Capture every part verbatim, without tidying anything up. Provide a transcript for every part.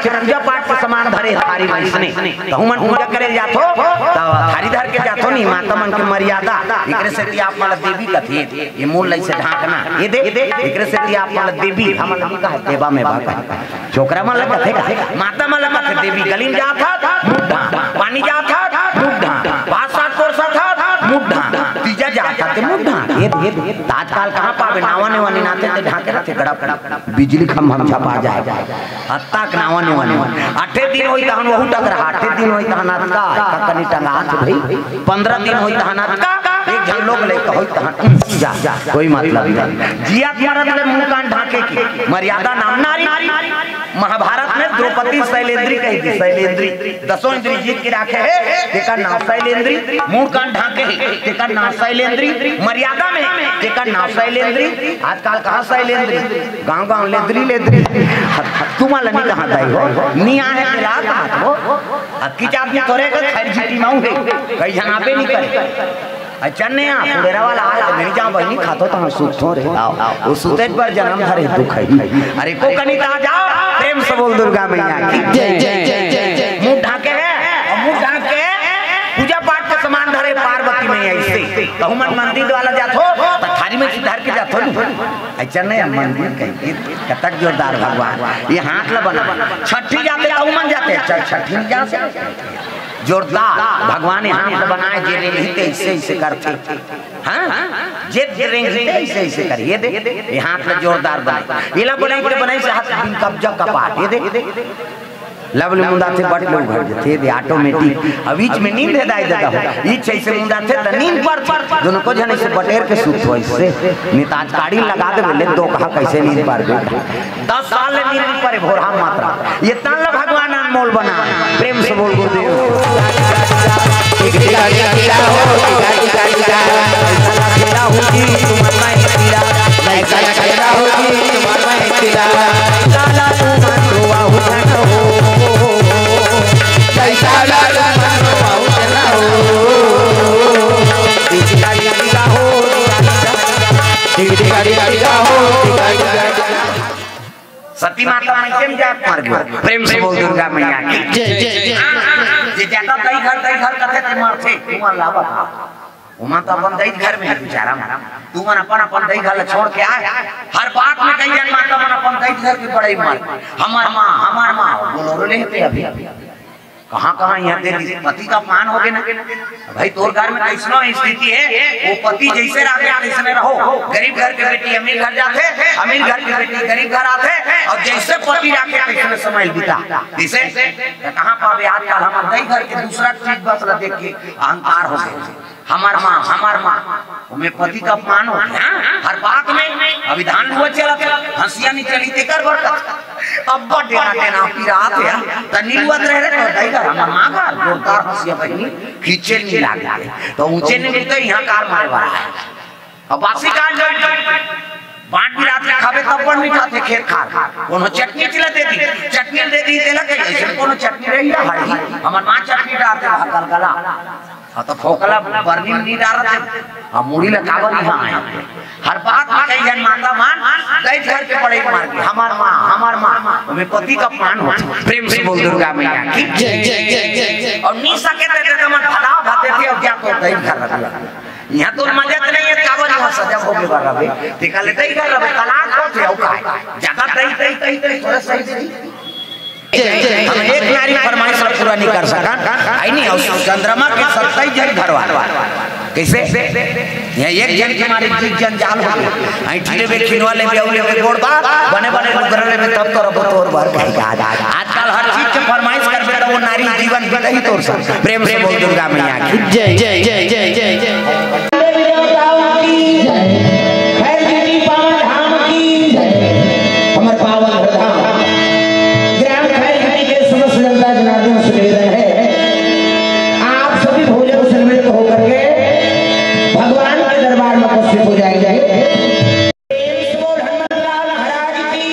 पूजा पाठ के सामान धरे थारी में इसने, त हमन पूजा करे जाथो, त थारी धर के जाथो नहीं, माता मन के मर्यादा। एकरे सेती आप मन ला देवी कथे, ये मुंह ला अइसे ढांकना, ये दे, एकरे सेती आप मन ला देवी, हमन ला नहीं कहे, देवा में बा कहे। छोकरा मन ला कथे, माता मन ला कथे, देवी गली में जात हस, मुंह ढांक, पानी जात हस, मुंह ढांक, भात साग परोसत हस, मुंह ढांक, तीजा जात हस, ते मुंह ढांक, ये दे, ये दे। त आजकल कहाँ पाबे, नावा नेवा निनाथे, ते ढांके रथे, गड़प, गड़प, बिजली खंभा में झपा जाए। अत्ता के नावा नेवा नेवा। आठे दिन होई तहन वहू टकरा, आठे दिन होई तहन अतका, अतका कनी टंगात भाई। पंद्रह दिन होई तहन अतका, एक झन लोग लइका होई तहन, उम, जा, कोई मतलब नहीं। जियत मरत ले मुंह कान ढांके के, मर्यादा नाम नारी। महाभारत में द्रौपदी शैलेंद्री कही थी, शैलेंद्री। दसों इंद्री जीत के राखे हे, तेकर नाम शैलेंद्री, मुंह कान ढांके हे, तेकर नाम शैलेंद्री, मर्यादा में, तेकर नाम शैलेंद्री। आजकल कहाँ शैलेंद्री? गांव गांव लेदरी लेदरी। तुमन ला नहीं कहा दाई हो, नहीं आए तेला कहा हो। अक्की चाप में तोरे का खैर जीती माऊ है, कई झन आबे नहीं करे। अच्छा नहीं आ, फुडेरा वाला आ, नहीं जा बहिनी खातो तो हम सुखतो रे। आओ, आओ, वो सुते पर जन्म धरे दुख है। अरे को कनी ता जाओ, प्रेम से बोल दुर्गा मैया की। जय, जय, जय, जय, जय। मुंह ढांके है, और मुंह ढांक के पूजा पाठ के सामान धरे पार्वती मैया अइसे। कहूँ मन मंदिर वाला जात हो, तो थारी में से धर के जात हो। अच्छा नहीं, हम मंदिर कहीं के, कतक जोरदार भगवान। ये हाथ ला बना, छठी जाते, कहूँ मन जाते, चल छठी नहीं जा सकते। जोरदार भगवान ये हाथ ला बनाए, जे रेंगही ते अइसे, अइसे करथे। हाँ, जे रेंगही ते अइसे, अइसे कर। ये दे, ये हाथ ला जोरदार बनाए। ये ला बनाए के बनाए से हाथ बिन कब्जा कपाट। ये दे, लवली मुंदाथे बट ले उघर जथे, ये दे ऑटोमेटिक। अब बीच में नींद है दाई दादा हो। इच्छा अइसे मुंदाथे त नींद पर, पर, दोनों को झन अइसे बटेर के सुत हो अइसे। नहीं त आज काड़ी लगा दे बोले, दो कहा कैसे नींद पर दे। दस साल ले नींद पर भोरहा मात्रा। ये तन ला भगवान अनमोल बना। प्रेम से बोल गुरुदेव। सती माता मायके में जाके मर गयो। प्रेम से बोल दुर्गा मैया की। जय, जय, जय, जय। जे जादा दई घर, दई घर कथे ते मरथे, तुमन ला बता। ओमन तो अपन दई घर में है बेचारा मन। तुमन अपन, अपन दई घर ला छोड़ के आए। हर बात में कई झन माता मन अपन दई घर के बड़ई मार। हमर माँ, हमर माँ, बोलो रो लेते अभी। कहाँ, कहाँ यहाँ दे दी? पति का अपमान हो गया ना। भाई, तोर घर में कैसनो स्थिति है, वो पति जैसे राखे, तैसने रहो। गरीब घर के बेटी अमीर घर जाथे, अमीर घर के बेटी गरीब घर आथे, और जैसे पति राखे, तैसने समय बिता। इसे तो कहाँ पावे? आजकल हमर दई घर के दूसरा चीज बस ला देख के अहंकार हो गए। हमर माँ, हमर माँ, ओमे पति का अपमान हो गया। हर बात में अभी धान लुआ चलत है, हंसिया नहीं चली, तेकर बर का? अब्बा डेना डेना पिरात है, त निलुअत रहे रे, तो दई घर, हमर माँ घर, जोरदार हंसिया बहिनी, खींचे नहीं लागे। तो ऊंचे नहीं मिलते, यहाँ कार मारे वाला है। अब बासी काल जाए, बांट बिरात के खाबे तब बड़ मिठाथे खेत खार। कोनो चटनी चिला दे दी, चटनी दे दी, तेला कही, "ऐसे कोनो चटनी रही ना हरी, हमर माँ चटनी डालते रहा गलगला।" हाँ, तो फोकला बरनी में नहीं डालते, हम मुड़ी ला काबर यहाँ आए। हर बात में कई झन माता मन, दई घर के बड़ई मार के, "हमर माँ, हमर माँ।" ओमे पति का अपमान हो। प्रेम से बोल दुर्गा मैया की। जय, जय, जय, जय, जय। और नी सके ते, ते मन भदा भाते थे, अब क्या तो दई घर रख लिया। यहाँ तो मजा तो नहीं है, काबर यहाँ सजा भोगे बर रहे। ते कहले, "दई घर रहे, तलाक हो थे, अउ काय? ज्यादा दई, दई, दई, दई, थोड़ा सही दे दी।" हम एक नारी फरमाइश ला पूरा नहीं कर सकन। आई नहीं, और चंद्रमा के सत्ताईस जन घरवा। कैसे? यहाँ एक जन के मारे बीस जन जाल हो गए। ऐठी लेबे, खिनवा लेबे, अउ लेबे गोड़ बा, बने बने लुगरा लेबे, तब तो रबो तोर बर कही का। आजकल हर चीज के फरमाइश करबे, तो वो नारी जीवन बिता ही तोर सा। प्रेम से बोल दुर्गा मैया की। जय, जय, जय, जय, जय, जय। देवी देवताओं की जय। खैर की पावन धाम की जय। हमारे पावन धाम ग्राम खैर के समस्त जनता जनार्दन से निवेदन है, आप सभी भोले को सन्मिलित होकर के भगवान के दरबार में उपस्थित हो जाएंगे। प्रेम से बोल हनुमान लाल महाराज की।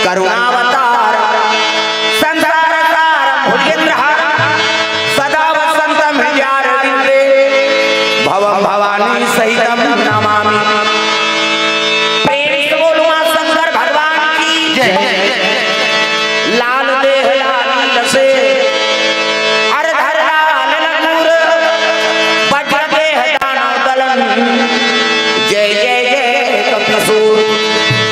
करुणावतार संसार सार भुजगेंद्र सदा वसंतम हृदयारविंदे भवम भवानी सहितम नमामि। प्रेम से बोलो माँ शंकर भगवान की जय। लाल देह लाल से अर धर लाल लंगूर, बज्र देह दानव दलन। जय जय जय कपिसूर।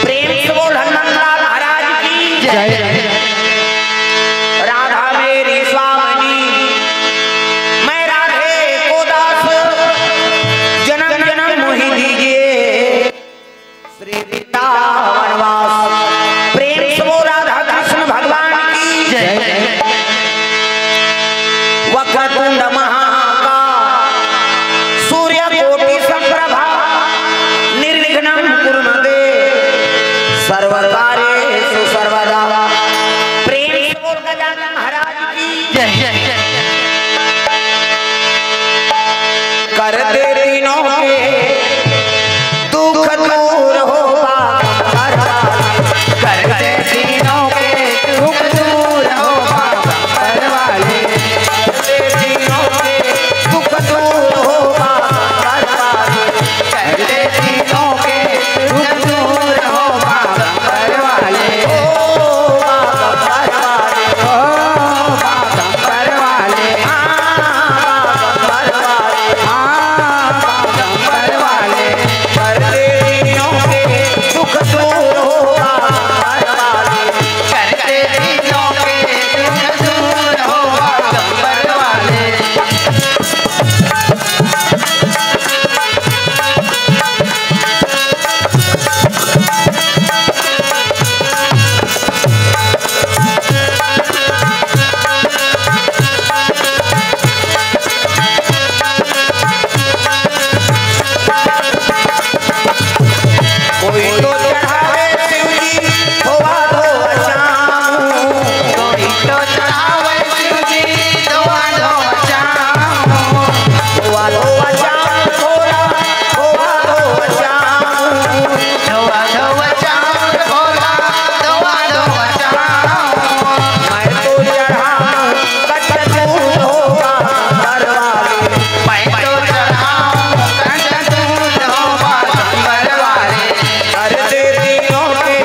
प्रेम से बोल हनुमान लाल महाराज की जय। राधा मेरी स्वामिनी, मैं राधे को दास, जन्म जन्म मोहि दीजिए। श्री वृंदावन वास। प्रेम से बोल राधा कृष्ण भगवान की जय। वक्रतुंड महाकाय सूर्य कोटि संप्रभा निर्विघ्नं कुरु मे देव सर्व कार्येषु सर्वदा। प्रेम से बोल गजानन महाराज की जय। कर दे तीनों के दुख दूर हो बाबा, कर दे तीनों के दुख दूर हो बाबा, कर वाले। कर दे तीनों के दुख दूर हो बाबा, कर वाले। कर दे तीनों के दुख दूर हो बाबा, कर वाले। ओ बाबा, कर वाले। ओ बाबा, कर वाले। हाँ, बाबा, कर वाले। हाँ, बाबा, कर वाले। कर दे तीनों के दुख दूर हो बाबा, कर वाले। कर दे तीनों के दुख दूर हो बाबा, कर वाले। कोई तो चढ़ावे शिव जी धोआ धोआ चाम। कोई तो चढ़ावे शिव जी धोआ धोआ चाम। धोआ धोआ चाम भोला, धोआ धोआ चाम। धोआ धोआ चाम भोला, धोआ धोआ चाम। मैं तो चढ़ाऊं कच्चा दूध हो बाबा, कर वाले। मैं तो चढ़ाऊं कच्चा दूध हो बाबा, कर वाले। कर दे तीनों के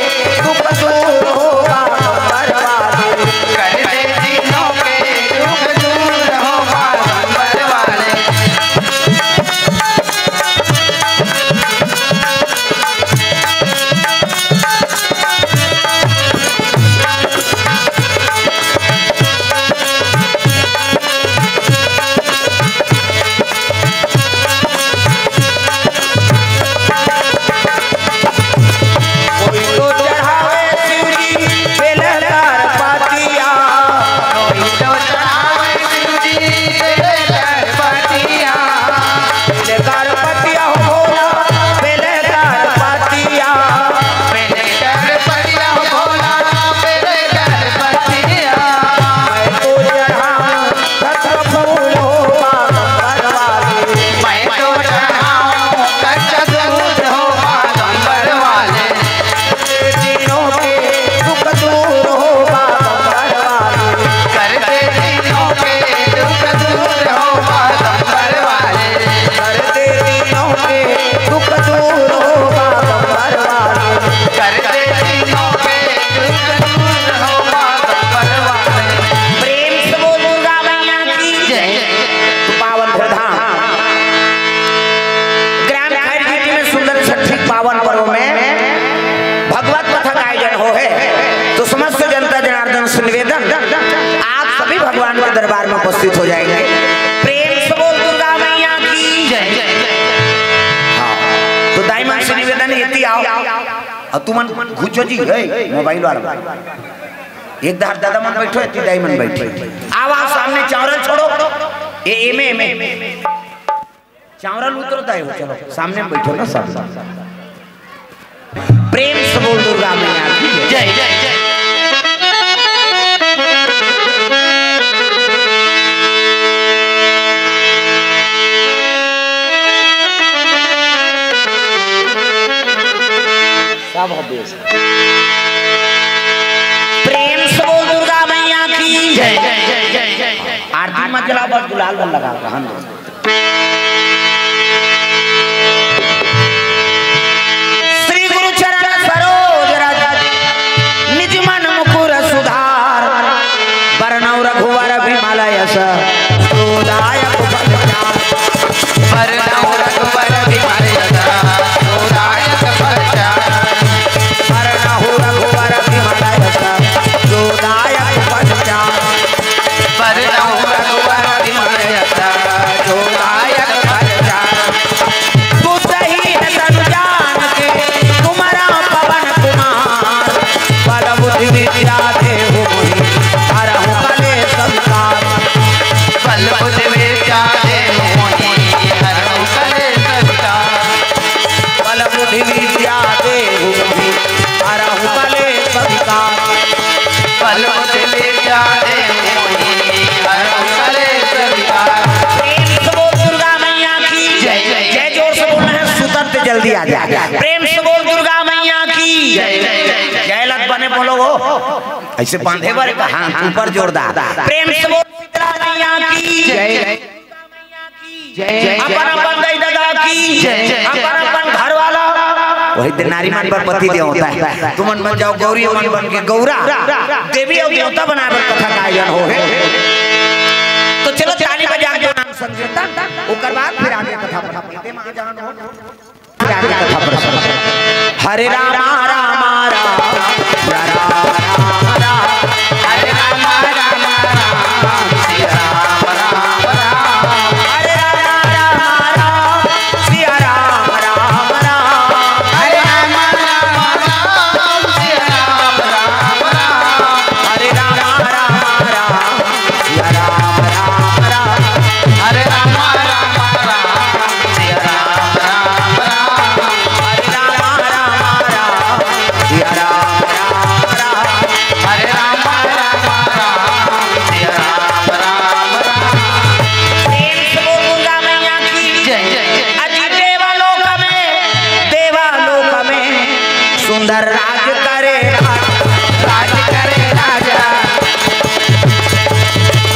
दुख दूर हो बाबा, कर वाले। कर दे तीनों के दुख दूर हो बाबा, कर वाले। कोई तो चढ़ावे शिव जी बेलदार पतिया। कोई तो चढ़ावे शिव जी बेलदार पतिया। बेलदार पतिया हो भोला, बेलदार पतिया। बेलदार पतिया हो भोला, बेलदार पतिया। मैं तो चढ़ाऊं छत्र फूल हो बाबा, कर वाले। मैं तो चढ़ाऊं कच्चा दूध हो बाबा, कर वाले। तीनों के दुख दूर हो बाबा, कर वाले। कर दे तीनों के दुख दूर हो बाबा, कर वाले। कर दे तीनों के दुख दूर हो बाबा, कर वाले। कर दे तीनों के दुख दूर हो बाबा, कर वाले। प्रेम से बोल दुर्गा मैया की जय। तो पावन धाम ग्राम खैरजीटी में सुंदर छठी पावन पर्व में भगवत कथा का आयोजन हो है। तो समस्त जनता जनार्दन से निवेदन, आप सभी भगवान के दरबार में उपस्थित हो जाएंगे। प्रेम से बोल दुर्गा मैया की जय। हाँ, तो दाई मन से निवेदन, एती आओ। अउ तुमन घुस जो जी, ए, मोबाइल वाला। एक धार दादा मन बैठो, एती दाई मन बैठे। आओ, आओ, सामने चावरल छोड़ो। ए, एमे, एमे। चावरल उतरो दाई हो, चलो, सामने में बैठो ना सब। प्रेम से बोल दुर्गा मैया की जय। जय, जय, जय। सब हो बेस। आरती मत जलाओ, बस गुलाल बल लगाओ, रहन दो। श्री गुरु चरण सरोज रज, निज मन मुकुर सुधार। बरनउँ रघुवर बिमल यस, जो दायक फल चार। बरनउँ रघुवर बिमल यस, जो दायक फल चार। बरनउँ रघुवर बिमल यस, जो दायक फल चार। बरनउँ रघुवर बिमल यस, जो दायक फल चार। बुद्धहीन तनु जान के तुमरउँ पवन कुमार। बल बुद्धि विद्या देहु मोहि हरहु कलेस विकार। बल बुद्धि विद्या देहु मोहि हरहु कलेस विकार। बल बुद्धि विद्या देहु मोहि हरहु कलेस विकार। बल बुद्धि विद्या देहु मोहि हरहु कलेस विकार। प्रेम से बोल दुर्गा मैया की जय। जय, जोर से बोलना है, सुतंत जल्दी आ जाए। प्रेम से बोल दुर्गा मैया की जय। जय लग बने बोलो हो, ऐसे बांधे बर कहा ऊपर जोरदार। प्रेम से बोल दुर्गा मैया की जय। अपन अपन दाई ददा की जय। अपन अपन घर वाला, वही दिन नारी मन बर पति देवता हे। तुमन बन जाओ गौरी मन बन के गौरा, देवी अउ देवता बनाए बर कथा का आयोजन होहे। तो चलो ताली बजा के नाम संकीर्तन, ओकर बाद फिर आगे कथा पढ़ा। फिर आगे कथा पढ़ा। हरे रामा रामा राम, सिया राम राम राम, हरे रामा रामा राम, सिया राम राम राम, हरे रामा रामा राम, सिया राम राम राम, हरे रामा रामा राम, सिया राम राम राम, हरे रामा रामा राम, सिया राम राम राम, हरे रामा रामा राम, सिया राम राम राम, हरे रामा रामा राम, सिया राम राम राम, हरे रामा रामा राम, सिया राम राम राम। प्रेम से बोल दुर्गा मैया की जय। अजी देवलोक में, देवलोक में सुंदर राज करे राजा, राज करे राजा।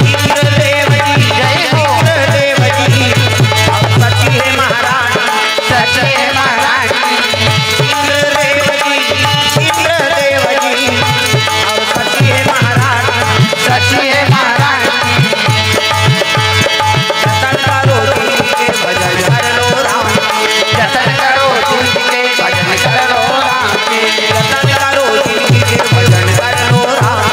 इंद्रदेव जी, जय हो। इंद्रदेव जी, अब सची हे महारानी, सची हे महारानी। इंद्रदेव जी, इंद्रदेव जी, अब सची हे महारानी, सची हे महारानी। जतन करो तुलसी के भजन कर लो राम। जतन करो तुलसी के भजन कर लो राम के। जतन करो तुलसी के भजन कर लो राम।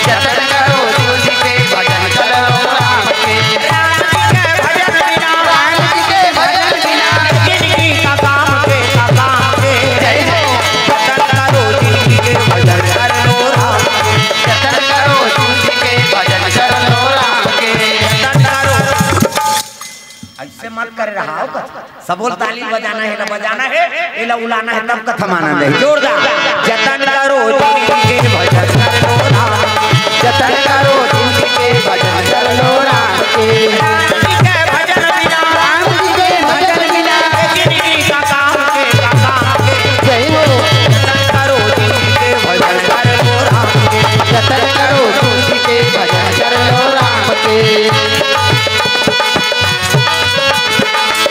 जतन करो तुलसी के भजन कर लो राम के। राम जी के भजन बिना, राम जी के भजन बिना, जिंदगी का काम के, का काम के। जय हो। जतन करो तुलसी के भजन कर लो राम के। जतन करो तुलसी के भजन कर लो राम के। जतन करो। ऐसे मत कर रहा हो, सबोल ताली बजाना हे, एला बजाना हे, एला उलाना हे, तब कथा माना जाए। जोरदार। जतन करो तुलसी के भजन कर लो राम। जतन करो तुलसी के भजन कर लो राम के। राम जी के भजन बिना, राम जी के भजन बिना, जिंदगी का काम के, का काम के। जय हो। जतन करो तुलसी के भजन कर लो राम के। जतन करो तुलसी के भजन कर लो राम के।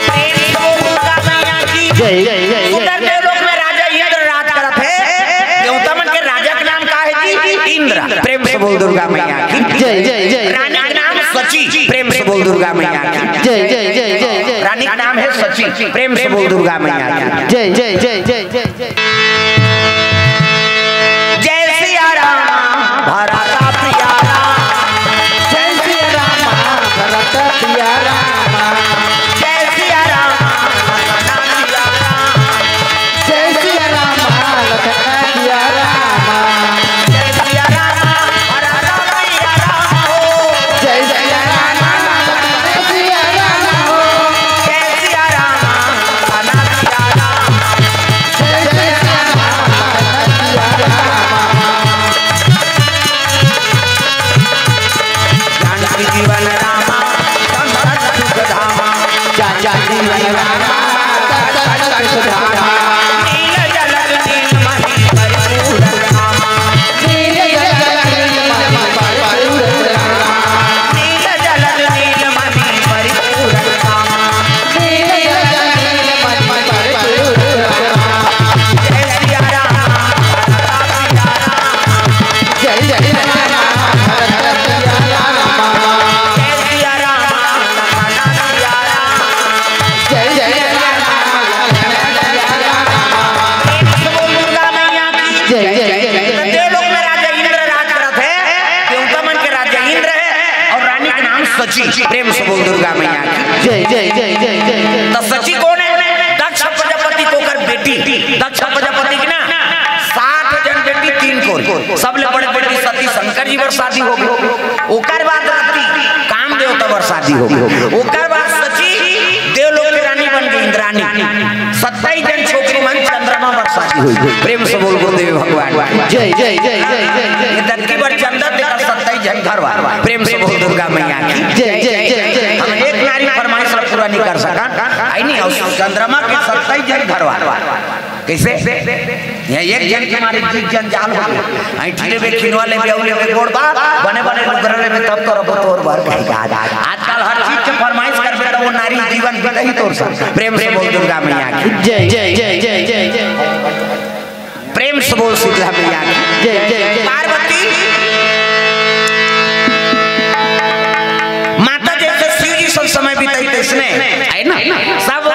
प्रेम से बोल दुर्गा मैया की जय। सुंदर देवलोक में राजा इंद्र राज करत हे। देवता मन के राजा के नाम का हे जी? इंद्र। प्रेम से बोल दुर्गा मैया की जय, जय, जय। रानी के नाम सची। प्रेम से बोल दुर्गा मैया की जय, जय, जय, जय, जय। रानी के नाम हे सची। प्रेम से बोल दुर्गा मैया की जय, जय, जय, जय, जय। जय सिया राम, भरत पिया राम। जय सिया राम, भरत पिया राम। जय सिया राम, लखन पिया राम। जय सिया राम, लखन पिया राम। जय सिया राम, भरत पिया राम हो। जय सिया राम, भरत पिया राम हो। जय सिया राम, लखन पिया राम। जय सिया प्रेम से बोल दुर्गा मैया की। जय जय जय जय जय। तो सची कोन हे? दक्ष प्रजापति के ओकर बेटी। दक्ष प्रजापति के ना साठ झन बेटी, तीन कोरी। सबले बड़े बेटी सती शंकर जी बर शादी हो गे। ओकर बाद रति काम देवता बर शादी हो गे। ओकर बाद सची देवलोक के रानी बन गे, इंद्राणी। सत्ताईस झन छोकरी मन चंद्रमा बर शादी हो गे। प्रेम से बोल गुरुदेव भगवान। जय जय जय जय जय जय। ये धरती बर चंदा तेकर सत्ताईस झन घर वाला। प्रेम से बोल दुर्गा मैया की। जय जय जय जय। हम एक नारी फरमाइश ला पूरा नहीं कर सकन, आई नहीं। अउ चंद्रमा के सत्ताईस झन घर वाला। कैसे? ये एक झन के मारे बीस झन जाल हो गे। आई ठिले बे खिनवा ले बे, अउ ले बे गोड़ बा, बने बने लुगरा ले बे, तब तो रबो तोर बर कही। आजकल हर चीज के फरमाइश करबे तो वो नारी जीवन बिता ही तोर सा। प्रेम से बोल दुर्गा मैया की। जय जय जय जय जय जय। प्रेम से बोल शीतला मैया की। जय जय जय। पार्वती माता जैसे शिव जी सब समय बिताई तैसने, है ना? सब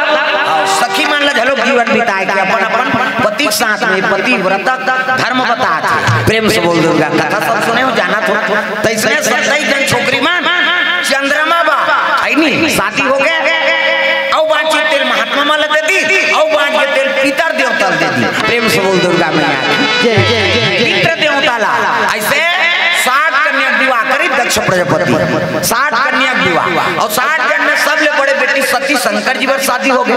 सखी मन ला घलो जीवन बिताए के अपन अपन पति के साथ में पतिव्रता धर्म बतात हे। प्रेम से बोल दुर्गा, कथा सब सुने हो, जानत हो। तैसने सत्ताईस झन छोकरी मन चंद्रमा बा, है नी? शादी हो गे। अउ बांच के तेल महात्मा मन ला दे दी, अउ बांच के तेल पितर देवता ला दे दी। प्रेम से बोल दुर्गा मैया की। जय जय जय जय। पितर देवता ला। ऐसे साठ कन्या के विवाह करी दक्ष प्रजापति। साठ कन्या के विवाह। अउ साठ झन में सबले बड़े बेटी सती शंकर जी बर शादी हो गे।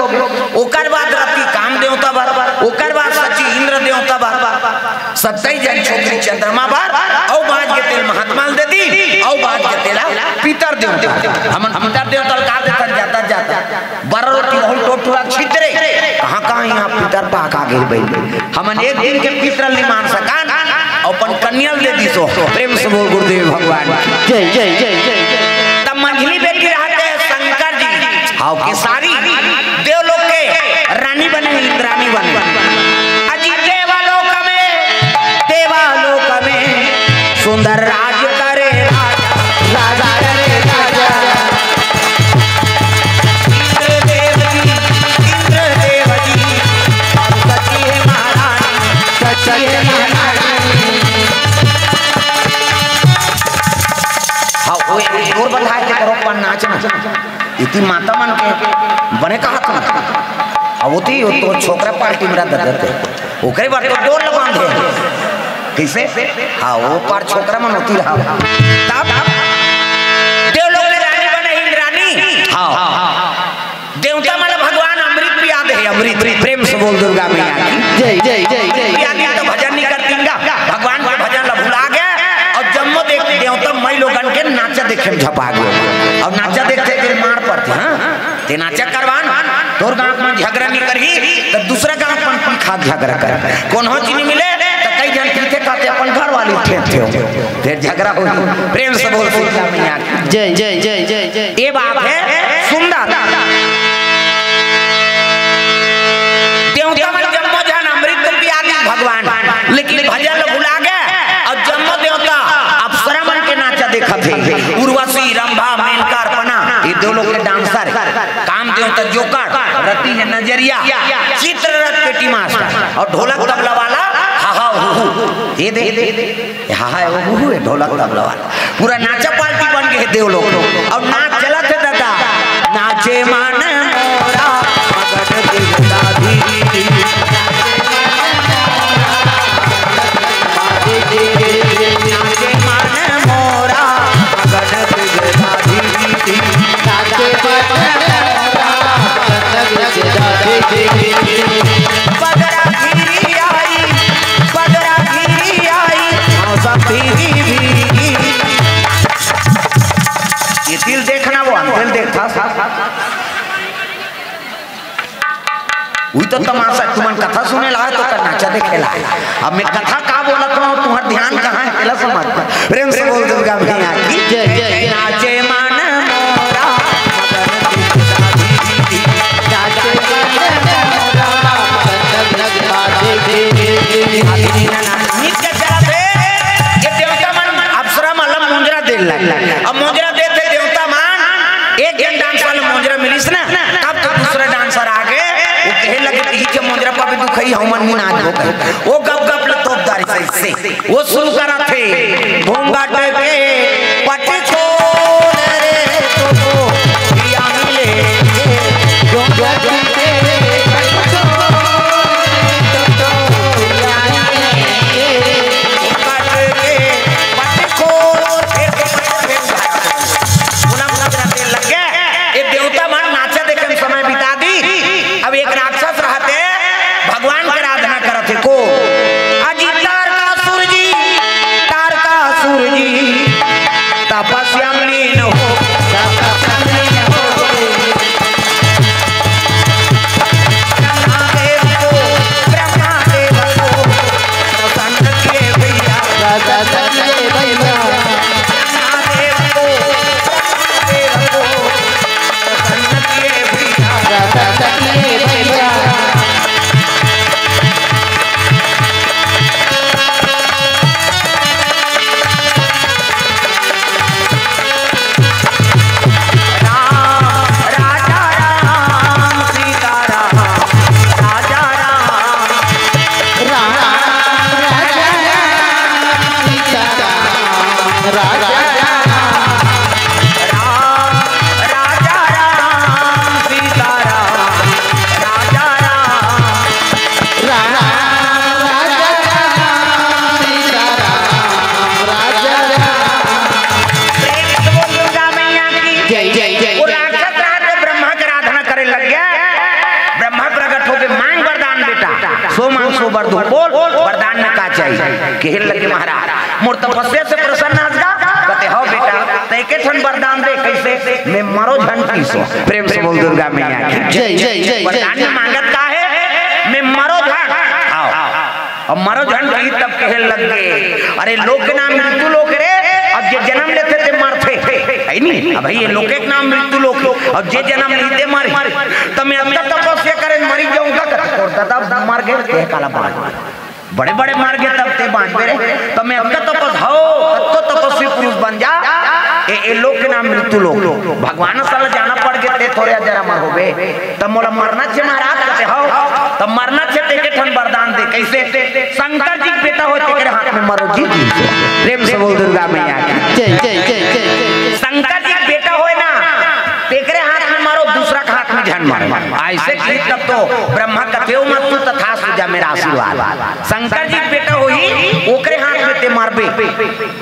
ओकर बाद रति काम देवता बर, ओकर बाद सची इंद्र देवता बर। सत्ताईस झन छोकरी चंद्रमा बर, अउ बांच के तेल महात्मा ला दे दी, अउ बांच के तेला पितर देवता। हमन पितर देवता ला का देथन जाता जाता? बरा रोटी बहुत टोटुआ छितरे, कहाँ कहाँ यहाँ पितर पाक आ गे बई। हमन एक दिन के पितर ला नहीं मान सकन, अउ अपन कन्या ला दे दी सो। प्रेम से बोल गुरुदेव भगवान। जय जय जय जय जय। तब मंझली बेटी रहते हैं शंकर जी। हाव के सारी देवलोक के रानी बने, इंद्राणी बने। अजी देवलोक में, देवलोक में सुंदर राज करे राजा, राजा करे राजा। इंद्रदेव जी, इंद्रदेव जी, और सची है महारानी, सची है महारानी। हाँ, वो एक जोर बंधा के करो, अपन नाचना। इति माता मन के बने कहा था। अब होती हो तो छोकरा पार्टी मेरा दर्द है। ओकरे बार तो डोर लगा दे। कैसे? हाँ, वो पार छोकरा मन होती रहा। तब देवलोक के रानी बने इंद्राणी। हाँ। देवता मन भगवान अमृत पिया दे, अमृत। प्रेम से बोल दुर्गा मैया की। जय जय जय जय। पिया दी तो भजन नहीं करती गा। भगवान के भजन ला भुला गया। अउ जम्मो देख देवता मई लोगन के नाचा देखे में झपा गया। अउ नाचा देखते तेरे मार पड़ते, हाँ। ते नाचा करवान, तोर गांव में झगड़ा नहीं करही, तो दूसरा गांव में पी खा झगड़ा कर। कोनो चीज नहीं मिले, तो कई झन पीते खाते अपन घर वाली ठेकते हो। फिर झगड़ा हो। प्रेम से बोल दुर्गा मैया की। जय जय जय जय जय। ये बात है सुंदर। देवता मन जम्मो झन अमृत पिया दी भगवान, लेकिन भजन भुला गए। अउ जम्मो देवता अप्सरा मन के नाचा देखत हे। उर्वशी, रंभा, मेनका, अर्पणा, ये देवलोक के डांसर। काम देवता जोकर, रति है नजरिया, चित्ररथ पेटी मास्टर, अउ ढोलक तबला वाला हा हा हू हू। ये दे, ये हा हा हू हू है ढोलक तबला वाला। पूरा नाचा पार्टी बन गे हे देवलोक। अउ नाच चलत हे दादा, नाचे मन मोरा मगन गिरदारी। नाचे मन मोरा मगन गिरदारी। नाचे मन मोरा मगन गिरदारी। पगरा घिरी आई, पगरा घिरी आई, मौसम भीगी भीगी। ये दिल देखना, वो दिल देखा। वही तो तमाशा, तुमन कथा सुने ला है तो का नाचा देखे ला है। अब मैं कथा का बोलत हूँ, तुम्हार ध्यान कहाँ है, एला समझ। प्रेम से बोल दुर्गा मैया की। जय, जय, जय। नाचे मन मोरा। नाचे मन मोरा। नृत्य चलत हे, ये देवता मन अप्सरा मन ला मोंजरा दे लग। अब मोंजरा देथे देवता मन, एक झन डांस वाले मोंजरा मिलिस ना, तब तो दूसरा डांसर आ गे, वो कहे लगे कि "इही के मोंजरा पाबे दुखई, हमन नी नाचबो" कहे। वो गप गप ले तोप डारिस अइसे। वो शुरू करत हे, घूंघट के पट खोल रे, तो तपस्या में लीन हो। ब्रह्मा देव को, ब्रह्मा देव को प्रसन्न किए भैया। प्रसन्न किए भैया। ब्रह्मा देव को, ब्रह्मा देव को प्रसन्न किए भैया। प्रसन्न किए भैया। राम, राजा राम, सीता राम, राजा राम। राम, राजा राम, सीता राम, राजा राम। राम, राजा राम, सीता राम, राजा राम। राम, राजा राम, सीता राम, राजा राम। प्रेम से बोल दुर्गा मैया की। जय, जय, जय, वो जय। राक्षस रहा तो ब्रह्मा के आराधना करे लग गया। ब्रह्मा प्रकट होके मांग वरदान बेटा, सो मांग सो वर दूं। बोल, वरदान में का चाहिए? कहे लगे महाराज, मोर तपस्या से प्रसन्न हस गा? कथे, "हव बेटा, त एके ठन वरदान दे।" कइसे? "मैं मरो झन कहिसों।" प्रेम से बोल दुर्गा मैया की। जय, जय, जय, जय, वरदान जय। में मांगत का हे? "मैं मरो झन।" आओ। अब मरो झन कही तब कहे लग गे, "अरे लोक के नाम मृत्यु लोक रे, अब जे जनम लेथे ते मरथे।" हे नी? अब भाई ये लोक के नाम मृत्यु लोक, अब जे जनम लेथे मरे, त मैं अतका तपस्या करे मरी जाहूं गा, कथे, "तोर ददा मर गे, ते काला बांच?" बड़े-बड़े मर गे तब ते बांचबे रे। त मैं अतका तपस-, हव, अतको तपस्वी पुरुष बन जा। ए, ए लोक के नाम मृत्यु लोक। भगवान साला जाना पड़ गे, ते थोरे अजर अमर होबे। त मोला मरना छे महाराज, कथे हव। त मरना छे, ते एके ठन वरदान दे। कइसे? शंकर जी के बेटा होय, तेकरे हाथ में मरो जी। प्रेम से बोल दुर्गा मैया की। जय, जय, जय, जय, जय। शंकर जी के बेटा होय ना, तेकरे हाथ में मरो, दूसरा के हाथ में झन मरो। अइसे कही तब तो ब्रह्मा कथे, "ओ मत तू तथास्तु जा, मेरा आशीर्वाद।" शंकर जी के बेटा होही, ओकरे हाथ में ते मरबे।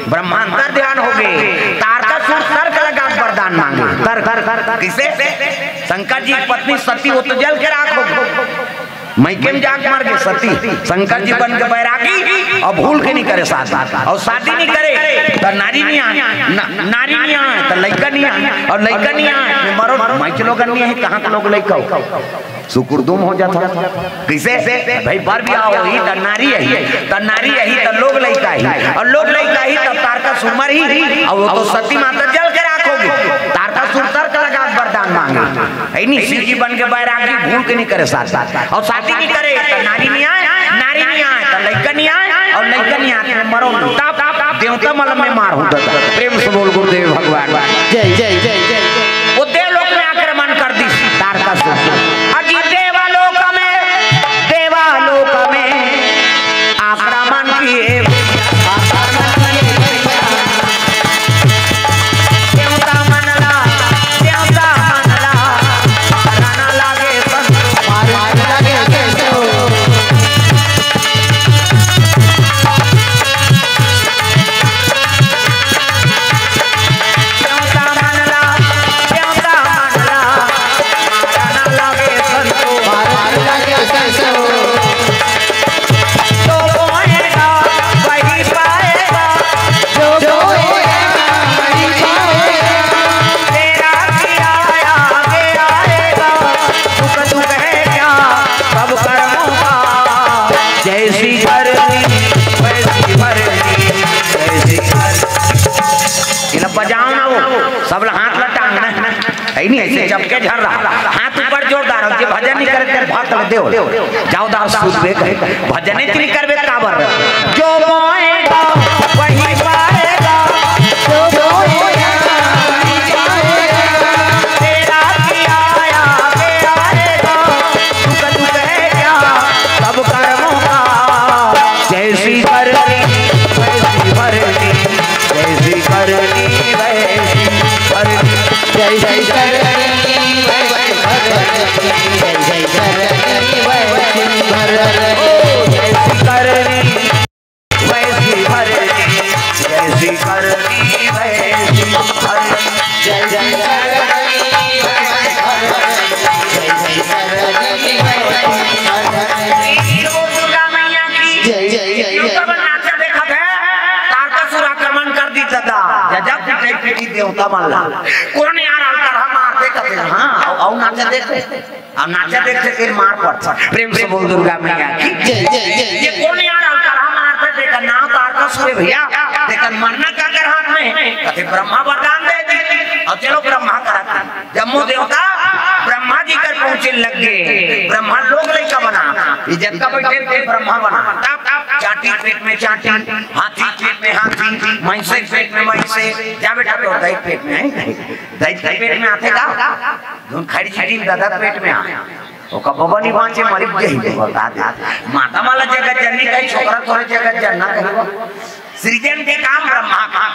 ब्रह्मा अंतर ध्यान हो गे। तारकासुर तर्क लगा के वरदान मांगे। तर्क, तर्क, तर्क, कइसे? शंकर जी की पत्नी सती, वो तो जल के राख हो गई। मइके में जाके मर गे सती। शंकर जी बन के बैरागी, अउ भूल के नइ करे शादी, अउ शादी नइ करे त नारी नइ आय, न-, नारी नइ आय त लइका नइ आय, अउ लइका नइ आय, मरो, मइके लोगन नइ आय, कहाँ के लोग लइका हो? सुकुरदुम हो जात हे। कइसे? भाई, बर बिहाव होही त नारी आही, त नारी आही त लोग लइका आही, अउ लोग लइका आही त तारकासुर मरही, अउ वो तो सती माता जल के राख हो गे। तारकासुर तर्क लगा के वरदान मांगे, हे नी, शिव जी बन के बैरागी, भूल के नइ करे शादी, अउ शादी नइ करे त नारी नइ आय, नारी नइ आय त लइका नइ आय, अउ लइका नइ आय त मरो नइ। तब देवता मलम में मार हो जाता। प्रेम से बोल गुरुदेव भगवान। जय, जय, जय, जय। वो देवलोक में आक्रमण कर दिस तारकासुर। अजी देवालोक में, देवालोक में आक्रमण किए। देवता मन ला, देवता मन ला, मारन लागे संतोष। देवता मन ला, देवता मन ला, मारन लागे संतोष। जो बोएगा, वही पाएगा। जो बोएगा, वही पाएगा। तेरा किया आगे आएगा। दुख दुख है क्या, सब कर्मों का। जैसी करनी, वैसी भरनी, जैसी करनी। इला बजाओ ना वो, सब ला हाथ ला टांगना। हे नी, अइसे चपके झन रहा, हाथ ऊपर जोरदार हो, जे भजन नइ करे ते भक्त ल देव। जाव दास सूत बे कहे, भजन नइ करबे त काबर? जो बोएगा वही पाएगा, जो बोएगा वही पाएगा। तेरा किया आगे आएगा, दुख दुख है क्या सब कर्मों का। जैसी करनी वैसी भरनी, जैसी करनी वैसी भरनी। जैसी करनी वैसी भरनी, जैसी करनी वैसी भरनी। ओ, जैसी करनी वैसी भरनी, जैसी करनी वैसी भरनी। जैसी करनी वैसी भरनी, जैसी करनी वैसी भरनी। दुर्गा मैया की जय, जय, जय, जय। YouTube पर नाचा देखत हे, तारकासुर आक्रमण कर दिस दादा। गजब की type की देवता मन ला। कोन यार अलकरहा मारथे कथे, हाँ, अउ, अउ नाचा देखथे। अउ नाचा देखथे, फिर मार पड़थे। प्रेम से बोल दुर्गा मैया की। जय, जय, जय, ये जय। कोन यार अलकरहा मारथे, तेकर नाव तारकस हे भैया, तेकर मरना काकर हाथ में हे? कथे ब्रह्मा वरदान दे दी, अउ चलो ब्रह्मा करा। जम्मो देवता ब्रह्मा जी कर पहुंचे लग गए। ब्रह्मा लोग लइका बना, ये जतका बैठे थे ब्रह्मा बना। तब चांटी पेट में चांटी, हाथी पेट में हाथी, भैंसे पेट में भैंसे। जा बेटा, तो दाई पेट में है, दाई के पेट में आथे का? धुन खड़ी छड़ी दादा पेट में आ, ओका बबा नहीं बांचे, मरी जही बता दे। माता वाला जगत जननी कही, छोकरा तोरे जगत जनना कही। सृजन के काम ब्रह्मा का।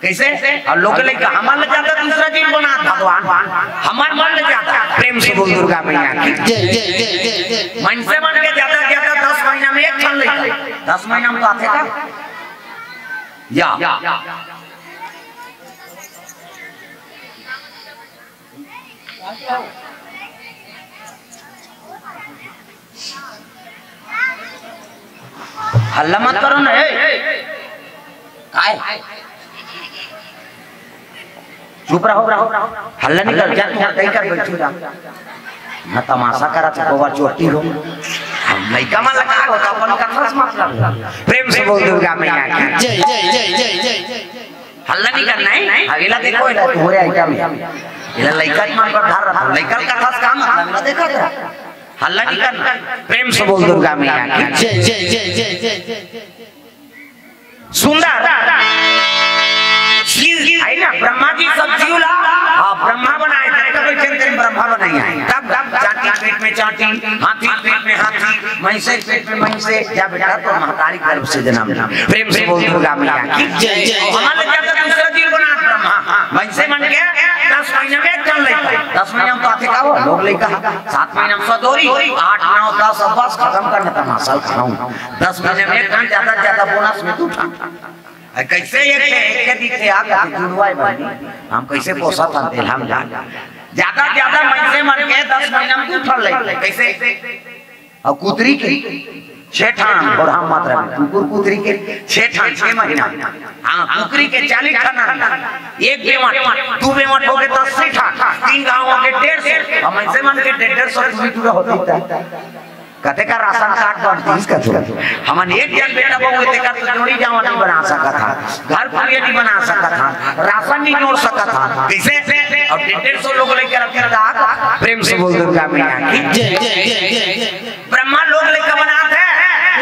कैसे? अउ लोग लइका हमर ले ज्यादा दूसरा जीव बना भगवान, हमर मन ले ज्यादा। प्रेम से बोल दुर्गा मैया की। जय, जय, जय, जय, जय। मनसे मन के ज्यादा, ज्यादा दस महीना में एक ठन लइका, दस महीना में तो आथे का? या। हल्ला मत करो ना, ए। काय? चुप रहो, रहो, रहो। हल्ला नहीं कर, जा, तू कहीं कर बैठू जा। मैं तमाशा करा तो गोबर चोटी हो। हम लइका मन लगा हो, तो अपन कथा से मतलब। प्रेम से बोल दुर्गा मैया की। जय, जय, जय, जय, जय। हल्ला नहीं करना है। अगला देखो, इला तुम्हारे आइटम है। इला लइका मन पर धार रहा, लइका का खास काम है, इला देखा था। हल्ला नहीं करना। प्रेम से बोल दुर्गा मैया की। जय, जय, जय, जय, जय, जय। सुंदर। शिव है ना, ब्रह्मा जी सब जीव ला, हाँ, ब्रह्मा बनाए, जब तक कोई चंद्र ब्रह्मा बनाए हैं। तब, तब चांटी पेट में चांटी, हाथी पेट में हाथी, भैंसे पेट में भैंसे, जा बेटा, तो महतारी गर्भ से जन्म। प्रेम से बोल दुर्गा मैया की। जय, जय, जय। हमर ले ज्यादा दूसरा जीव बना ब्रह्मा। भैंसे मन के दस महीना में एक ठन लइका। दस महीना में तो आथे का हो, लोग लइका। सात महीना में सदोरी, आठ, नौ, दस, अब बस खत्म करना तमाशा खाऊं। दस महीना में एक ठन, ज्यादा, ज्यादा बोनस में दू ठन। अरे कैसे एक के, एक के दिखे आ, कहते जुड़वाए बनी। हम कैसे पोसा था, तेल हम जान। ज्यादा, ज्यादा मनसे मन के दस महीना में दू ठन लइका। कैसे? अउ कुतरी के छह ठान, अउ हम मात्रा में कुकुर कुतरी के छह ठान, छह महीना। हाँ, कुकरी के चालीस ठान, एक बेवट, दू बेवट हो गए तो अस्सी ठान, तीन गांव हो गए डेढ़ सौ, अउ मनसे मन के डेढ़, डेढ़ सौ कुतरी पूरा होती था। कते का राशन कार्ड बनतीस कथे। हमन एक जन बेटा बहू हे, तेकर तो जोड़ी जामा नहीं बना सकत हा, घर कुरिया नहीं बना सकत हा, राशन नहीं जोड़ सकत हा। कैसे? अउ डेढ़ सौ लोग लइका रखे रहा। प्रेम से बोल दुर्गा मैया की। जय, जय, जय, जय, जय। ब्रह्मा लोग लइका बनात हे,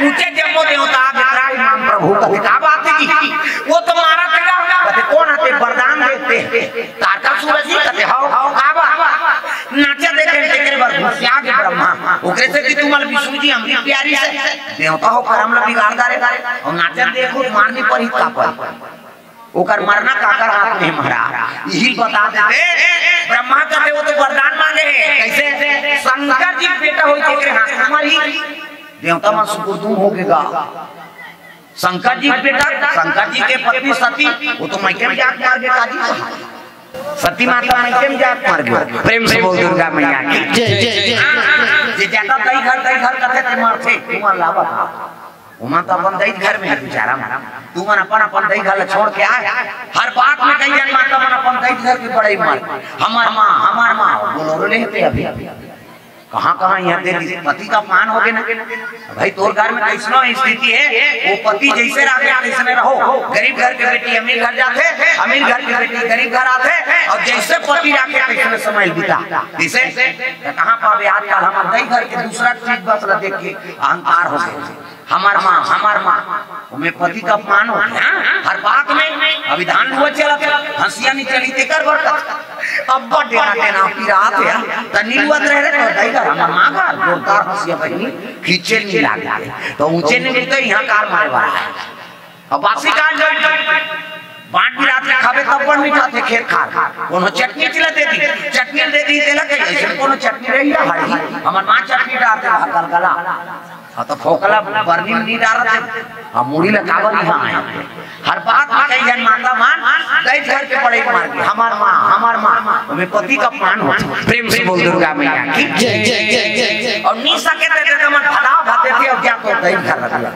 ऊंचे जम्मो देवता वितराग नाम प्रभु कथे का बात है जी? वो तो मारा तेरा होगा। कथे कौन आते वरदान देते? तारकासुर जी कथे, "हाव, हाव, आवा, आवा।" नाचा देखे तेकरे बर घुसिया के ब्रह्मा। ओकरे से कि तुमल विष्णु जी हमरी प्यारी से देवता हो, करम ला बिगाड़ डारे। अउ नाचा देखो, मारनी पर ही का पर। ओकर मरना काकर हाथ में हे महाराज, यही बता देते। ब्रह्मा कथे वो तो वरदान मांगे हे। कैसे? शंकर जी के बेटा होई तेकरे हाथ में मारी। देवता मन सुकुरदुम हो गे गा। शंकर जी के बेटा, शंकर जी के पत्नी सती, वो तो मायके में जाके मार गे काजी। सती माता मायके में जाके मार गे। प्रेम से बोल दुर्गा मैया की। जय, जय, जय। जे ज्यादा दई घर, दई घर कथे ते मरथे, तुमन ला बता। ओमन तो अपन दई घर में हे बेचारा मन। तुमन अपन, अपन दई घर ला छोड़ के आए। हर बात में कई जन माता मन अपन दई घर के बड़ई मार। हमार माँ, हमार माँ, बोलो रो लेते अभी। कहाँ, कहाँ यहाँ दे दी, पति का अपमान हो गे ना। भाई, तोर घर में कैसनो स्थिति हे, वो पति जैसे रहे, तैसने रहो। गरीब घर के बेटी अमीर घर जाथे, अमीर घर के बेटी गरीब घर आथे, अउ जैसे पति रखे, तैसने समय बिता। जैसे, तो कहाँ पावे आजकल हमर दई घर के दूसरा चीज बस ला देख के अहंकार हो गे। हमार माँ, हमार माँ, ओमे पति का अपमान हो गे, हाँ? हर बात में अभी धान लुआ चलत हे, हंसिया नहीं चली, तेकर बर का? अब्बड़ डेना, डेना पिरात हे, त नी लुअत रहे रे, तो दई घर, हमार माँ घर, जोरदार हंसिया बहिनी, खींचे नहीं लागे। तो ऊंचे नहीं मिलते, यहाँ कार मारे वाला हे। अब बासी काल जो बांट भी रात में खावे, तब पर मिठाथे खेत खार। कोनो चटनी चिला दे दी, चटनी दे दी, तेला कही, ऐसे कोनो चटनी रही ना, हरी, हमार माँ चटनी डालते रहा, गलगला। हाँ, तो फोकला बरनी में नहीं डालत हे। हम मुड़ी ला काबर यहाँ आए? हर बात में कई जन माता मन, दई घर के बड़ई मार के, हमार माँ, हमार माँ, ओमे पति का अपमान होथे। प्रेम से बोल दुर्गा मैया की। जय, जय, जय, जय, जय। अउ नी सके ते, ते मन भदा भाते थे, अउ क्या तो दई घर रख लिया।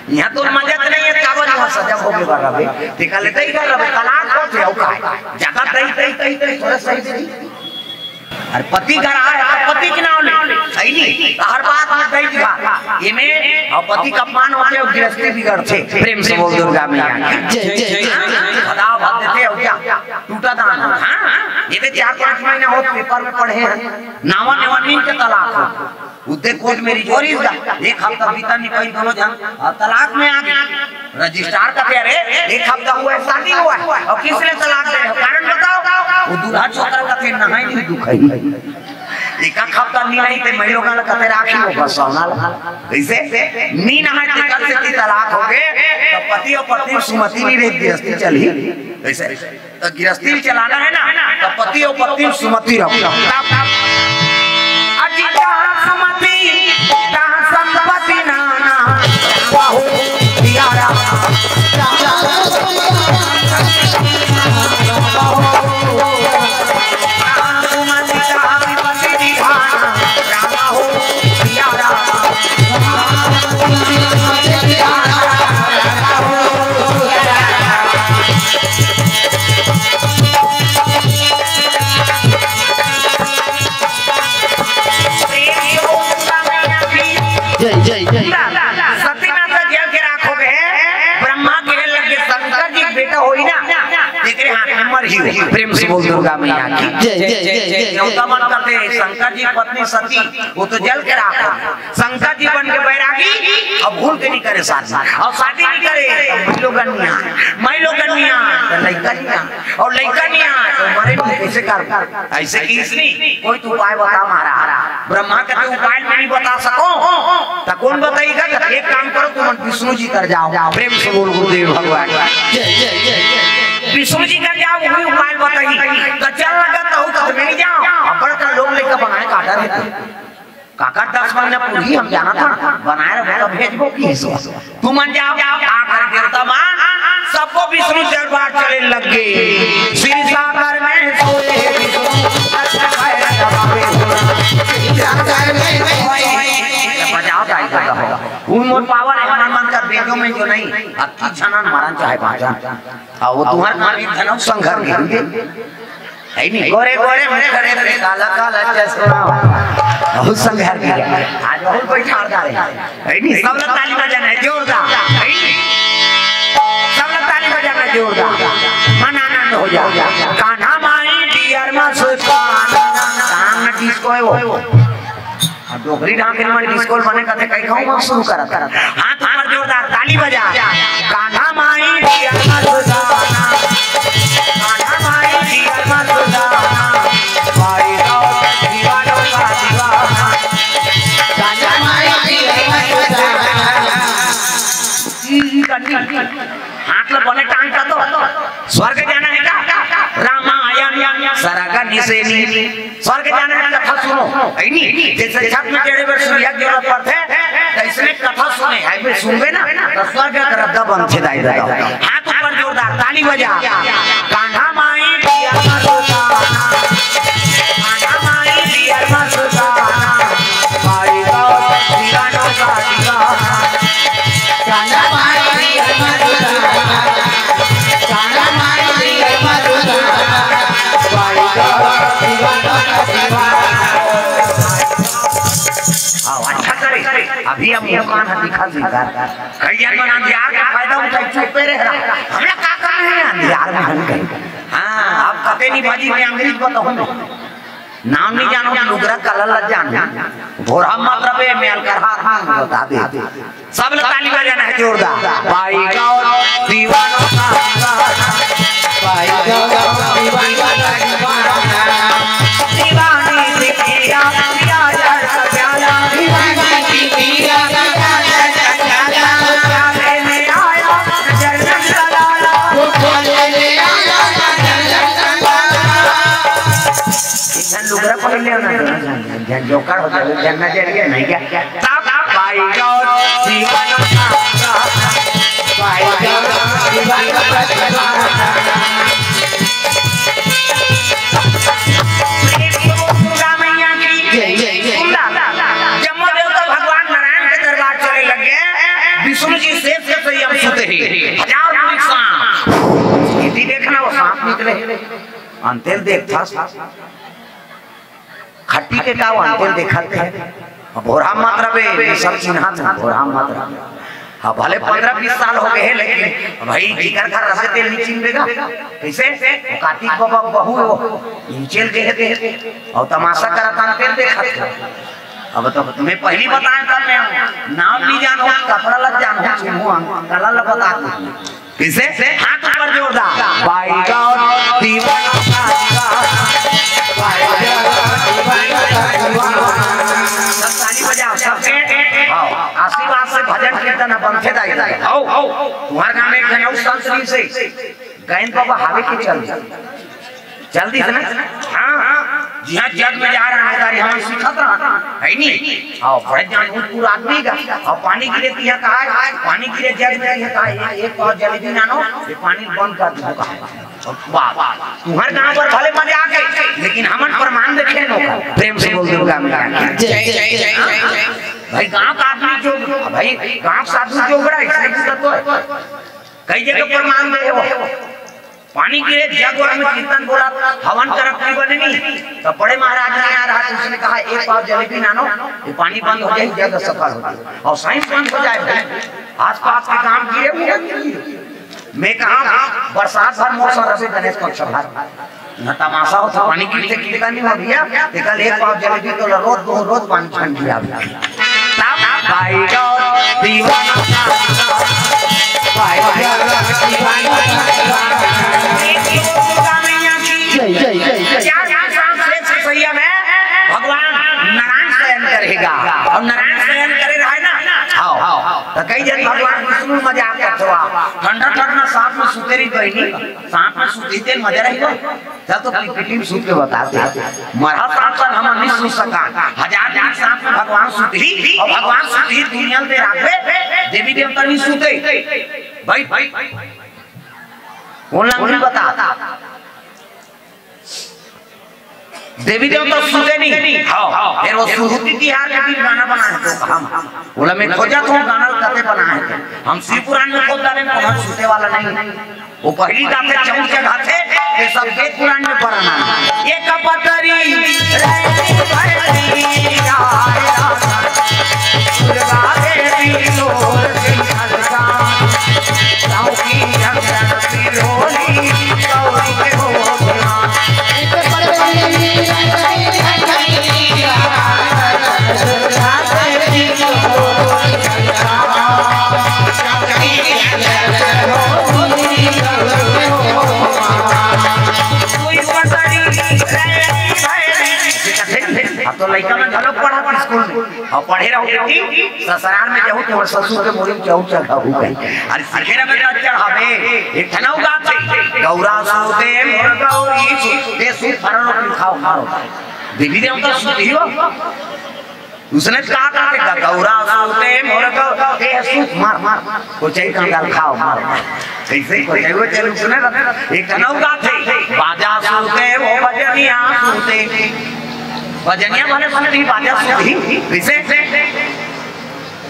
यहाँ तो मजा तो नहीं हे, काबर सजग होके बर रहे, ते कल दई कर रहे, तलाक होथे, अउ काय? ज्यादा दई, दई, दई, दई, थोड़ा सही से। अरे पति घर आए, तो पति के नाम ले, सही नहीं? तो हर बात में दई दिखा। ये में, अउ पति का अपमान होथे, अउ गृहस्थी बिगड़थे। प्रेम से बोल दुर्गा मैया की। जय, जय, जय। हाँ, भदा भद देथे, अउ क्या? टूटा दान। हाँ, ये तो चार पाँच महीना हो, पेपर में पढ़े हैं। नावा नेवा नींद के तलाक हो। उद्दे कोर्ट में रिजोरी दा, एक हफ्ता बीता नहीं पाई दोनों जन, अउ तलाक में आ गए। रजिस्ट्रार कथे, "अरे, एक हफ्ता हुआ है, शादी हुआ है, अउ किसने तलाक दे रहे हो? कारण बताओ।" वो दूल्हा छोकरा कथे, "नहाई नहीं दुख है।" एक आध हफ्ता नहीं रही, ते मैं लोग कथे राखी वो बस सोना ला। कैसे? नी नहाए ते कल से ती तलाक हो गए, तो पति अउ पत्नी सुमति नहीं रही, गृहस्थी चली। कैसे? तो गृहस्थी चलाना है ना, तो पति अउ पत्नी सुमति रखो। तब अति जहाँ सुमति, तहाँ संपत्ति नाना, बहुत प्यारा। जहाँ सुमति, तहाँ विपत्ति निधाना, रामा हो प्यारा। जय, जय, जय। सती माता जल के राख हो गए, ब्रह्मा के लगे शंकर जी के बेटा होई ना, तेकरे हाथ में मर ही हो। प्रेम से बोल दुर्गा मैया की। जय, जय, जय, जय, जय। देवता मन कहते, शंकर जी की पत्नी सती, वो तो जल के राख हो गए। शंकर जी बन के बैरागी, अब भूल के नहीं करे शादी, अउ शादी नहीं करे, तो मैं लोग गनिया, मैं लोग गनिया, तो लइका निया, अउ लइका निया, तो मरे भी कैसे कर? ऐसे किस नहीं, कोई तो उपाय बता महाराज। ब्रह्मा के तो उपाय मैं नहीं बता सको, तो कौन बताएगा? तो एक काम करो, तुम विष्णु जी कर जाओ। प्रेम से बोल गुरुदेव भगवान। जय, जय, जय, जय। विष्णु जी कर जाओ, वही उपाय बताई। तो चल लगा तो, तो मैं नहीं जाओ। अब बड़का लोग लेकर बनाए काटा रहते। काका दस मन ने पूरी हम जाना था, बनाए रहे तो भेजबो की सो। तू मन जाओ, आकर देवता मान, सबको विष्णु दरबार चले लग गए। श्री सागर में सोए विष्णु, बजाओ दाई दादा हो। उन मोर पावर है, मन मन कर बेजो में जो नहीं, अक्की छनन मरन चाहे बाजन। हाँ, वो तुम्हारे मालिक धनौ संघर के होंगे। है नहीं? गोरे गोरे मुखड़े पे काला काला चश्मा। बहुत संघर के। आज बहुत बैठार जा रहे हैं। है नहीं? सब लोग ताली बजाना है, जोरदार। है नहीं? सब लोग ताली बजाना है, जोरदार। मन आनंद हो जाए। कान्हा माई डियर मस्ताना। काम में डिस्को है वो। अब डोकरी ढांकनी मन डिस्को बने कथे, कई कहूं हम शुरू करत। हाथ ऊपर जोरदार ताली बजा। कान्हा माई डियर मस्ताना। कान्हा माई डियर मस्ताना। भाई गाओ दीवानों का दीवाना। कान्हा माई डियर मस्ताना। ई, ई करनी। हाथ ला बने टांग का तो। स्वर्ग जाना है का? रामायण सरग निसेनी। स्वर्ग जाना है, कथा सुनो। है नी? जैसे छत में चढ़े बर सीढ़िया के जरूरत पड़थे, तो इसमें कथा सुने, है भी सुनबे ना, तो स्वर्ग का रद्दा बनथे दाई दादा। हाथ ऊपर जोरदार, ताली बजा। कान्हा माई डियर मस्ताना, कान्हा माई डियर मस्ताना, भाई गाओ दीवानों का दीवाना। कान्हा माई डियर मस्ताना, कान्हा माई डियर मस्ताना, भाई गाओ दीवानों का दीवाना। आओ, अच्छा करे, अभी हम मुंह कान दिखा दी कर। कई जन मन अंधियार के फायदा उठाई, चुप्पे रह रहा। हमला का काम है अंधियार में हम कहीं? हाँ, अब कते नहीं बाजी में अंग्रेज बताऊं। नाम नहीं जानो, लुगरा कलर लग जानो। भोरा मत रवे, मेल कर हाथ में बता दे। सब लोग ताली बजाना है जोरदार। भाई गाओ दीवानों का दीवाना। भाई गाओ दीवानों का दीवाना। दीवानी थी पिया, पिया जैसा प्याला। दीवानी थी पिया, पिया जैसा प्याला। प्याले में आया नजर नजर लाला। वो प्याले में आया नजर नजर लाला। इधर लुगरा पहन लिया ना, जन जोकर हो जाए, जन नजर गया नहीं क्या? तब पाई गौर जीवन का, पाई गौर जीवन का। प्रेम से बोल दुर्गा मैया की। जय, जय, जय। सुंदर। जम्मो देवता भगवान नारायण के दरबार चले लग गए। विष्णु जी शेष के सही हम सुते ही। अंतेल देखथस, खट्टी के का अंतेल देखत हे? भोरहा मत रबे, ये सब चिन्हत हे, भोरहा मत रबे। हाँ, भले पंद्रह बीस साल हो गए हे, लेकिन भाई, जिकर घर रबे तेल नहीं चिन्हबे गा। कैसे? वो कार्तिक बाबा बहू हो, इंचेल गए थे, और तमाशा करत अंतेल देखत हे। अब तो मैं पहली बताए तब मैं नाम नहीं जानो, कपड़ा लग जानो, चिन्हू हम, कला लग बता दो। किसे? हाथ ऊपर जोरदार। बाई गौर दीवाना, बाई गौर दीवाना। सब ताली बजाओ, सबके, हाँ, आशीर्वाद से भजन कीर्तन बनथे दाई। आओ, आओ, तुम्हारे गांव में एक जन उस संत जी से गैन बाबा हावे के चल दिस। चल दिस ना? हाँ, हाँ। जिहाँ जग में जा रहा है, तारी हम सीखत रहा, है नी? हाँ, बड़े जानबूझ पूरा आदमी का। और पानी गिरे तिहाँ कहा है, पानी गिरे जग में तिहाँ कहा है, एक पाव जलेबी नानो, ये पानी बंद कर दो कहा है। वाह, तुम्हारे गांव पर भले मजाक है, लेकिन हमन प्रमाण देखे नो। प्रेम से बोल दुर्गा मैया की। जय, जय, जय, जय। भाई, गांव का आदमी जो, भाई, गांव का साधु जो बड़ा है, सही बात तो है। कई जगह प्रमाण दे हो। पानी गिरे जग में कीर्तन बोला, हवन करत नहीं बने नहीं। तो बड़े महाराज ने आ रहा, उसने कहा, "एक पाव जलेबी नानो, ये पानी बंद हो जाए, जग सफल हो जाए।" और साइंस बंद हो जाए भाई। आसपास के काम गिरे हुए। मैं कहा, बरसात भर मौसम रसे गणेश पक्ष भर। न तमाशा हो तो पानी गिरते गिरता नहीं हो भैया। ते कल एक पाव जलेबी तो रोज दो रोज पानी छान दिया। तब भाई गौर दीवाना, भाई गौर दीवाना। दुर्गा मैया की जय, जय, जय, जय। चार साल से सैया में भगवान नारायण शयन करेगा। और नारायण शयन करे रहे ना, हाँ, हाँ। तो कई जन भगवान विष्णु मजाक करत हुआ, ठंडा ठंडा सांप में सुते रही बहनी, सांप में सुते ही तेल मजा रही हो। तब तो पिपिटी में सुत के बताते हैं। मरहा सांप सन हम नहीं सुत सका। हजार दिन सांप में भगवान सुत ही, और भगवान सुत ही दुनिया में राखबे, देवी देवता नहीं सुते। भाई, भाई, वो लंगड़ी बता। देवी देवता सुते नहीं। हाँ, फिर वो सुरहुती तिहार के दिन गाना बनाए तो हम, बोला, "मैं खोजत हूँ गाना कते बनाए थे।" हम शिव पुराण में खोज डाले, तो हम सुते वाला नहीं। वो पहली गाथे, चौक जगाथे, ये सब वेद पुराण में पढ़ना है। ये कपतरी रे भैरी राय राय, दुर्गा देवी तोर सिंघल का, गाँव की जंगल सिरोली, गौरी के हो ध्यान। अब तो लइका मन घलो पढ़त स्कूल में। अउ पढ़े रहो बेटी, ससुराल में जाहू, तुम्हारे ससुर के मुड़ी में चौक चढ़ाहू कहीं। अरे सीखे रहे तो चढ़ाबे। एक ठन अउ गाथे, "गौरा सूते मोर गौरी सूते सूत भर रोटी खाओ मारो।" देवी देवता सूती हो। उसने कहा था कि "गौरा सूते मोर गौ-, ए सूत मार, मार, कोचई कंगाल खाओ मार।" कैसे कोचई वो चल उसने एक ठन अउ गाथे, "बाजा सूते वो बजनिया सूते।" बजनिया भले सूती, बाजा सूती। कैसे?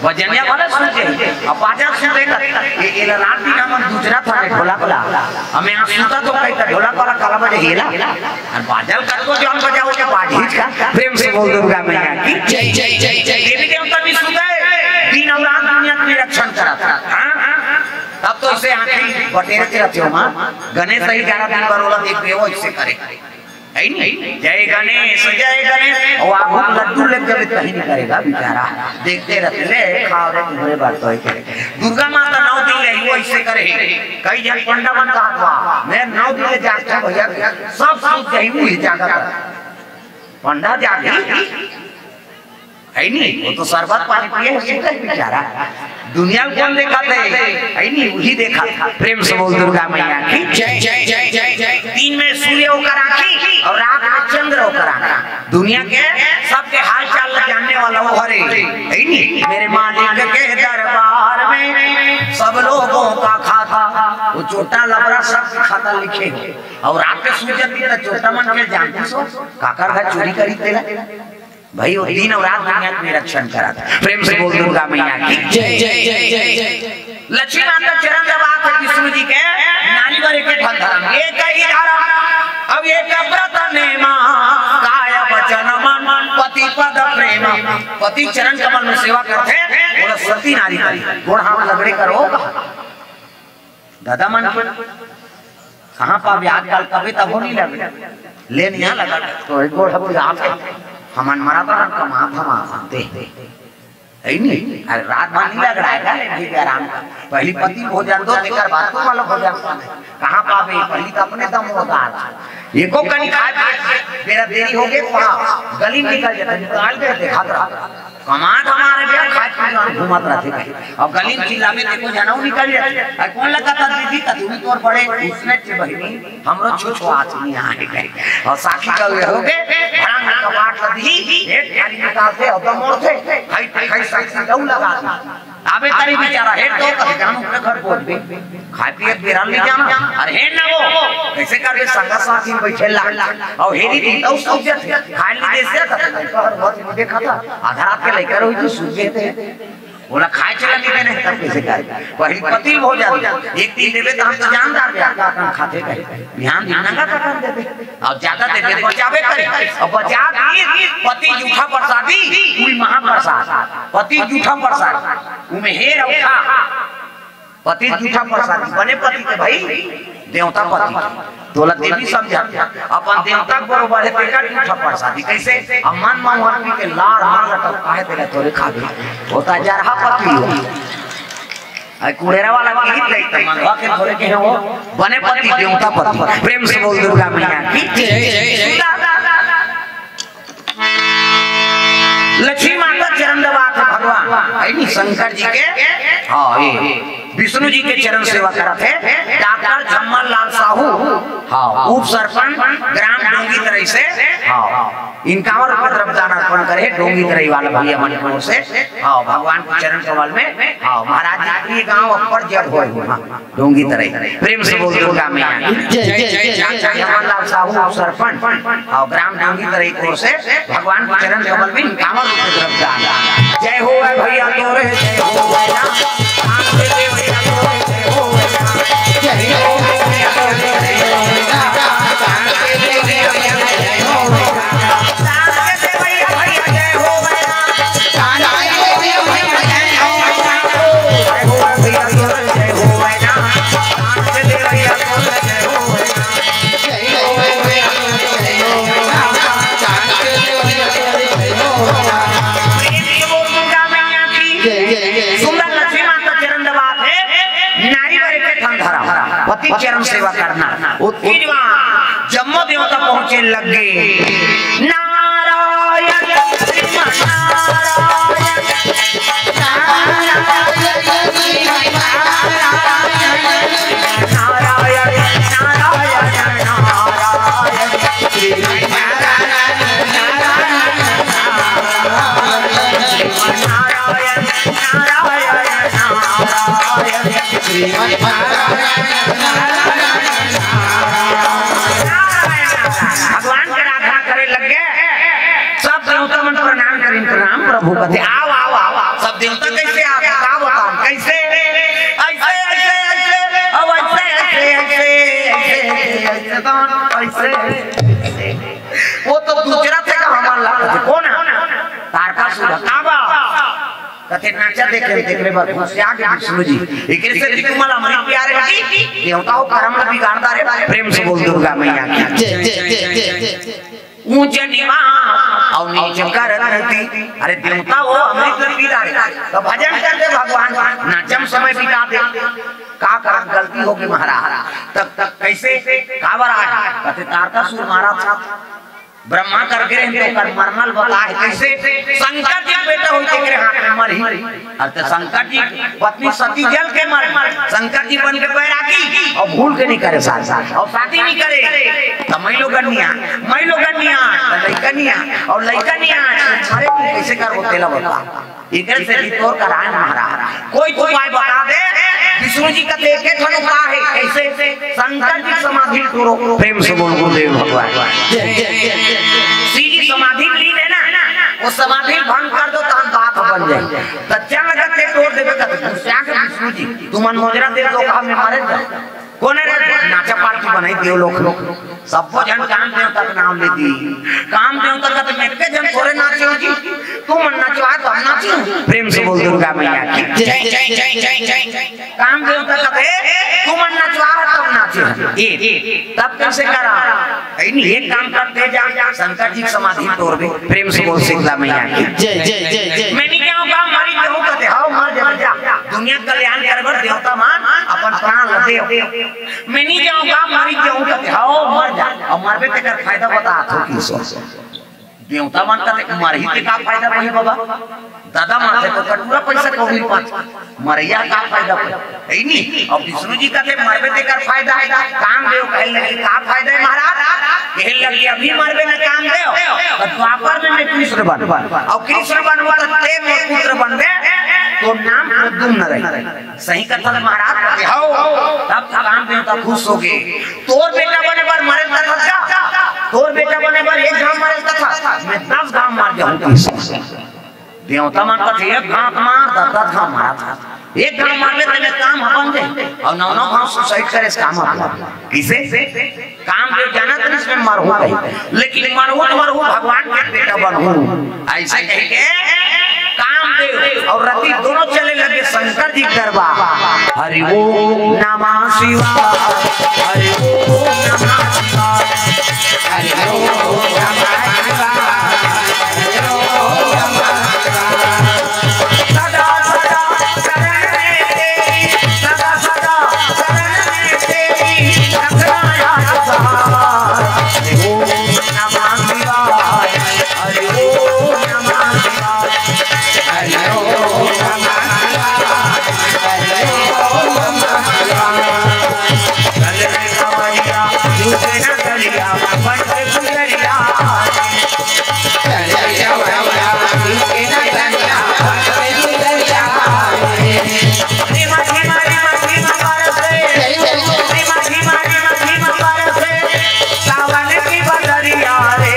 बजनिया भले सूते, अब बाजा सूते का। ये, ये रात दिन हम दूसरा था रे ढोलक वाला। हमें यहाँ सूता तो कहीं का ढोलक वाला काला बजे हेला। और बाजा का तो जौन बजाओ के बाजी का। प्रेम से बोल दुर्गा मैया की जय, जय, जय, जय। देवी देवता भी सूते, दिन और रात दुनिया के रक्षण करा था। हाँ, हाँ, हाँ। तब तो इसे आंखें बटेरे के रखे हो माँ। गणेश ही ग्यारह दिन भर होला देख वो इससे करे। है नहीं? जय गणेश, जय गणेश। और आगू लड्डू ले जब कहीं नहीं करेगा बेचारा, देखते रहते, "ले, खाओ रे, तुम्हारे बात तो है।" दुर्गा माता नौ दिन ले वो इससे करे। कई जन पंडा मन कहा था, "मैं नौ दिन ले जागता भैया, सब सूत जाही, वो ही जागा था।" पंडा जागी, है नहीं? वो तो शरबत पानी पिए है, सूते है बेचारा। दुनिया में कौन देखा था? है नहीं, वही देखा था। प्रेम से बोल दुर्गा मैया की जय, जय, जय, जय, जय। दिन में सूर्य होकर आंखी और रात में चंद्र होकर आंखी। दुनिया के सबके हाल चाल जानने वाला वो हरे, है नहीं? मेरे मालिक के दरबार में सब लोगों का खाता, वो चोटा लबरा सबके खाता लिखे हो। और रात के सूर्य दिन तो चोटा मन के जानती सो, काकर घर चोरी करी तेला। भाई, वो दिन और रात दुनिया के रक्षण करा था। प्रेम से बोल दुर्गा मैया की जय, जय, जय, जय, जय। लक्ष्मी माता चरण दबा के विष्णु जी के नारी बर एक ठन धर्म, एक ही धर्म। पति चरण कमल में सेवा करथे, ओला सती नारी कही। गोड़ हाथ लगड़े करो कहा। दादा मन के कहाँ पाबे आजकल, कबे तभो नहीं लगे। ले नहीं लगा तो एक गोड़ हम जाते। हमन मरा तो हम कमा धमा खाते। है नहीं? अरे रात भर नहीं लग रहा है क्या? ले ठीक है, आराम का। पहली पति भोजन दो, तेकर बाद तुम वाला भोजन खाना है। कहाँ पाबे? पहली तो अपने दम होता है। एको कनी खाए पिए, मेरा देरी हो गई, वहाँ गली में निकल जाता, निकाल के देखा था। कमात हमारे गया, खाए पीए और घूमत रहते कहीं। और गली में चिल्ला में देखो, जनऊ निकल जाते। अरे कौन लगा था दीदी? का तू भी तोर बड़े उसने चे बहिनी, हमरो छो छो आदमी यहाँ है कहीं। और साखी का वे हो गए, भड़ांग कपाट लदी, एक थाली निकालते और दमोड़ते, खाई, खाई साखी दऊ लगा दी। अबे तारी बेचारा हेड तो कभी जानू के घर पहुंच गए। खाए पिए के बेरा ले जाना। अरे हेड ना वो, कैसे कर दे संगा साथी में बैठे ला। और हेरी दी तो सब जत, खाए ले जैसे था, तो हर बहुत मुझे खाता। आधा रात के लेकर हुई तो सूझ गए थे। बोला खाए चला नहीं देने तब कैसे कर। पहली पति हो जाते। एक दिन देवे तो हम तो जानदार भी आपका अपन खाते कहे। ध्यान दिन नंगा पकड़ देते। और ज्यादा देवे तो बचावे करे। और बचा के पति जूठा प्रसादी, कोई महाप्रसाद। पति जूठा प्रसाद। उमे हेर अउ खा। पति जूठा प्रसादी, बने पति के भाई, देवता पति के। तोला देवी समझा, अपन देवता के बरोबर है, तेकर जूठा प्रसादी। कैसे? अब मन में हर पी के लार मार लटक, काहे तेला तोरे खाबे? होता जरहा पति हो। आई कुड़ेरा वाला गीत गई त मंगवा के थोरे के हो, बने पति देवता पति। प्रेम से बोल दुर्गा मैया की जय। लक्ष्मी माता चरण दबात है भगवान, है नी शंकर जी के, हाँ, ये विष्णु जी के चरण सेवा करत है। डॉक्टर झम्मर लाल साहू, हाँ, उप सरपंच ग्राम डोंगी तरई से, हाँ, इनकावर उपद्रव दान अर्पण करे, डोंगी तरई वाला भैया मन की ओर से, हाँ, भगवान के चरण कमल में, हाँ, महाराज जी के गांव अपर जब होए हुआ। डोंगी तरई। प्रेम से बोल दुर्गा मैया की। जय, जय, जय, जय, जय। जय हनुमान लाल साहू सरपंच और ग्राम डोंगी तरई की ओर से भगवान के चरण कमल में इनकावर रूप में द्रव्य दान। जय हो भैया तोरे, जय हो भैया। जय हो भैया तोरे, जय हो भैया। सुंदर लक्ष्मी माता चरण दबात है, नारी वाले के ठन धरा, पति चरण सेवा करना। उत्तीज जम्मो देवता पहुंचे लग गए। नारायण श्रीमन नारायण, नारायण श्रीमन नारायण, नारायण, नारायण, नारायण श्रीमन नारायण, नारायण, नारायण, नारायण श्रीमन नारायण। भगवान के आराधना करे लग गए। सब देवता मन प्रणाम करिन, प्रणाम प्रभु कथे, आओ, आओ, आओ, आओ। सब देवता कैसे आ गए, का बताओ, कैसे? ऐसे, ऐसे, ऐसे, अब ऐसे, ऐसे, ऐसे, ऐसे, ऐसे, ऐसे, कौन? ऐसे, ऐसे। वो तो दूसरा से का हमार ला, कौन है? तारकासुर, का बा? कथे नाचा देखे, देख ले बार, घुसिया के विष्णु जी। एकरे से भी तुम्हारा अमृत प्यारे लगी, देवता हो करम ला बिगाड़ता रे। प्रेम से बोल दुर्गा मैया की। जय, जय, जय, जय, जय। ऊंच निवास और नीच करत रीति। अरे देवता हो अमृत ला पी डारे, तो भजन कर दे भगवान, नाचम समय बिता दे। का करत गलती होगी महाराज? तब, तब कैसे? काबर आए? कथे तारकासुर महाराज ब्रह्मा करके रहते ओकर मरना ल बताए। कैसे? शंकर जी बेटा होई तेकरे हाथ में मरही। अब तो शंकर जी पत्नी सती जल के मर, शंकर जी बन के बैरागी और भूल के नहीं करे साथ साथ और शादी नहीं करे। तो मैं लोग गनिया, मैं लोग गनिया, तो लइका निया और लइका निया, अरे तू कैसे करबो तेला बता। एकरे से भी तोर कराए महाराज। कोई तो उपाय बता दे। विष्णु जी का देखे ठन उपाय है। कैसे? शंकर जी समाधि तोड़ो। प्रेम से बोल गुरुदेव भगवान। जय, जय, जय, जय। सीधी समाधि लीन है ना, वो समाधि भंग कर दो तो हम बात बन जाए। तो चल लगा के तोड़ देवे का गुस्सा के विष्णु जी, तुमन मोजरा दे दो, कहा मैं मारे जाओ। कोन रे? नाचा पार्टी बनाई देव लोग। सब्बो झन काम देवता के नाम ले दी। काम देवता का तो मैं के झन थोरे नाचे हो जी। तू मन नचवा तब नाचे। प्रेम से बोल दुर्गा मैया की। जय, जय, जय, जय, जय, जय। काम देवता का दे, तू मन नचवा तब नाचे। ए, तब कैसे करा? कहीं नहीं, एक काम करते जा, शंकर जी की समाधि तोड़ दे। प्रेम से बोल शीतला मैया की। जय, जय, जय, जय। मैं नहीं जाऊंगा, मरी जाऊं कहते, हाओ मर जा, मर जा। दुनिया कल्याण करे बर देवता मान अपन प्राण ल दे। मैं नहीं जाऊंगा, मरी जाऊं कहते, हाओ मर जा। और मरबे तेकर फायदा बता थो किसो। देवता मन कहते, मरही ते का फायदा पही बाबा? दादा मन से तो कटोरा पैसा कौड़ी पाँच, मरैया का फायदा पही? है नी? और विष्णु जी कहते, मरबे ते कर फायदा है। कामदेव कहे लगे, का फायदा है महाराज? कहे लगे, अभी मरबे ना कामदेव, तो द्वापर में मैं कृष्ण बन, और कृष्ण बनबो तो ते मोर पुत्र बनबे, तो नाम प्रद्युम्न रही। सही कथा महाराज कहते, हो। तब कामदेव का खुश हो गए। तोर बेटा बने बर मरे तथा का? तोर बेटा बने बर एक घाव मरे तथा, मैं दस घाव मार जाऊं। देवता मन कथे, एक घाव मार, दस दस घाव मारा था। एक घाव मार ले तेरे काम अपन दे, और नौ नौ घाव सुसाइड करे, काम अपन। किसे? कामदेव जानत नहीं इसमें मरहू कही, लेकिन मरहू तो मरहू, भगवान के बेटा बनहू। ऐसे कह के कामदेव और रति दोनों चले लगे शंकर जी के दरबार। हरि ओम नमः शिवाय, हरि ओम नमः शिवाय, हरि ओम नमः शिवाय, हरि ओम नमः शिवाय। सदा सदा शरण में तेरी, सदा सदा शरण में तेरी, रखना याद सहाय। हरि ओम नमः शिवाय, हरि ओम नमः शिवाय। सावन की बदरिया रे,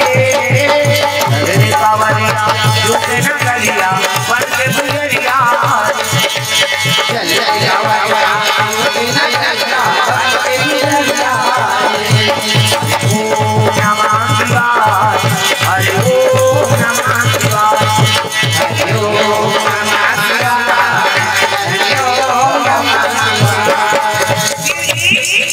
रे सावरिया, रुक न करिया, बन के गुजरिया। चल, चल, चल, चल, चल, चल, चल। ओम नमः शिवाय, हरि ओम नमः शिवाय, हरि ओम नमः शिवाय, हरि ओम नमः शिवाय।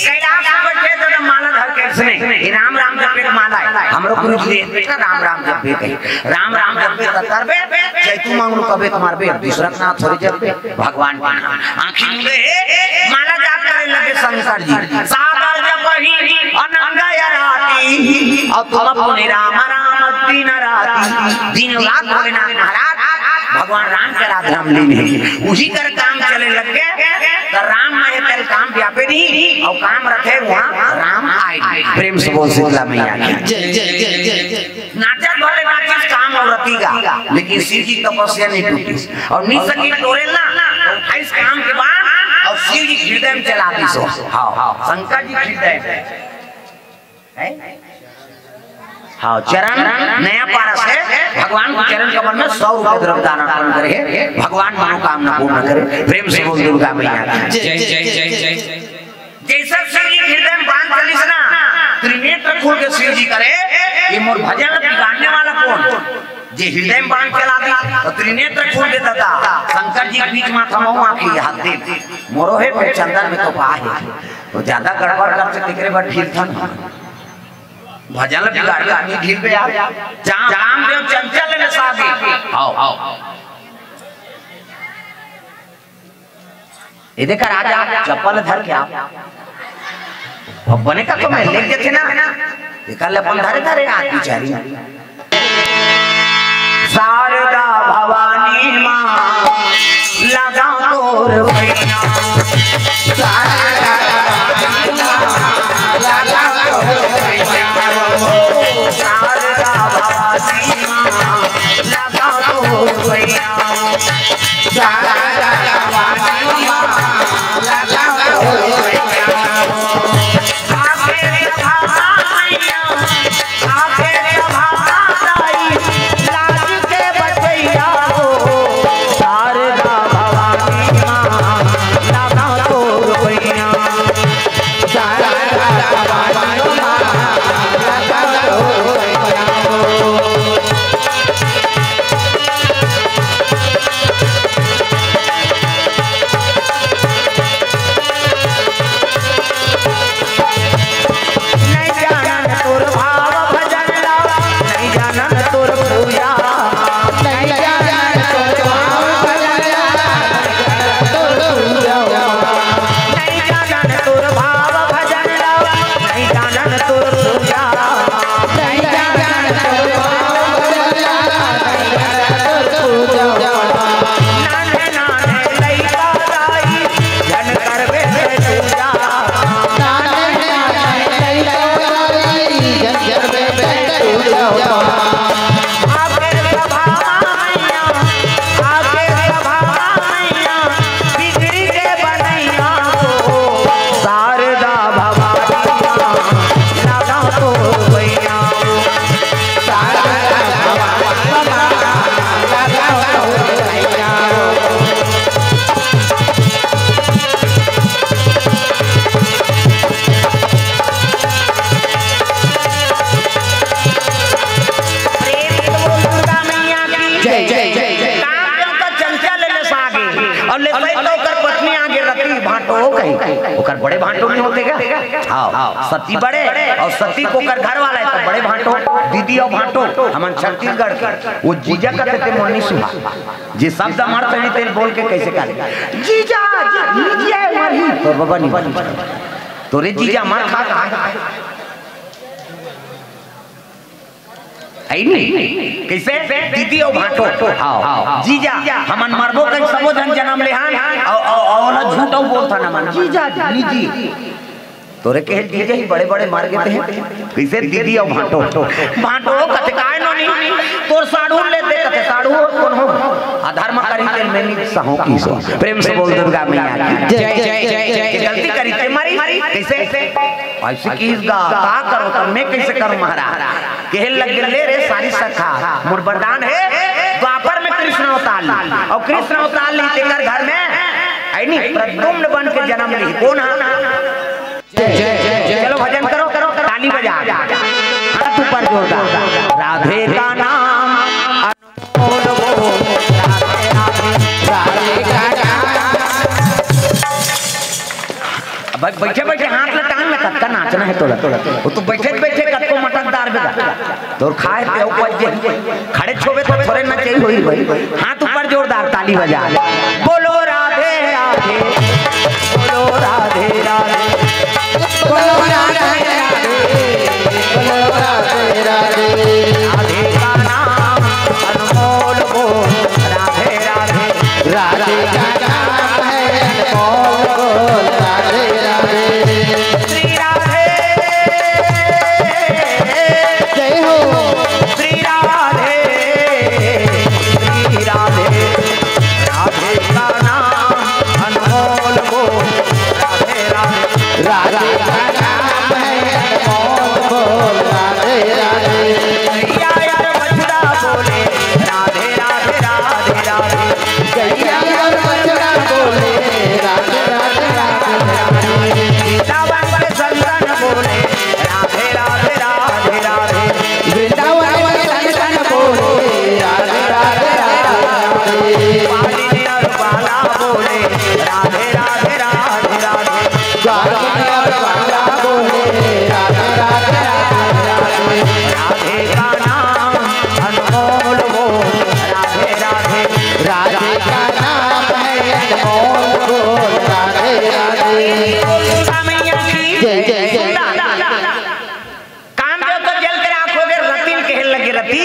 कैलाश में बैठे तो माला धर के इसने, ये राम राम जपे के माला है। हमरो गुरु जी दे, बेटा राम राम जपे कही। राम राम जपे त करबे, चैतू मांगलू कबे तुम्हार बे, दूसरा के नाम थोड़ी जपे, भगवान के नाम। आँखी मुंदे, माला जाप करे लगे शंकर जी। सादर जपहि अनंग अराती, और तुम अपने राम राम दिन राती। दिन रात भोलेनाथ महाराज भगवान राम के राधे राम लीन है। उही कर काम चले लग गए, तो राम में तेल काम व्यापे नहीं, और काम रखे वहाँ राम आए। प्रेम से बोल शीतला मैया की। जय, जय, जय, जय, जय। नाचत भले नाचिस काम और रति गा, लेकिन शिव जी की तपस्या नहीं टूटिस। और निज संगी टोरेल ना, अट्ठाईस काम के बाद और शिव जी हृदय में चला दिस। हाँ, शंकर जी हृदय में। हैं? हाँ, चरण नया पारस है, भगवान को चरण कमल में सौ रुपए द्रव्य दान अर्पण करे, भगवान मनोकामना पूर्ण करे। प्रेम से बोल दुर्गा मैया की। जय, जय, जय, जय, जय। जैसे शिव जी के हृदय में बाण चलिस ना, त्रिनेत्र खोल के शिव जी करे, ये मोर भजन बिगाड़ने वाला कौन? जे हृदय में बाण चला दी, तो त्रिनेत्र खोल के दादा, शंकर जी के बीच माथा में आँखी हाथ दे, मोरो है फिर चंदन में तो पा है, तो ज्यादा गड़बड़ कर से तिकरे बर ढील था ना। भजन बिगाड़ के आदमी ढील पे यार, जहाँ रामदेव चंचल ने सादी, आओ, आओ। ये देखा राजा चप्पल धर के आओ। अब बने का तो मैं लेके थे ना, ये कल अपन धरे धरे आज बिचारी। शारदा भवानी माँ लगा तोर पैया। शारदा भवानी माँ लगा तोर पैया। शारदा भवानी माँ लगा तोर पैया। ओकर बड़े भांटो नहीं होते क्या? हाँ, सती बड़े अउ सती के ओकर घर वाला हे, त बड़े भांटो, दीदी अउ भांटो। हमन छत्तीसगढ़ के, वो जीजा कथे ते मोर नइ सुहाय। जे शब्द हमर सही तेला बोल के कइसे करे? जीजा, जी, जीजा हे मरही। तोर बबा नहीं मरही। तोरे जीजा हमर खा कहाँ हे? हे नहीं? कइसे? दीदी अउ भांटो। हाँ, हाँ। जीजा, हमन मरबो कहीं सबो झन जनम ले हन, अउ, अउ, अउ ओला झूठ अउ बोलथन हमन। जीजा, जी, जी। तोरे कहे जीजा ही बड़े-बड़े मर गे ते। कइसे? दीदी अउ भांटो। भांटो कथे काय नोनी? तोर साढ़ू ले दे कथे, साढ़ू कोन हो? अधर्म करी ते में नहीं सहूँ किहिस। प्रेम से बोल दुर्गा मैया की। जय, जय, जय, जय, जय। गलती करी ते मरी। कइसे? अइसे किहिस गा, का करों त मैं कइसे करों महाराज? कहे लग गे, ले रे सारी सखा, मोर वरदान हे, द्वापर में कृष्ण अवतार ली, अउ कृष्ण अवतार ली तेकर घर में, हे नहीं, प्रद्युम्न बन के जनम ली। कोन हा? जय, जय, जय, जय। चलो भजन करो, करो, करो, ताली बजा। हाथ ऊपर जोरदार। राधे का नाम अब भाई, बइठे बइठे हाथ ल टांग न, कतका नाचना हे तोला। वो तो बइठे बइठे कतको मटकदार बेटा। तोर खाए ते अउ पच जे। खड़े छोबे त थोरे नचई होही भाई। हाथ ऊपर जोरदार ताली बजा। बोलो राधे राधे, बोलो राधे राधे, बोलो राधे राधे, बोलो राधे राधे। राधे का नाम अनमोल बोल, राधे राधे। राधे का नाम है अनमोल बोल, राधे राधे। श्री राधे, जय हो। श्री राधे, श्री राधे। राधे का नाम अनमोल बोल, राधे राधे। राधे का नाम है अनमोल बोल, राधे राधे। गैया अउ बछड़ा बोले, राधे राधे राधे राधे। गैया अउ बछड़ा बोले, राधे राधे राधे राधे। वृंदावन के संतन बोले, राधे राधे राधे राधे। वृंदावन के संतन बोले, राधे राधे राधे राधे। बालिन अउ बाला बोले, राधे राधे राधे राधे। बालिन अउ बाला बोले, राधे राधे राधे राधे। राधे का नाम अनमोल बोल, राधे राधे। राधे का नाम है अनमोल बोल, राधे राधे। बोल दुर्गा मैया की जय, जय, जय। सुंदर। कामदेव तो जल के राख हो गे, रति ल कहे लगे, रति,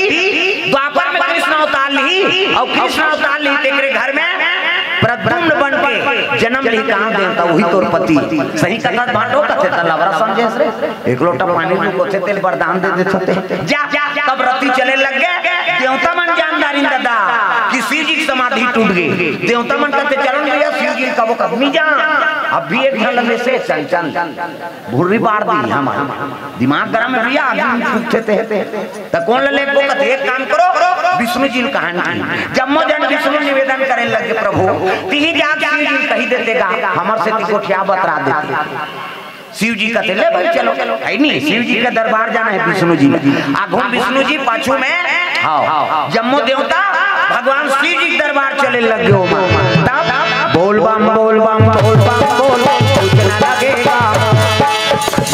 द्वापर में कृष्ण अवतार ली, अउ कृष्ण अवतार ली, तेकरे घर में प्रद्युम्न बन के जनम ली कामदेव, त उही तोर पति। सही कथस भांटो, कथे त लबरा समझेस रे। एक लोटा पानी ल कोथे तेल वरदान दे देथे ते। जा, जा, तब रति चले लग गे। देवता मन जान डारिन दादा कि शिव जी के समाधि टूट गे। देवता मन कथे, "चलो न भैया, शिव जी कबो कदमी जा।" अब भी एक झन लगे से चंचल भुर्री बार दी हमर। दिमाग गरम हे भैया, आदमी फूकथे ते। त कोन ल लेगबो कथे, एक काम करो, विष्णु जी ल कहान की। जम्मो झन विष्णु निवेदन करे लगे, "प्रभु, तिही जाके शिव जी ल कहि देते गा, हमर सेती गोठिया बतरा देते।" शिव जी कथे, "ले भाई चलो।" हे नहीं, शिव जी के दरबार जाना हे विष्णु जी। आगू में विष्णु जी, पाछू में, हाँ, जम्मो देवता भगवान शिव जी के दरबार चले लग गे ओमा। तब बोल बम, बोल बम, बोल बम, बोल, कुछ ना लगेगा।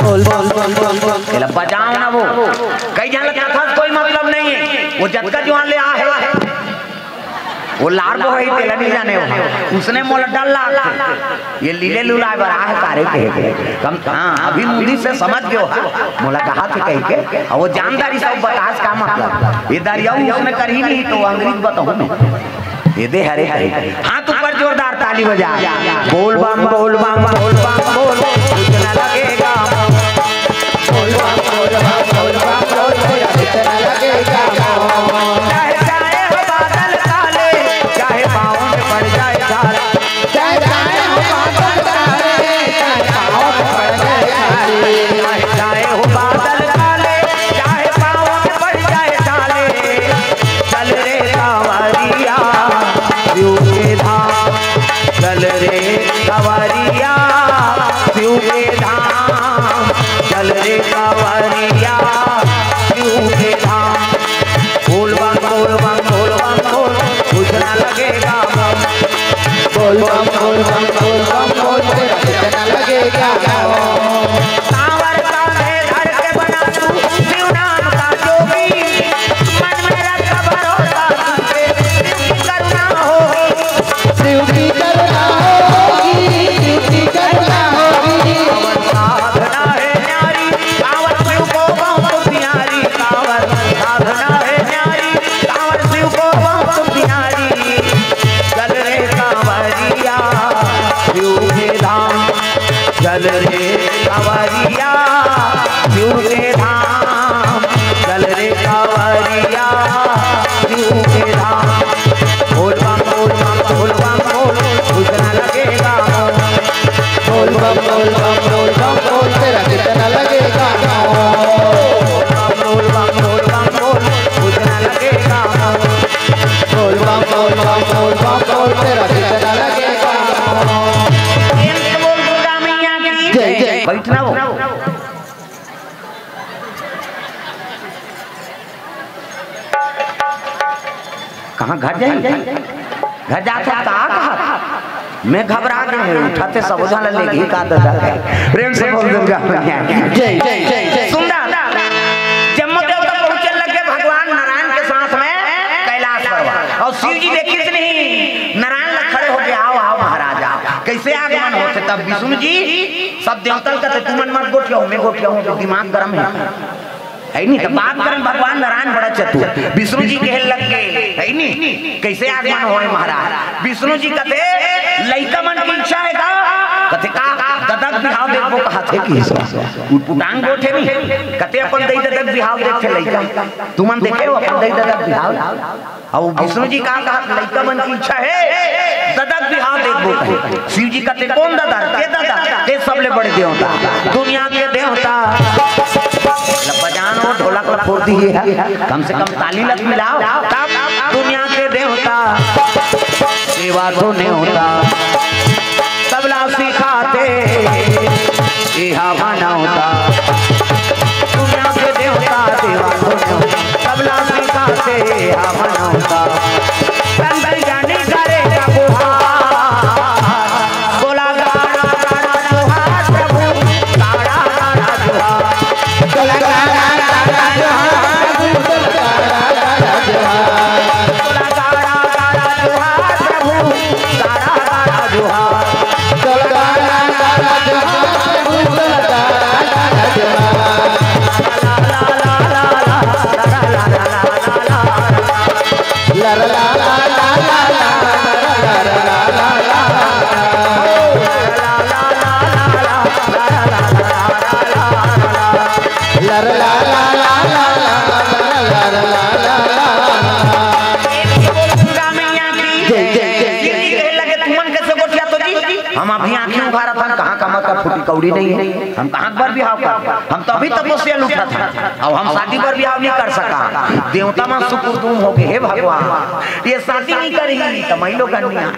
बोल बम, बोल बम, बोल। एला बजाओ ना वो। कई झन ल कथा से कोई मतलब नहीं हे। वो जतका जुआन ले आ हे। वो लार बोहई तेला नहीं जाने हो। उसने मोला डर लागथे। ये लीले लुलाए बर आहे तारे कहे के। कम, हाँ, अभी मुंदी से समझ गयो हा। मोला कहा थे कह के। अउ वो जानदारी सब बतास का मतलब। ये दरियाऊ उसने करही नहीं तो अंग्रेज बताऊँ मैं। ये दे हरे कहे के। हाथ ऊपर जोरदार ताली बजा। बोल बम, बोल बम, बोल बम, बोल। कुछ ना लगेगा। बोल बम, बोल बम, बोल बम, बोल, बोल, कुछ ना लगेगा। चाहे, चाहे हो बादल काले, चाहे पाँव में पड़ जाए छाला। चाहे, चाहे हो बादल काले, चाहे पाँव में पड़ जाए छाले। चाहे, चाहे हो बादल काले, चाहे पाँव में पड़ जाए छाले। चल रे कांवरिया, शिव के धाम। चल रे कांवरिया, शिव के धाम। चल रे कांवरिया, शिव के धाम। बोल बम, बोल बम, बोल बम, बोल, कुछ ना लगेगा बम। बोल बम, बोल बम, बोल बम, बोल, तेरा कुछ ना लगेगा। कांवर कांधे धर के बना तू शिव नाम का जोगी, मन में रख भरोसा तुझ पे, शिव की करुणा होगी। शिव की करुणा होगी, शिव की करुणा होगी। कांवर साधना है न्यारी, कांवर शिव को बहुत प्यारी, कांवर साधना है न्यारी, कांवर शिव को बहुत प्यारी। चल रे कांवरिया शिव के धाम, चल रे कांवरिया शिव के धाम, चल रे कांवरिया शिव के धाम। बोल बम बोल बम बोल बम बोल, कुछ ना लगेगा मोल। बोल बम बोल बम बोल बम बोल, तेरा कितना लगेगा मोल। बोल बम बोल बम बोल बम बोल, कुछ ना लगेगा मोल। बोल बम बोल बम बोल बम बोल, तेरा कितना लगेगा मोल। प्रेम से बोल दुर्गा मैया की जय, जय। बैठना हो। कहाँ घर जाई? घर जात हे का कहा? मैं घबरा गए हैं, उठाते सब झन ले गई का दादा। प्रेम से बोल दुर्गा मैया की जय, जय, जय, जय। सुंदर। जम्मो देवता पहुंचे लग गए भगवान नारायण के साथ में कैलाश पर। और शिव जी देखिस नहीं, नारायण लग खड़े हो गए, "आओ, आओ महाराज, आओ।" कैसे आगमन होते तब विष्णु जी सब देवता कहते, "तुमन मत गोठियाओ, मैं गोठियाऊं, अभी दिमाग गर्म है।" है नी? तो बात करन भगवान नारायण बड़ा चतुर। विष्णु जी कहे लग गए, है नी? कैसे आगमन होए महाराज? विष्णु जी कहते, "लइका मन की इच्छा है का?" कहते, "का?" "ददक बिहाव देखबो," कहा थे कि उटपुटांग गोठे नी। कहते, "अपन दई ददक बिहाव देखे लइका। तुमन देखे हो अपन दई ददक बिहाव?" अउ विष्णु जी का कहा, "लइका मन की इच्छा है, ददक बिहाव देखबो," कहे। शिव जी कहते, "कोन ददक? ते ददक, ते सबले बड़े देवता, दुनिया के देवता।" ला बजान हो, ढोलक ला फोड़ दी है, कम से कम ताली लग मिलाओ। तब दुनिया के देवता, सेवा तो नहीं होता, तबला सिखाते, एहा बनौता। दुनिया के देवता, देवा तो नहीं होता, तबला सिखाते, एहा बनौता। संत जानी करे का गुहार, बोला गाड़ा गाड़ा जोहार प्रभु, गाड़ा गाड़ा जोहार। बोला गाड़ा गाड़ा जोहार प्रभु, बोला गाड़ा गाड़ा जोहार। बोला गाड़ा गाड़ा जोहार प्रभु, गाड़ा गाड़ा जोहार। बोला गाड़ा गाड़ा जोहार प्रभु, बोला गाड़ा गाड़ा जोहार। दुर्गा मैया की जय, जय, जय, जय। दीदी कहे लगे, "तुमन कैसे गोठिया तो जी?" हम अभी आंखी उघारत हन, कहाँ कमर का फूटी कौड़ी नहीं है, हम कहाँ बर बिहाव कर, हम तो अभी तपस्या लुटत हन, अब हम शादी बर बिहाव नहीं कर सका। देवता मन सुकुरदुम हो गए, "हे भगवान, ये शादी नहीं करी तो मई लोगन नहीं आए,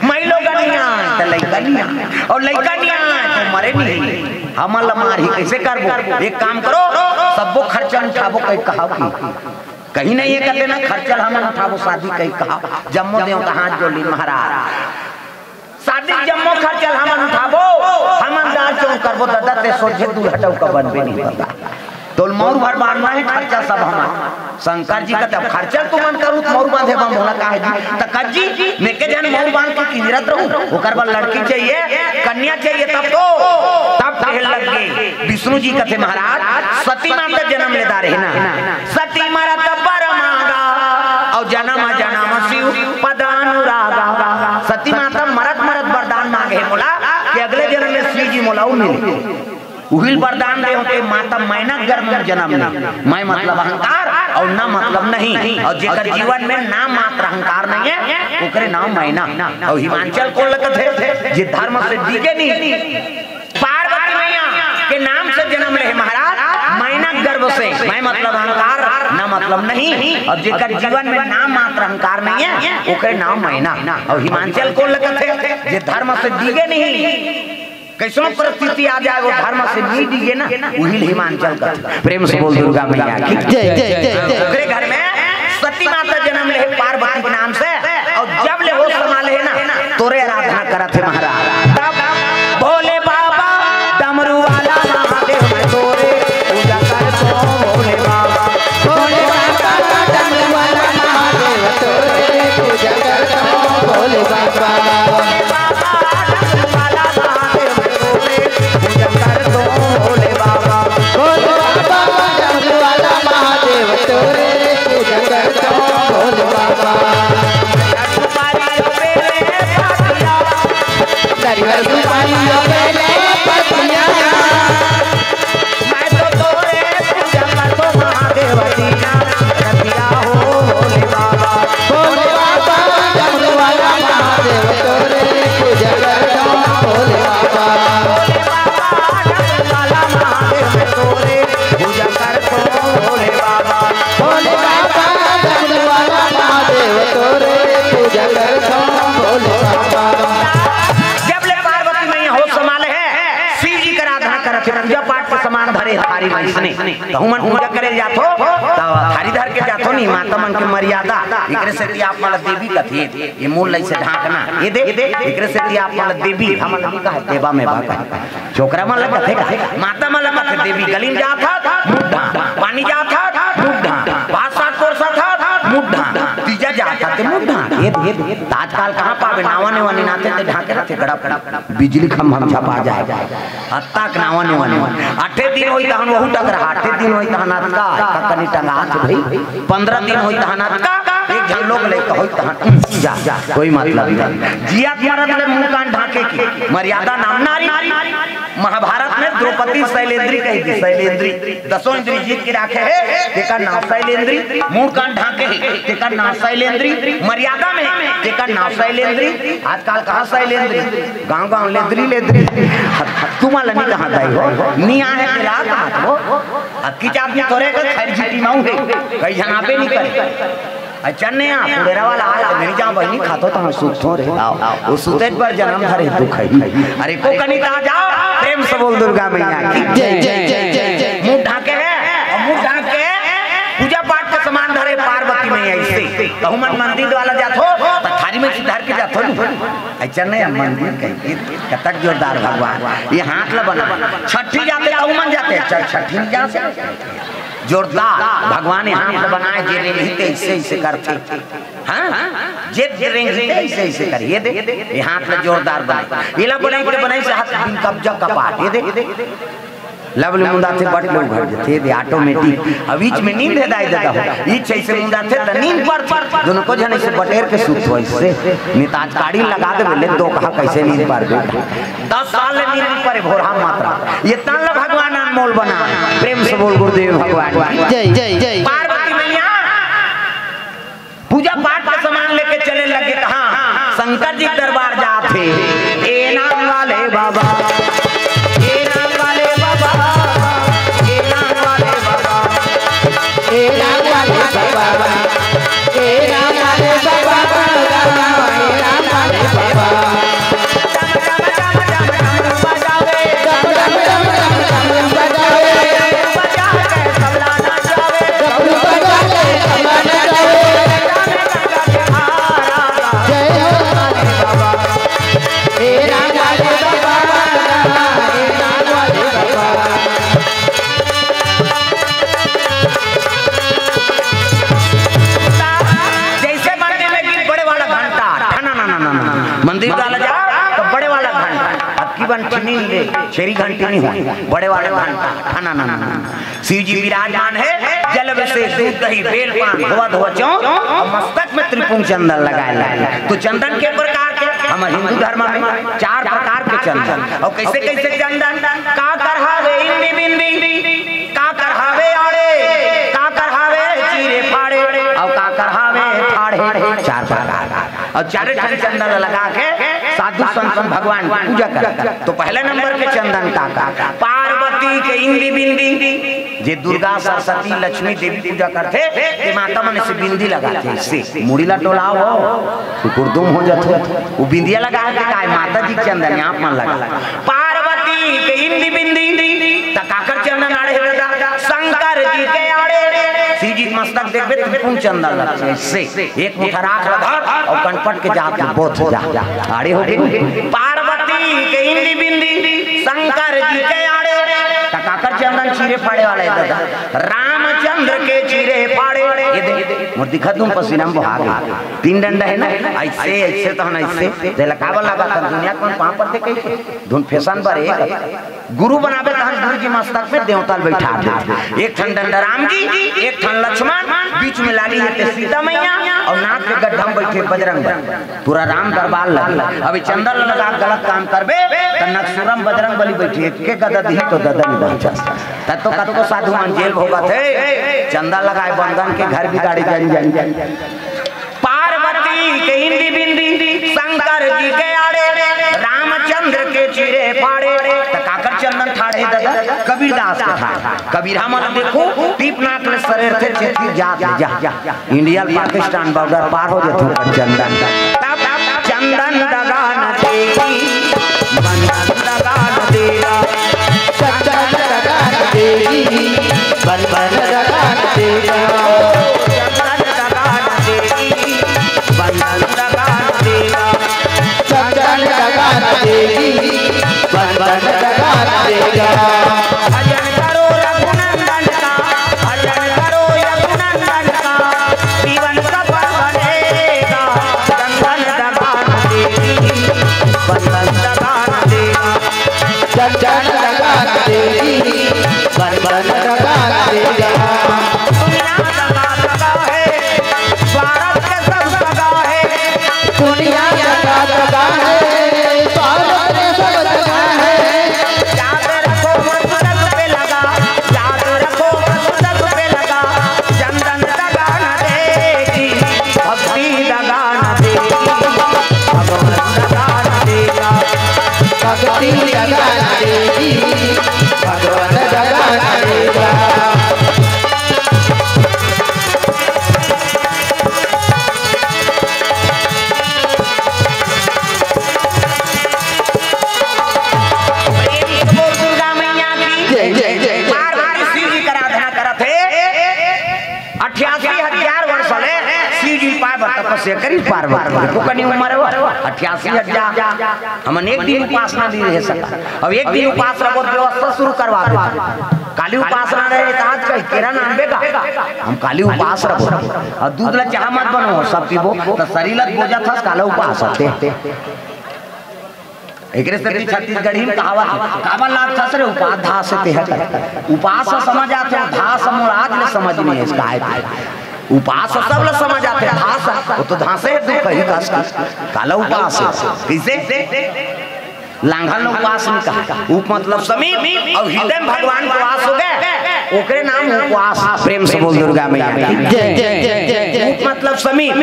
मई लोगन नहीं आए तो लइका नहीं आए, और लइका नहीं आए तो मरे नहीं, हमन ला मारही, कैसे करबो? एक काम करो, सबो खर्चा उठाबो," कही कहा की कहीं नहीं ये कहते ना, "खर्चा हमन उठाबो शादी," कही कहा। जम्मो देवता हाथ जोड़ ली, "महाराज, शादी जम्मो खर्चा हमन उठाबो, हमन दाल चाउर करबो, ददा ते सोझे दूल्हा टउका बनबे नहीं बता। तोल मउर भर बांधना है, खर्चा सब हमन।" शंकर जी कहते, "अब खर्चा तुमन करू, त मउर बांधे बा मोला काहे जी?" त कज्जी, "मैं के जन मउर बांध के किंजरत रहूं, ओकर बर लड़की चाहिए, कन्या चाहिए, तब तो।" तब कहे लग गए विष्णु जी कहते, "महाराज, सती माता जन्म ले डारे ना।" सती मरत बर मांगा, अउ जनम जनम शिव पद अनुरागा। सती माता मरत मरत वरदान मांगे हे मोला कि अगले जन्म में शिव जी मोला अउ मिले। उहिल वरदान दे होते माता मैना गर्भ में जन्म ले। मैं मतलब अहंकार अउ ना मतलब नहीं। अउ जेकर जीवन में ना मात्र अहंकार नहीं है, ओकरे नाम मैना। अउ हिमांचल कोन लगत हे, जे धर्म से डिगे नहीं। पार्वती मैया के नाम से जन्म ले हे महाराज, मैना गर्भ से। मैं मतलब अहंकार, ना मतलब नहीं। अउ जेकर जीवन में नाम मात्र अहंकार नहीं है, ओकरे नाम मैना। अउ हिमांचल कोन लगत हे, जे धर्म से डिगे नहीं। कैसनो परिस्थिति आ जाए, वो धर्म से नहीं डिगे ना, उही ले हिमांचल का। प्रेम से बोल दुर्गा मैया की जय, जय, जय, जय। ओकरे घर में सती माता जन्म ले हे पार्वती के नाम से, अउ जब ले होश संभाले हे ना, तोरे आराधना करत हे महाराज। तब भोले बाबा करत हे, पूजा पाठ के सामान धरे थारी में इसने। तहू मन पूजा करे जाथो, त थारी धर के जाथो नी, माता मन के मर्यादा। एकरे सेती आप मन ला देवी कथे, ये मुंह ला अइसे ढांकना, ये दे, एकरे सेती आप मन ला देवी, हमन ला नइ कहे, देवा में बा कहे। छोकरा मन ला कथे, माता मन ला कथे, देवी गली में जात हस, मुंह ढांक, पानी जात हस, मुंह ढांक, भात साग परोसत हस, मुंह ढांक, तीजा जात हस, ते मुंह ढांक, ये दे, ये दे। त आजकाल कहाँ पाबे, नावा नेवा निनाथे, ते ढांके रथे, गड़प, गड़प। बिजली खंभा में झपा जाय। अतका के नावा नेवा निनाथे। आठे दिन होही तहन वहू टकरा, आठे दिन होही तहन अतका, का कनी टंगात भाई। पंद्रह दिन होही तहन अतका, एक झन लोग लइका होही तहन, उम, जा, जा, कोई मतलब नहीं। जियत मरत ले मुंह कान ढांके के मर्यादा नाम नारी। महाभारत में द्रौपदी शैलेंद्री कही थी, शैलेंद्री। दसों इंद्री जीत के राखे हे, तेकर नाम शैलेंद्री, मुंह कान ढांके हे, तेकर नाम शैलेंद्री, मर्यादा में, तेकर नाम शैलेंद्री। आजकाल कहाँ शैलेंद्री, गांव गांव लेंद्री लेंद्री। तुमन ला नइ कहत हंव हो, नइ आहे तेला कहत हंव। अक्की चाप नइ तोरे के खैर झिटी माऊ हे, कई झन आबे नइ करे। अच्छा ने आ, पुड़ेरा वाला आय, मेरी जान बहिनी खाथो तहन सुतथों रे। आओ, वो सुते बर जनम धरे दुख हे। अरे को कनी ता जाओ, प्रेम से बोल दुर्गा मैया की। जय, जय, जय, जय, जय। मुंह ढांके हे, अउ मुंह ढांक के पूजा पाठ के सामान धरे पार्वती मैया अइसे। तहू मन मंदिर वाला जाथो, त थारी में से धर के जाथो नी। अच्छा ने आ मंदिर कही, कतक जोरदार भगवान। ये हाथ ला बना, छठी जाथे तहू मन जाथे, च-, छठी नइ जाथे। जोरदार भगवान ये हाथ ला बनाए, जे रेंगही ते अइसे अइसे करथे। हाँ? जे रेंगही ते अइसे अइसे कर, ये दे, ये हाथ ला जोरदार बनाए। एला बनाए के बनाए से हाथ बिन कब्जा कपाट, ये दे। लब ले मुंदाथे, बट ले उघर जथे, ये दे, automatic। अब बीच में नींद हे दाई ददा हो, इच अइसे मुंदाथे त नींद पर, पर, दूनों को झन अइसे बटेर के सुतथो अइसे। नइ त आज काड़ी लगा देबे, ले दो कहा कइसे नींद पर दे। दस साल ले नींद परे भोरहा मात्रा। ये तन ला भगवान अनमोल बना। प्रेम से बोल गुरुदेव भगवान की। जय, जय, जय। पार्वती मैया पूजा पाठ के सामान लेके चले लगे, कहाँ शंकर जी के दरबार जात हे। ए नाम वाले बाबा, ए नाम वाले बाबा, ए नाम वाले बाबा, ए नाम वाले बाबा, ए नाम वाले बाबा, ए नाम वाले बाबा। जइसे मंदिर में गीत बड़े वाला घंटा, ठना ना ना ना ना। मंदिर वाला जा, त बड़े वाला घंटा। अबकी बन ठिनी ले, छेरी घंटी नइ होय, बड़े वाला घंटा, ठना ना ना ना ना। शिव जी विराजमान हे, जल अभिषेक, दूध, दही, बेल, पान, धोवा, धोवा, चौं, अउ मस्तक में त्रिपुंड चंदन लगाए लाए। त चंदन के प्रकार के, हमर हिंदू धर्म में चार प्रकार के चंदन। अउ कइसे, कइसे चंदन? काकर हावे इंदी बिंदी, काकर हावे आड़े, काकर हावे चीरे फाड़े, अउ काकर हावे ठाढ़े। चार प्रकार। अउ चारे ठन चंदन लगा के साधु संत भगवान की पूजा करथे। त पहले नंबर के चंदन काकर? पार्वती के इंदी बिंदी। जे दुर्गा, सरस्वती, लक्ष्मी देवी पूजा करथे, ते माता मन अइसे बिंदी लगाथे, अइसे मुड़ी ला डोलाव, सुकुरदुम हो जाथे। वो बिंदिया लगा के काय माता जी के चंदन आप मन लगा। पार्वती के इंदी बिंदी, त काकर चंदन आड़े हे ददा? शंकर जी के आड़े। शिव जी के मस्तक देखबे, त्रिपुंड चंदन लगथे, अइसे। एक मुठा राख ल धर अउ कनपट के जात ल बोथ जा, आड़े हो गे। पार्वती के इंदी बिंदी, शंकर जी के आड़े। त काकर चंदन चीरे फाड़े वाला हे ददा? रामचंद्र के चीरे फाड़े। ये दे, मोर दिखत हूँ पसीना में बोहा गे। तीन डंडा हे ना, अइसे, अइसे तहन अइसे। तेला काबर लगाथन? दुनिया के मन पाँव परथे कहिके। धुन फैशन बर एक गुरु बनाबे तहन गुरु जी मस्तक में देवता ल बइठा दे। एक ठन डंडा राम जी, एक ठन लक्ष्मण, बीच में लाली हे ते सीता मैया अउ नाक के गड्ढा में बइठे बजरंग बली। पूरा राम दरबार लगे। अभी चंदन लगा के गलत काम करबे त नकसुरम बजरंग बली बइठे, एक के गदा दिही त ददा नइ बाँचस। त तो कतको साधु मन जेल भोगत हे, चंदा लगाए बंदन के घर बिगाड़े जन जन। पार्वती के इंदी बिंदी, शंकर जी के आड़े, रामचंद्र के चीरे फाड़े। त काकर चंदन ठाढ़े ददा? कबीरदास के ठाढ़े। कबीरहा मन देखो, टीप नाक ले सरेरथे, चिट्ठी जात ले जा। इंडिया पाकिस्तान बॉर्डर पार हो जाथे चंदन। तब चंदन डगान देगी, बंदन डगान देगा। बन बन दगा न देगा। चंदन दगा न देगी, बन बन दगा न देगा। चंदन दगा न देगी, बन बन दगा न देगा। भजन करो रघुनंदन का, भजन करो रघुनंदन का, जीवन सफल बनेगा। चंदन दगा न देगी, बन बन दगा न देगा। चंदन दगा न देगी, बन बन दगा न देगा। दुनिया दगा दगा है, भारत के सब दगा है। दुनिया दगा दगा है, भारत के सब दगा है। याद रखो मकसद पे लगा, याद रखो मकसद पे लगा। चंदन दगा न देगी, भक्ति दगा न देगी, भगवान दगा न देगा। भक्ति दगा न देगी, भगवान दगा न देगा। प्रेम से बोल दुर्गा मैया की जय, जय, जय, जय। पार्वती शिव जी की आराधना करत हे। अठासी हजार वर्ष ले शिव जी पाए बर तपस्या करी पार्वती। देखो कनी उम्र हे वो, अठासी हजार। हमन एक दिन उपासना नहीं रह सका। अब एक दिन उपास रहो, व्यवस्था शुरू करवा दो। काली उपासना रहे त आज कही केरा नाम बेगा, हम काली उपास रहो। अउ दूध ला चाह मत बनाओ, सब पीबो, त शरीर ला बोझा थस, काला उपास होथे। एकरे सेती छत्तीसगढ़ी में कहावत हे, "काबर लागथस रे उपास धास तेहा कर।" उपास समझ आथे, धास मोर आज ले समझ नहीं हे, इसका आए थे। उपास सब ल समझ आथे, धास वो तो धासे हे, दुख ही कस कस। काला उपास हे, कइसे? लांघन ल उपास नहीं कहा। उप मतलब समीप, अउ हृदय में भगवान के वास हो गे, ओकरे नाम उपवास। प्रेम से बोल दुर्गा मैया की जय, जय, जय, जय, जय। उप मतलब समीप,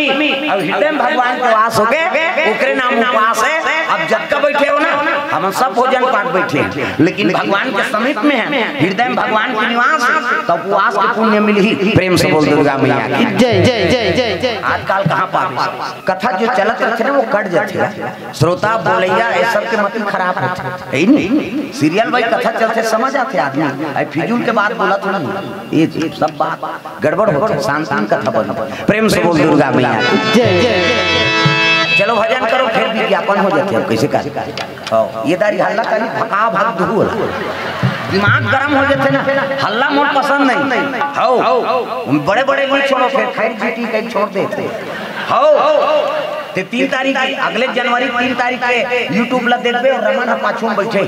अउ हृदय में भगवान के वास हो गे, ओकरे नाम उपवास हे। अब जतका बैठे हो ना, हम सब भोजन पात बैठे हैं, लेकिन भगवान के समीप में हे, हृदय में भगवान के निवास हे, त उपवास के पुण्य मिलही। प्रेम से बोल दुर्गा मैया की जय, जय, जय, जय, जय। आजकल कहाँ पावे? कथा जो चलत रथे ना, वो कट जाथे। श्रोता बोलैया, ये सब के मति खराब होथे, हे नहीं? सीरियल वाइज कथा चलथे, समझ आथे आदमी। अई फिजूल के बात बोलत नहीं, ये सब बात गड़बड़ होथे। शांत शांत कथा बोल, प्रेम से बोल दुर्गा मैया की जय, जय, जय। चलो भजन करो, फिर विज्ञापन हो जाथे। अब कइसे कर? हाँ, ये दारी हल्ला करी, भका भक दुहू होला। दिमाग गरम हो जाथे ना, हल्ला मोर पसंद नहीं। हौ, बड़े बड़े नहीं छोड़ो, फिर खैर जीटी कहीं छोड़ देथे। हौ, ते तीन तारीख, अगले जनवरी तीन तारीख के YouTube ला देखबे, अउ रमन ह पाछू में बैठे,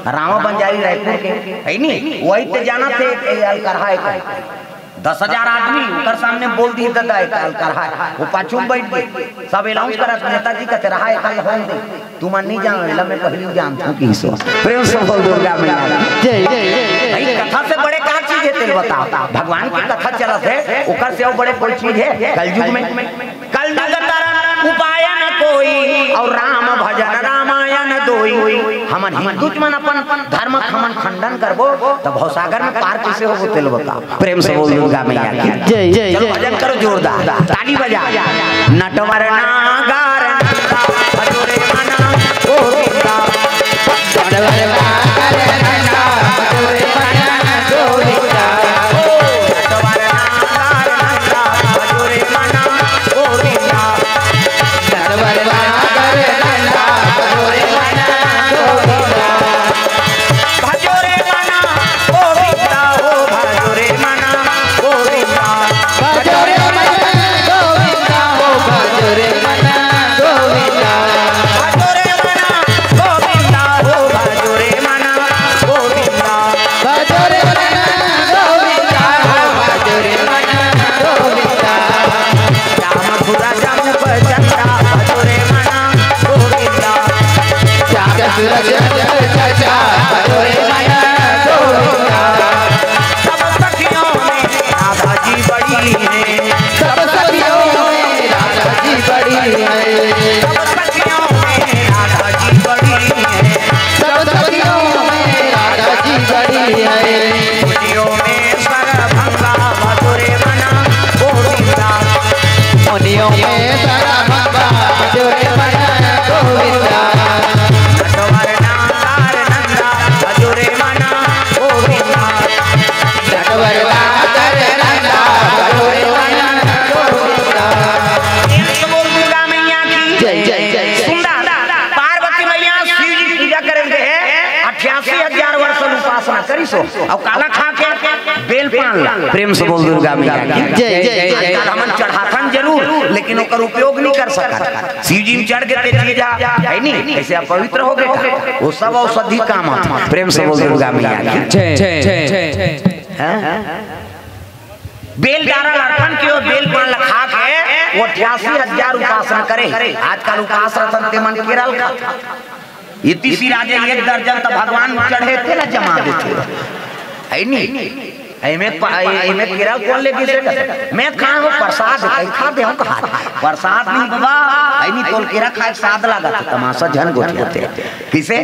रामा बंजारी रायपुर के, हे नी? वही ते जानथे, ए अलकरहा हे। दस हजार आदमी ओकर सामने बोल दी, "ददा, ए अलकरहा हे।" वो पाछू में बैठ गे, सब अनाउंस करत, "नेताजी कथे रहा, ए कल होन दे।" तुमन नहीं जानो, एला मैं पहली जानथों कि ईश्वर। प्रेम से बोल दुर्गा मैया की जय, जय, जय, जय। भाई, कथा से बड़े का चीज हे, तेल बताओ। भगवान की कथा चलत हे, ओकर से अउ बड़े कोई चीज हे कलयुग में? कलयुग तरन उपाय न कोई, अउ राम भजन रामायण दोई। हमन हिंदू मन अपन धर्म हमन खंडन करबो, त भवसागर में पार कइसे होबो, तेल बताओ। प्रेम से बोल दुर्गा मैया की जय, जय, चलो जय। भजन करो जोरदार, ताली बजा। नटवर नागर नंदा, भजो रे मना गोविंदा। नटवर नागर नंदा, भजो रे मना गोविंदा। नटवर नागर नंदा, भजो रे मना गोविंदा। नटवर नागर नंदा, भजो रे मना गोविंदा। भजो रे मना गोविंदा हो, भजो रे मना गोविंदा। भजो रे मना गोविंदा हो, भजो रे मना गोविंदा। भजो रे मना गोविंदा हो, भजो रे मना गोविंदा। भजो रे मना गोविंदा हो, भजो रे मना गोविंदा। राम धुरा जम पर चंदा, भजो रे मना गोविंदा। श्याम सुरज रंग चर्चा, भजो रे मना गोविंदा। सब सखियों में राधा जी बड़ी है। सब सखियों में राधा जी बड़ी है। सब सखियों में राधा जी बड़ी है। सब सखियों में राधा जी बड़ी है। मुनियों में सरभंगा, भजो रे मना गोविंदा। मुनियों में सरभंगा, भजो रे मना गोविंदा। नटवर नागर नंदा, भजो रे मना गोविंदा। नटवर करिस हो। अउ काला खा के? बेल पान ला। प्रेम से बोल दुर्गा मैया की। जय, जय, जय, जय। आजकल हमन चढ़ाथन जरूर, लेकिन ओकर उपयोग नहीं कर सकत। शिव जी में चढ़ के ते चीज आ, है नहीं? ऐसे अपवित्र हो गए। वो सब औषधि काम आथे। प्रेम से बोल दुर्गा मैया की। जय, जय, जय, जय। हाँ? बेल डारा अर्पण कियो, बेल पान ला खा के वो अठासी हजार उपासना करे। आजकल उपास रथन ते मन केरल खा। ये तीसी राजे एक दर्जन त भगवान में चढ़े थे ना, जमा देथे। है नी? एमे प-, ए-, एमे केरा कोन ले गिसे? मैं खाए हो प्रसाद, कहीं खा दे हम कहा। प्रसाद नहीं बाबा, है नी, तोल केरा खाए साद लागत, तमाशा झन गोठियाथे। किसे?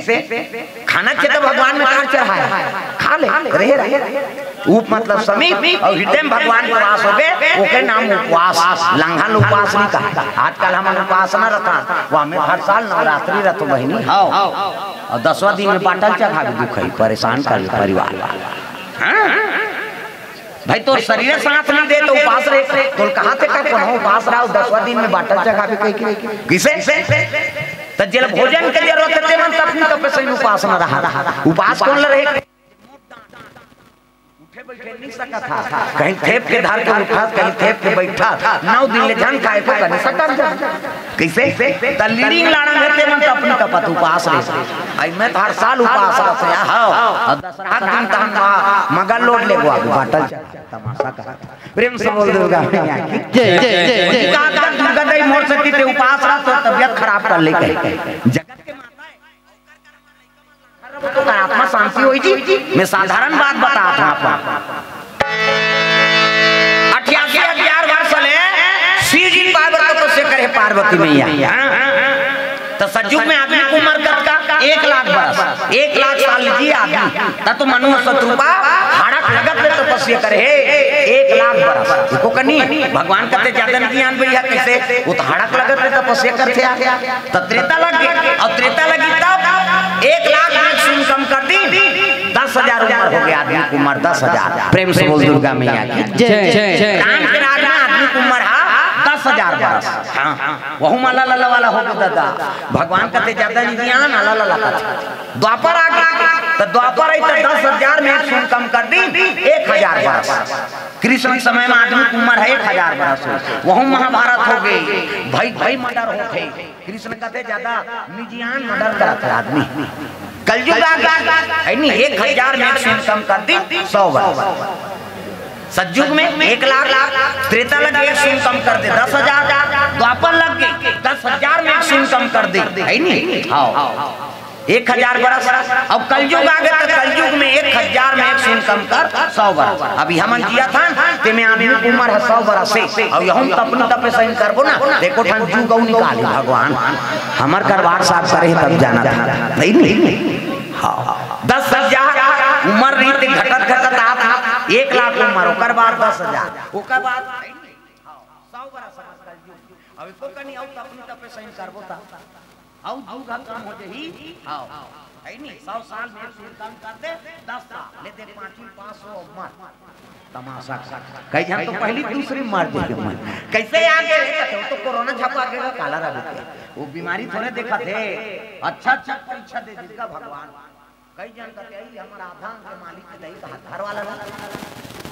खाना के तो भगवान में कार चढ़ाए, खा ले, रहे, रहे। उप मतलब समीप, अउ हृदय में भगवान के वास होगे, ओके नाम उपवास, लंघन उपवास नहीं कहा। आजकल हमन उपासना रथन, वो हमें हर साल नवरात्रि रथ बहिनी, हाँ। अउ दसवाँ दिन में बाटल चढ़ावे दुख है, परेशान कर परिवार। हाँ? भाई, तोर शरीर साथ नहीं दे तो उपास रहे, तोल कहाँ से कर कोनो उपास रहा, दसवाँ दिन में बाटल चढ़ावे कहीं के। किसे? त जेला भोजन के जरूरत है, ते मन तपनी तपे सही उपास न रहा। उपास कोन ल रहे? उठे बैठे नहीं सकत था, कहीं थेप के धर के उठा, कहीं थेप के बैठा, नौ दिन ले झन खाए को कहीं सकत जा। कैसे? त लीड़िंग लाड़ंग है, ते मन तपनी तपत उपास रहे। आई मैं तो हर साल उपास रहते हैं, हाँ। और दशहरा के दिन तहन वहाँ मगर लोड ले गवा, बाटल चढ़ा, तमाशा कर। प्रेम से बोल दुर्गा मैया की। जय, जय, जय, जय। का, का दुर्गा दाई मोर सती ते उपास रहा तो तबियत खराब कर ले कहीं। जगत के माता है। तो आत्मा शांति होई जी। मैं साधारण बात बतात हूँ आपको। अठासी हजार वर्ष ले शिव जी पार्वती तपस्या करे, पार्वती मैया। तो सतयुग में आदमी के उम्र कतका? एक लाख बरस, एक लाख साल जी आदमी। त तो मनु शतरूपा हड़क लगत ले तपस्या करे हे, एक लाख बरस। एको कनी भगवान कते ज्यादा नहीं ज्ञान भैया, कैसे? वो तो हड़क लगत ले तपस्या करथे यार। त त्रेता लग गए, और त्रेता लगी तब एक लाख में सुन कम कर दी, दस हजार उम्र हो गया आदमी की उम्र, दस हजार। प्रेम से बोल दुर्गा मैया की। जय, जय, जय। राम के राज में आदमी की उम्र है दस हजार बरस। हाँ, वहू माला लाला वाला हो गया दादा। भगवान कते ज्यादा नहीं ज्ञान, आला लाला कथे। द्वापर आ गया, तो द्वापर आई तो दस हजार में सुन कम कर दी, एक हजार बरस। कृष्ण के समय में आदमी की उम्र है एक हजार बरस हो, वहू महाभारत हो गई, भाई भाई मर्डर होथे। कृष्ण कथे ज्यादा निजियान मर्डर करत है आदमी। कलयुग आ गया, है नी, एक हजार में एक सुन कम कर दी, सौ बरस। सतयुग में एक लाख, त्रेता लग एक सुन कम कर दे, दस हजार, द्वापर लग गए, दस हजार में एक सुन कम कर दे, है नी? हाँ। एक हजार बरस। अब कलयुग आ गए तो कलयुग में एक हजार में एक सुन कम कर सौ बरस। अभी हमन जिया था, तेमे आदमी की उम्र है सौ बरस से। अब यहूँ तपनी तपे सही करबो ना, देखो ठन जुग अउ निकाली भगवान। हमर करवार साफ करे तब जाना था। नहीं, नहीं। हाँ। दस हजार उम्र रही थी, घटत घटत आप एक लाख उम्र, ओकर बाद दस हजार, ओकर बाद सौ बरस समझ कर जुग। अब एको कनी अउ तपनी तपे सही करबो ता। अउ जुग ह कम हो जही। हाँ। है नी? सौ साल में एक सुन कम कर दे, दस साल, ले दे पाँचवीं पास हो, मर। तमाशा कर। कई झन तो पहली दूसरी मर जाए मन। कैसे आ गए रे? तो, तो कोरोना छापा के काला रह गए। वो बीमारी थोड़े देखा थे। अच्छा, अच्छा परीक्षा दे जिनका भगवान। कई जन कहते, "आई, हमर आधा अंग के मालिक नहीं कहा, घर वाला ना।"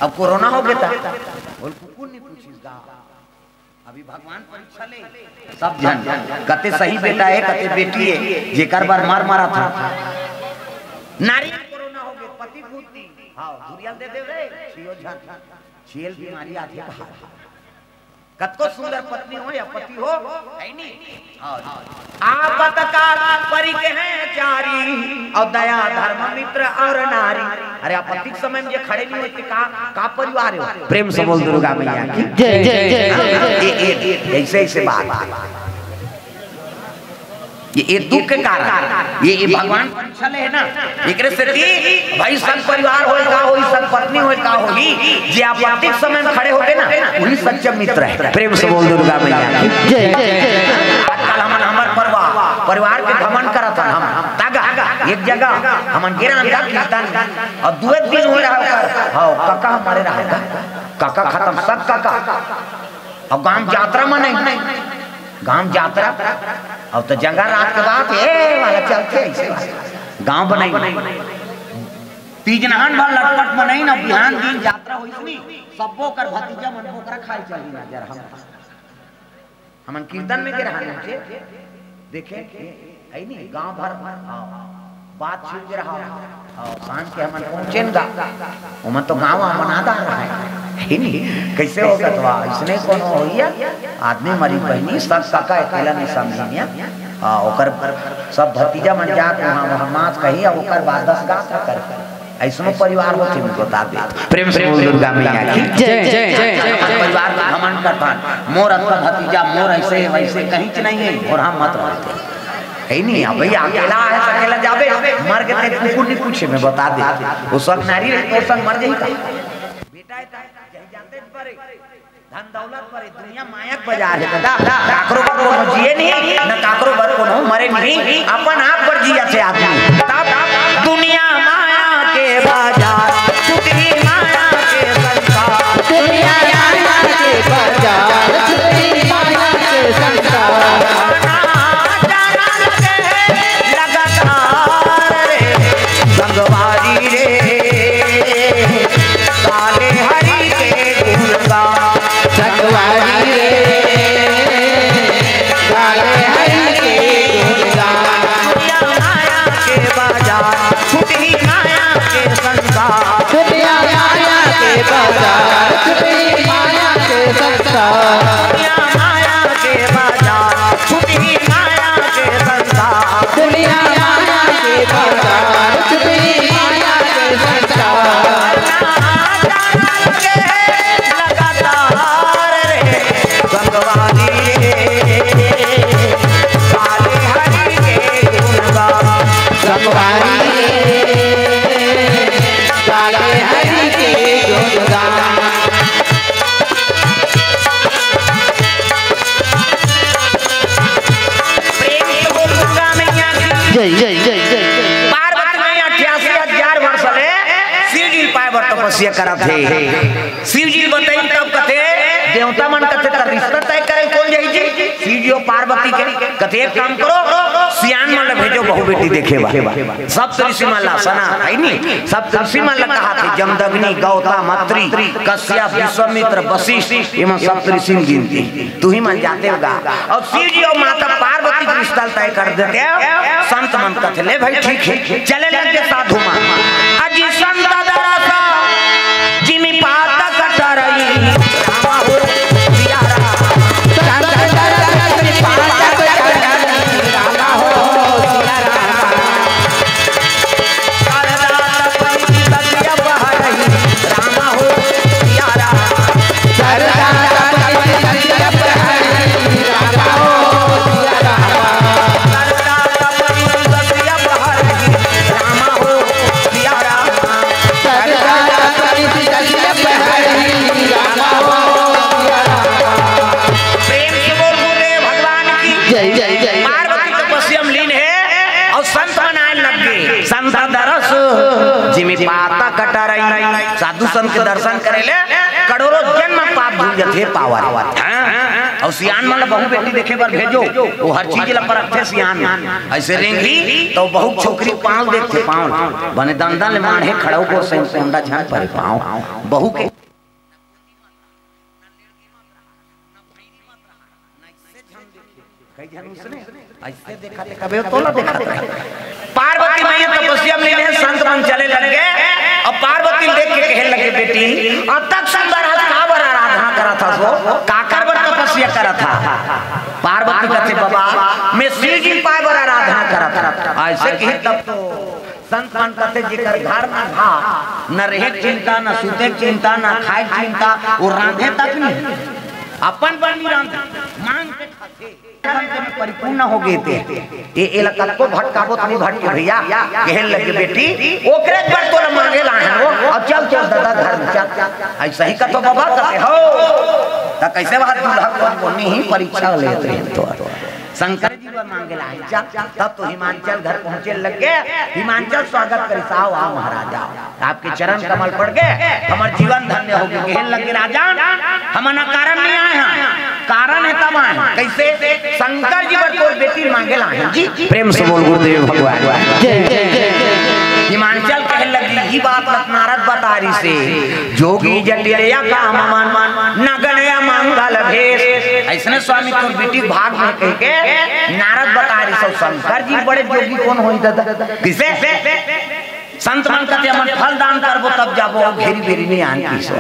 अब कोरोना हो गया था। बोल, "कुकुर नहीं पूछिस गा।" अभी भगवान परीक्षा ले। सब झन, कते सही बेटा है, कते बेटी है, जेकर बर मर मरा था। नारी कोरोना हो गए, पति भूत दी। हाँ, दुरियल दे दे रे, छियो झन। छियल बीमारी आथे कहा। कतको सुंदर पत्नी हो या पति हो, है नी? हाँ। आपत काल परि के हैं चारी, और दया धर्म मित्र और नारी। अरे, आपत्ति के समय में जे खड़े नहीं होते, का, का परिवार हो? प्रेम से बोल दुर्गा मैया की। जय, जय, जय, जय, जय। ये, ये, ऐसे, ऐसे बात। ये, ये दुख के कारण, ये, ये भगवान परीक्षा ले है ना, एकरे सेती भाई संग परिवार होय का होई, संग पत्नी होय का होई, जे आपत्ति के समय में खड़े होते ना, वही सच्चा मित्र है। प्रेम से बोल दुर्गा मैया की। जय, जय, जय, जय। आजकल हमन, हमर परिवार, परिवार के घमंड करत हन हम। तागा, एक जगह हमन गे रहन का कीर्तन, और दुए दिन हो रहा ओकर, हाँ, काका हमारे रहा का, काका खत्म, सब काका। अब गांव जात्रा मनाई, गांव जात्रा, अब तो जंगल रात के बात, ए वाला चलते ऐसे वाला। गांव बनाई, तीजनहन भर लटपट मनई न, बिहान दिन जात्रा होइस नी, सब्बो कर भतीजा मन ओकरा खाए चली नजर। हम हमन कीर्तन में गे रहा नीचे, देखे, है नी, गांव भर, हाँ, बात छिड़ गे रहा। हाँ, सांझ के हमन पहुंचेन गा, ओमन तो गांव बनादार रहे, है नी, कैसे हो सकत हे, इसने कोनो होइया, आदमी मरी बहिनी, सब काका अकेला नहीं समझिनिया। हाँ, ओकर सब भतीजा मन जात वहाँ, वहाँ मांस कही, अब ओकर बाद दस गात कर। ऐसनो परिवार होथे, मैं बता दे। प्रेम से बोल दुर्गा मैया की। जय, जय, जय, जय, जय। परिवार में घमंड करथन, मोर अतका भतीजा, मोर ऐसे, वैसे, कहीं च नहीं है, और हम मत रहते। है नहीं, अब भैया अकेला है, अकेला जाबे, मर के ते कुकुर नहीं पूछे, मैं बता दे। वो सब नारी रहे, तो संग मर जाई का? बेटा है, यही जानते पर धन दौलत पर दुनिया माया के बाजार है दादा। काकरो बर कोनो जिए नहीं, न काकरो बर कोनो मरे नहीं, अपन आप पर जियत हे आदमी। तब दुनिया माया के बाजार, छुटही माया के संसार। दुनिया माया के बाजार, छुटही माया के संसार। लगातार रे संगवारी रे, काले हरि के गुणगान। संगवारी रे, काले हरि के गुणगान। दुनिया माया के बाजार, छुटही माया के संसार। दुनिया माया के बाजार, छुटही माया के संसार। दुनिया माया के बाजार, छुटही माया के संसार। दुनिया माया के बाजार, छुटही माया के संसार। लगातार रे संगवारी रे, काले हरि के गुणगान। संगवारी रे, काले हरि के गुणगान। प्रेम से बोल दुर्गा मैया की। जय, जय, जय, जय, जय। पार्वती मैया अठासी हजार वर्ष ले शिव जी पाए बर तपस्या करत हे। शिव जी ल बताइन तब कथे, देवता मन कथे, "त रिश्ता तय करे कोन जाही जी?" शिव जी अउ पार्वती के कथे, "एक काम करो, सियान मन ल भेजो, बहू बेटी देखे बर।" सप्त ऋषि मन ला, सना, है नी? सप्त ऋषि मन ला कहाथे, जमदग्नि, गौतम, अत्रि, कश्यप, विश्वामित्र, वशिष्ठ, ये मन सप्त ऋषि गिनती। तुही मन जाते हो गा। अउ शिव जी अउ माता पार्वती के रिश्ता तय कर देथे। संत मन कथे, "ले भाई, ठीक हे।" चले लगे साधु मन। अजी संत दरस जिमि पातक टरई, रामा हो सिया राम। संत दरस जिमि पातक टरई, रामा हो सिया राम। शारदा तपई सत्य बहरई, रामा हो सिया राम। शारदा तपई सत्य बहरई, रामा हो सिया राम। शारदा तपई सत्य बहरई, रामा हो सिया राम। शारदा तपई सत्य बहरई, रामा हो सिया राम। प्रेम से बोल गुरुदेव भगवान की जय, जय, जय। पार्वती तपस्या में लीन हे अउ संत मन आए लग गे। संत दरस जिमि पातक टरई। साधु संत के दर्शन करे ले करोड़ों जन्म पाप धुल जथे पावर। हाँ? अउ सियान मन ल बहू बेटी देखे बर भेजो, वो हर चीज ल परखथे सियान। ऐसे रेंगही त बहू छोकरी पाँव देखथे, पाँव। बने दंदन ले माढ़े खड़ऊ को से कोंडा झन परे पाँव। बहू के कई झन उसने ऐसे देखा थे, कबे तोला देखा थे। पार्वती मैया तपस्या में लीन हे, संत मन चले लग गे। अब पार्वती ल देख के कहे लगे, "बेटी, अतक सुंदर हस, काबर आराधना करत हस वो? काकर बर तपस्या करत हस?" पार्वती कथे, "बाबा, मैं शिव जी पाए बर आराधना करत हस।" ऐसे कही तब तो संत मन कथे, "जेकर घर में भा न रहे के चिंता, न सूते के चिंता, न खाए के चिंता, वो रांधे तक नहीं, अपन बर नहीं रांधे, मांग के खाथे।" परिपूर्ण हो गे ते। ए, एला कतको भटकाबो त नहीं भटके भैया। कहे लगे, "बेटी, ओकरे बर तोला मांगे ला हे वो, अउ चल, चल दादा घर में चल।" ऐसा ही कथो बाबा कथे हो। त कैसे बात दूल्हा को नहीं परीक्षा लेते हैं तो। शंकर जी बर मांगे ला हे, चल, चल। तब तो हिमांचल घर पहुंचे लग गे। हिमांचल स्वागत करिस, "आओ, आओ महाराज, आओ।" आपके चरण कमल पड़ गे, हमर जीवन धन्य हो गे। कहे लगे, "राजा, हमन अकारण नहीं आए हन, कारण हे तब आए हन।" कैसे? "शंकर जी बर तोर बेटी मांगे ला आए हन जी।" प्रेम से बोल गुरुदेव भगवान। जय, जय, जय, जय। हिमांचल कहे लगी, "ई बात ल नारद बता रिहिसे, जोगी जटिल या काम मन, नगन या मंगल भेष।" अइसने स्वामी तोर बेटी भाग में कहिके नारद बता रिहिसे, शंकर जी बड़े जोगी कोन होही दादा? कइसे? संत मन कथे, "हमन फल दान करबो तब जाबो, अउ घेरी बेरी नइ आन" कहिसे।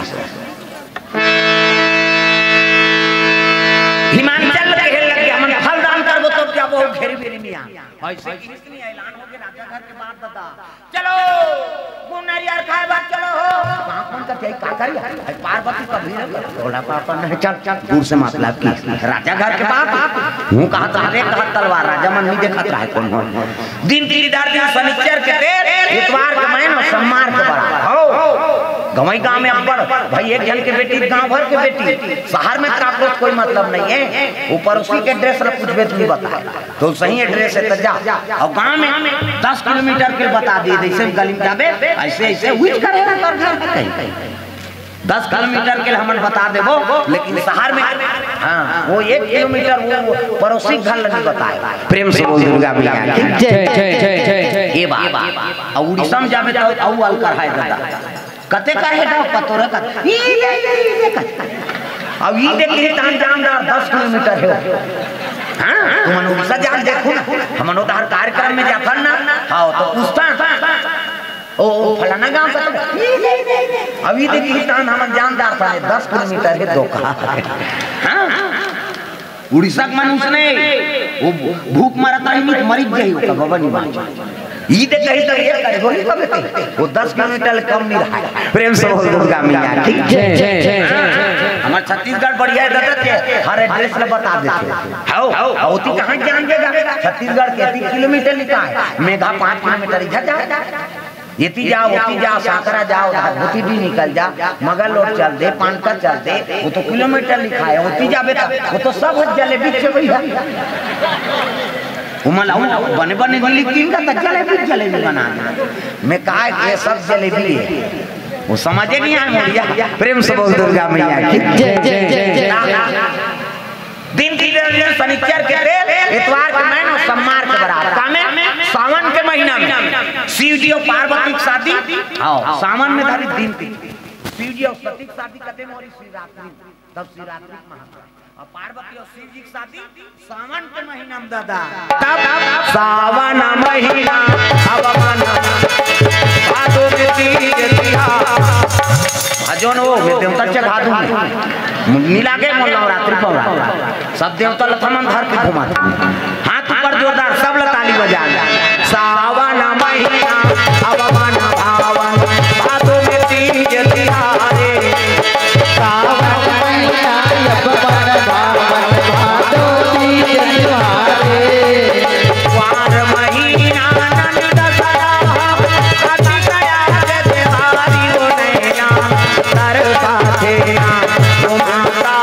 हिमांचल कहे लगे, "हमन फल दान करबो तब जाबो, अउ घेरी बेरी नइ आन।" अइसे किहिस नहीं, ऐलान होगे राजा घर के बात दादा। "चलो, गुड़ नरियर खाए बर चलो हो।" कहाँ कौन का चाहिए, का करी? अरे पार्वती कभी ना बोला, पापा नहीं, चल, चल, दूर से मतलब की। राजा घर के बात, हूँ कहा था, रे कहा तलवार, राजा मन नहीं देखत रहे कौन हो। दिन तीन दार दिन, शनिचर के तेल, इतवार के मैन अउ सोमवार के बरात। हो, गंवई गांव में अब्बड़, भाई एक झन के बेटी, गांव भर के बेटी, शहर में काकरो से कोई मतलब नहीं है। वो पड़ोसी के address ला पूछबे त नहीं बताए। तो सही address हे त जा। अउ गांव में दस किलोमीटर के बता दे, जइसे गली में जाबे, अइसे, अइसे उहिच करे ना तोर घर के कहीं। दस किलोमीटर के हमन बता देबो, लेकिन शहर में, हाँ, वो एक किलोमीटर वो पड़ोसी घर ल नहीं बताए। प्रेम से बोल दुर्गा मैया की। जय, जय, जय, जय, जय। ये बात। अउ उड़ीसा में जाबे त अउ अलकर हे दादा। कते का हे डा पतोरा का? ई ले, ई ले, ई ले का। अब ई देख के तान जान रहा दस किलोमीटर हे। हाँ, तुमन उड़ीसा जाके देखो ना। हमन उधर कार्यक्रम में जाथन ना। हाँ, तो पूछथन, "ओ, ओ, फलाना गांव का?" ई ले, ई ले, ई ले। अब ई देख के तान हमन जान रहा था, दस किलोमीटर हे दो का। हाँ, उड़ीसा के मनुष्य ने वो भूख मरत रही, नहीं मरित जाही, ओकर बाबा नहीं मानी। ई ते कही तो ये करे, वही कब ते? वो दस किलोमीटर कम नहीं रहा। प्रेम से बोल दुर्गा मैया की। जय, जय, जय, जय। हमार छत्तीसगढ़ बढ़िया हे दादा, ते हर address ला बता देथे। हाओ, हाओ, ती कहाँ जान देगा? छत्तीसगढ़ के तीन किलोमीटर लिखा हे, मेघा पाँच किलोमीटर इधर जा। एती जा, ओती जा, सांकरा जा, उधर भूती भी निकल जा, मगर लोग चल दे, पानका चल दे, वो तो किलोमीटर लिखा हे, ओती जाबे त, वो तो सब जलेबी के भैया। वो मला वो बने बने दिल्ली तीन का त जलेबी, जलेबी बना दे। मैं कहा कि ये सब जलेबी हे, वो समझे नहीं आए मोरिया। प्रेम से बोल दुर्गा मैया की। जय, जय, जय, जय, जय। दिन तीन दिन शनिचर के तेल, इतवार के मैन अउ सोमवार के बरात। का में? सावन के महीना में शिव जी अउ पार्वती के शादी। हाँ, सावन में धरी दिन तीन। शिव जी अउ सती के शादी कते में होही? शिवरात्रि। तब शिवरात्रि के महत्व। अउ पार्वती अउ शिव जी के शादी सावन के महीना में दादा। तब सावन महीना अब मन भादो में तीज तिहार। भजन वो में देवता चढ़ा दूँ। मिला के मोर नवरात्रि पौरा। सब देवता ल थमन धर के घुमा। हाथ ऊपर जोरदार, सब ल ताली बजा। सावन महीना अब मन भावन, भादो में तीज तिहारे। सावन महीना अब मन भावन, भादो तीज तिहारे। कुंवार महीना नंद सदा, अति दया के देवारी ओ नैना, तरसा थे ना, ओ माता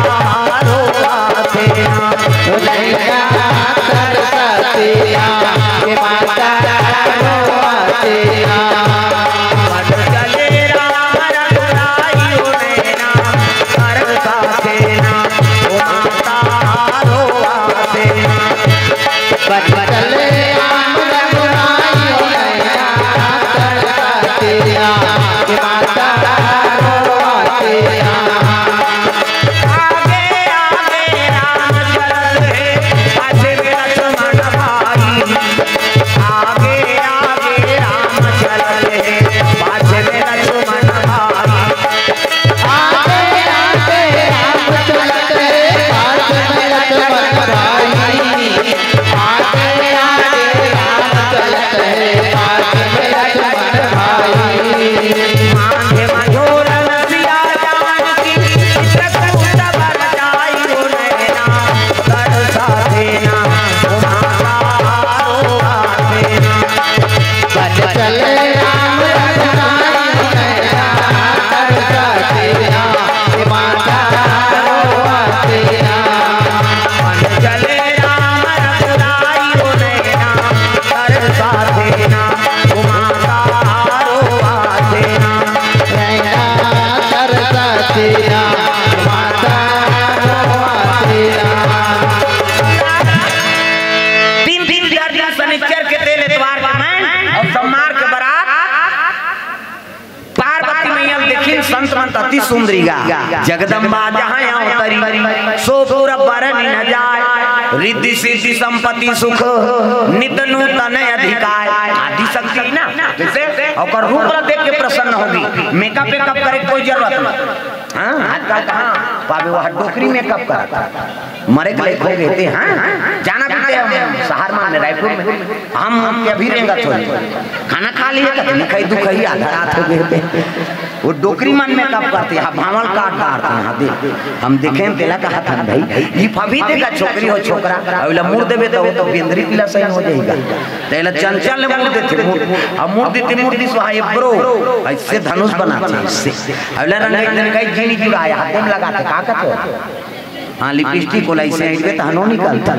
रोवा थे ना। ओ नैना तरसा थे ना, ओ माता रोवा थे ना। बन चले राम रघुराई ओ नैना, तरसा थे ना, ओ माता रोवा थे ना। बन चले राम रघुराई ओ नैना, तरसा थे ना, ओ माता रोवा थे ना। आगे आगे राम चलल हे, पाछे में लक्ष्मण भाई। आगे आगे राम चलल हे, पाछे में लक्ष्मण भाई। आगे आगे राम चलत हे, पाछे में लक्ष्मण भाई। आगे आगे राम चलत हे, पाछे में लक्ष्मण भाई। संत मन अति सुंदरी गा, जगदम्बा जहाँ अवतरी, सो पुर बरनि न जाय, रिद्धि सिद्धि संपत्ति सुख, नित नूतन अधिकार। आदि शक्ति ना, जैसे ओकर रूप ला देख के प्रसन्न होगी, मेकअप वेकअप करे के कोई जरूरत नहीं। हाँ, आजकल कहाँ पाबे वह डोकरी मेकअप करत हे। मरे के लायक हो गए थे, हाँ, जाना भी थे हम शहर में, रायपुर में, हम के अभी रेंगत हो, खाना खा लिए, कतनी खाई दुखाई, आधा रात हो गए थे। वो डोकरी मन मेकअप करते हैं, भांवल काट डारते हैं, हाँ, देख, हम देखे हैं, तेला कहा था भाई, ये फफीते का छोकरी हो छोकरा, अउ एला मुड़ देबे तो वो तो बेंदरी पिला सही हो जाएगा। तेला चंचल ले मुड़ देते, मुड़, अब मुड़ देते, मुड़ दिस वहाँ ये ब्रो, ऐसे धनुष बनाते हैं, इससे। अउ एला रंगाई, रंगाई जीनी जुड़ाया, हाथे में लगाते, का कहते हो? हाँ, लिपस्टिक ओला ऐसे ऐसे तो हनो निकलता।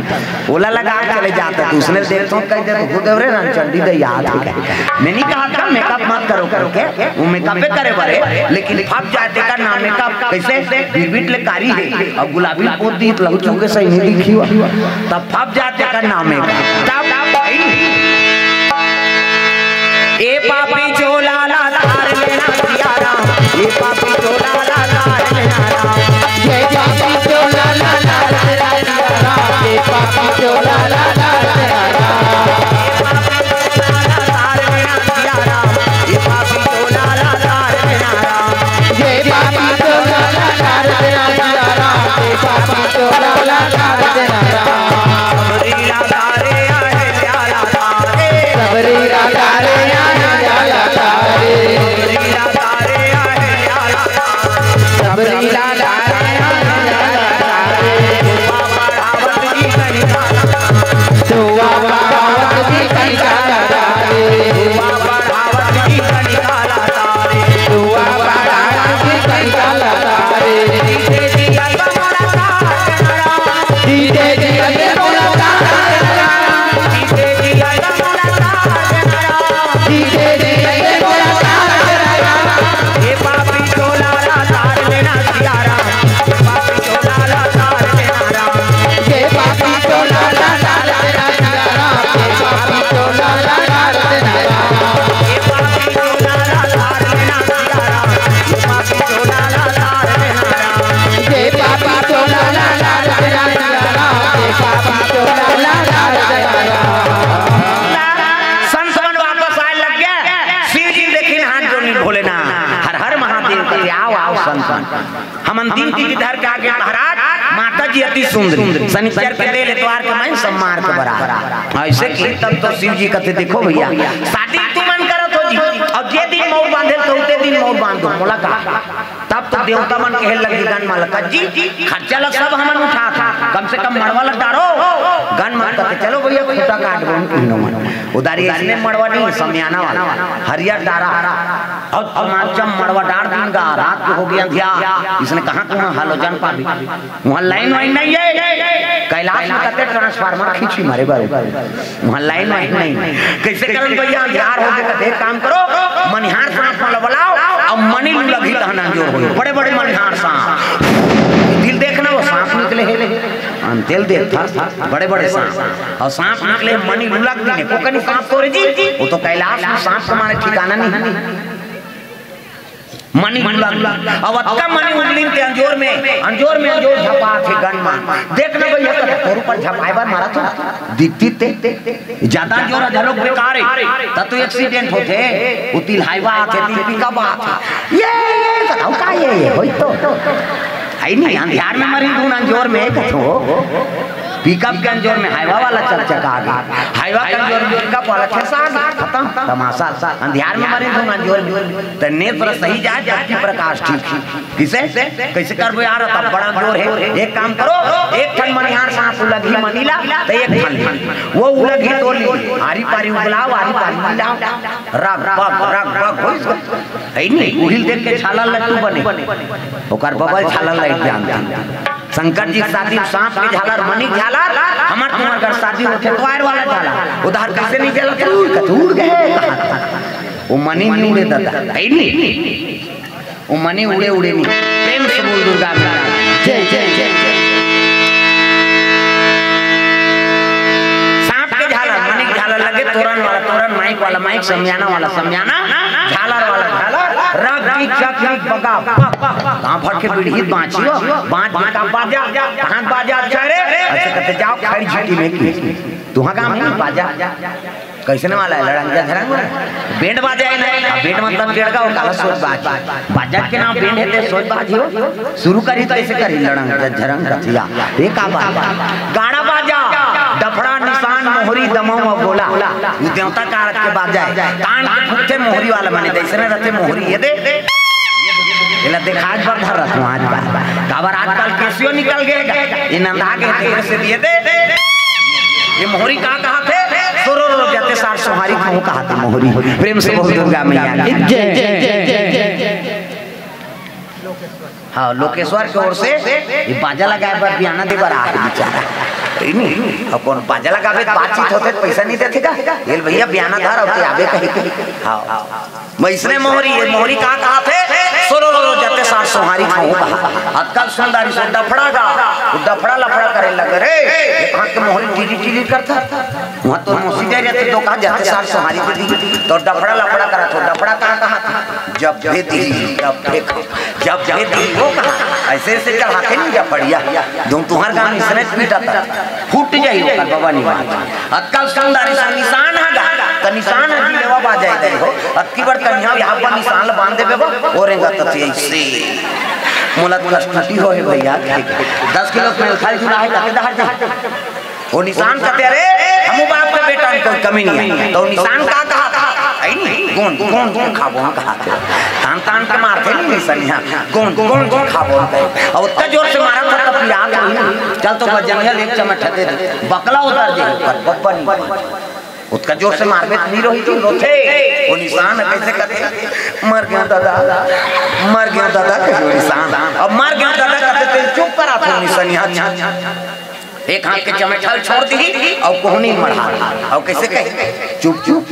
ओला लगा के चले जाता, दूसरे देखत हो, कह दे, "खुद रे रामचंडी दे याद है।" मैं नहीं कहा था मेकअप मत करो करके, वो मेकअप पे करे बरे, लेकिन फप जाते का नाम मेकअप कैसे? बिबिट ले कारी है, अब गुलाबी पोत दी तो लहू चूके सही नहीं दिखी हुआ। तब फप जाते का नाम मेकअप। तब ए पापी चोला ला तार लेना सिया राम, ए पापी चोला ला तार लेना राम। ए पापी चोला ला तार लेना सिया राम, ए पापी चोला ला तार लेना राम। ए पापी चोला ला तार लेना सिया राम, ए पापी चोला ला तार लेना राम। ए पापी चोला ला तार लेना सिया राम, ए पापी चोला ला तार लेना राम। सबरी ला तारे आहे प्यारा तारे। सबरी ला तारे आहे प्यारा तारे। सबरी ला तारे आहे प्यारा तारे। सबरी ला तारे आहे प्यारा तारे। दुआ बढ़ावत जी कनिका ला तारे। दुआ बढ़ावत जी कनिका ला तारे। दुआ बढ़ावत जी कनिका ला तारे। दुआ बढ़ावत जी कनिका ला तारे। जीते जी अल्लाह मोला तारे। जीते जी अल्लाह मोला तारे। जीते जी अल्लाह मोला तारे। जीते जी अल्लाह मोला तारे। ए पापी चोला ला तार लेना सिया राम। ए पापी चोला ला तार लेना राम। ए पापी चोला ला तार लेना सिया राम। ए पापी चोला ला तार लेना राम। ए पापी चोला ला तार लेना सिया राम। ए पापी चोला ला तार लेना राम। ए पापी चोला ला तार लेना सिया राम। ए पापी चोला ला तार लेना राम। संत मन वापस आए लग गए। शिव जी देखिन हाथ जोड़िन भोलेनाथ, हर हर महादेव कथे, आओ, आओ संत मन। हमन दिन तिथि धर के आगे महाराज, माता जी अति सुंदरी, शनिचर के दिन, एतवार के मैं सब मार के बरा। ऐसे कि तब तो शिव जी कथे, देखो भैया, शादी तुमन करत हो जी, अउ जे दिन मउर बांधे तो उते दिन मउर बांधो, मोला का? तब तो देवता मन कहे लगी गन मन ला, "जी, खर्चा ला सब हमन उठात हन, कम से कम मड़वा ला डारो।" गन मन कथे, "चलो भैया, खूंटा काट दो, इनो मन।" उधारी इसने मड़वा नहीं, समियाना वाला, हरियर डारा। अउ तमाम चम मड़वा डार दिन गा, रात के हो गया अंधियार, इसने कहाँ तुम हालोजन पाबे? वहाँ लाइन वाइन नहीं है, कैलाश में कते ट्रांसफार्मर खींची मारे बाबू। वहाँ लाइन वाइन नहीं। कैसे करन भैया, अंधियार हो गए, तो एक काम करो, मनिहार सांप वाला बुलाओ, अब मनी लुलगी तहन अंजोर हो। बड़े बड़े मनिहार सांप, दिल देखना, वो सांप निकले है, अंतेल देख था, बड़े बड़े सांप, अउ सांप निकले, मनी लुलग दिने, को कनी सांप तोरे जी, वो तो कैलाश में सांप तुम्हारे ठिकाना नहीं। मनी उलग, अब अतका मनी उगलिन ते अंजोर में, अंजोर में अंजोर झपात हे गन मन। देख ना भैया, कतका तोर ऊपर झपाए बर मारत हो। दिखती ते, ज्यादा अंजोर ह घलोक बेकार हे, त तो एक्सीडेंट होथे। उतिल हाईवा आथे, तिल पिकअप आथे। ये, ये, कतौ का ये, ये, होई तो। है नहीं, अंधियार में मरी धुन अंजोर में, कतौ। पिकअप के अंजोर में हाईवा वाला चकचका गे, हाईवा के अंजोर में पिकअप वाला ठेसा गे, खतम तमाशा। अंधियार में मरे धुन अंजोर में, त नेत्र सही जाए, ज्योति प्रकाश ठीक। किसे? कैसे करबो यार, तब बड़ा अंजोर हे। एक काम करो, एक ठन मनिहार सांप उलगही मनी ला, त एक ठन ले। वो उलगही तो ली, आरी पारी उगलाओ, आरी पारी मिलाओ। रग बग, रग बग होइस। है नहीं, उहिल देख के झालर लट्टू बने। ओकर बबल झालर लाइट जानता। शंकर जी के शादी में सांप के झालर, मनी के झालर, हमर तुम्हर घर शादी होथे तो आयर वाला झालर। उधार कैसे नहीं चलत? उड़, कतौ उड़ गए। वो मनी नहीं उड़े दादा, है नहीं। वो मनी उड़े उड़े नहीं। प्रेम से बोल दुर्गा मैया। जय, जय, जय, जय। सांप के झालर, मनी के झालर लगे, तोरन वाला तोरन, माइक वाला माइक, समियाना वाला समियाना, झालर वाला झालर। रग की चकरी बगा बग। कहाँ भर के बिड़ही बाँची हो? बाँच के का बाजा? कहाँ बाजा? अच्छा रे, अच्छा कहते जाओ खैर झिटी में की। तुहाँ गाँव में नहीं बाजा? कैसे ने वाला है? लड़ंग झरंग वाला। बैंड बाजा है ना? अब बैंड मतलब केड़गा हो, काला सोज बाज। बाजा के नाम बैंड है ते सोज बाज हो। शुरू करी तो ऐसे करी, लड़ंग झरंग कथिया। ये का बाजा? गाड़ा बाजा, डफड़ा, निशान, मोहरी, दमऊ अउ गोला। वो देवता कारक के बाजा है। तान के फुकथे मोहरी वाला माने, जैसे ने रहते मोहरी ये दे। एला देखाज बर धर रखो आज बार। काबर आजकल केसियो निकल गए, ये नंदा के तेरे से दिए दे। ये मोहरी का कहा थे? सोरो रो जाते सार सोहारी खाऊं कहा थे मोहरी। प्रेम से बोल दुर्गा मैया की जय। हाँ, लोकेश्वर के ओर से ये बाजा लगाए बर बियाना दे बर आ है बेचारा। है नी? अब कौन बाजा लगावे, बातचीत होते तो पैसा नहीं देते का? ये भैया बियाना धर, अब आबे कहीं। हाँ, वैसने मोहरी, ये मोहरी का कहा थे? सोरो रो रो जाते सार सोहारी खाऊं कहा। अतका सुंदर से डफड़ा गा, वो डफड़ा लफड़ा करे लगे रे। ये कहाँ के मोहरी टीरी टीरी करता? वहाँ तो मौसी दे रहे थे तो कहा जाते सार सोहारी दे दी। तो डफड़ा लफड़ा करा तो डफड़ा कहाँ कहा था? जब भेदी, जब फेंक, जब भेदी वो कहा। ऐसे ऐसे चढ़ा के नहीं जा पड़िया। तुम तुम्हार गाँव इसने पीटा था। फूट जाई ओकर बाबा निशान। अतका सुंदर से निशान है गा, त निशान है जी लेवा बाजा दे हो। अतकी बड़ कन्या यहाँ पर निशान बांध देबे बा, ओरेंगा त ऐसे। मोला त कष्ट हो हे भैया, दस किलो मेल खाई जुला है, कते दहाड़ दे। वो निशान कते रे, हमू बाप के बेटा में कोई कमी नहीं है। तो निशान का कहा था? ऐ नहीं, गोंद, गोंद, गोंद खाबो हम कहा थे। तान तान के मारते नहीं निशान यहाँ, गोंद, गोंद, गोंद खाबो हम कहे। और उतना जोर से मारा था तब याद नहीं। चल तो बजनिया ले चमट दे दे। बकला उतर दे ऊपर, बब्बा नहीं। उतका जोर से मारबे त नहीं रोही, तू रोथे। वो निशान कैसे कथे? मर गया दादा, मर गया दादा, कहे वो निशान। अब मर गया दादा कहते तेल चुप करा थे निशान यहाँ। एक हाथ के चमेठल छोड़ दी और कोहनी मढ़ा। और कैसे कहे? चुप, चुप,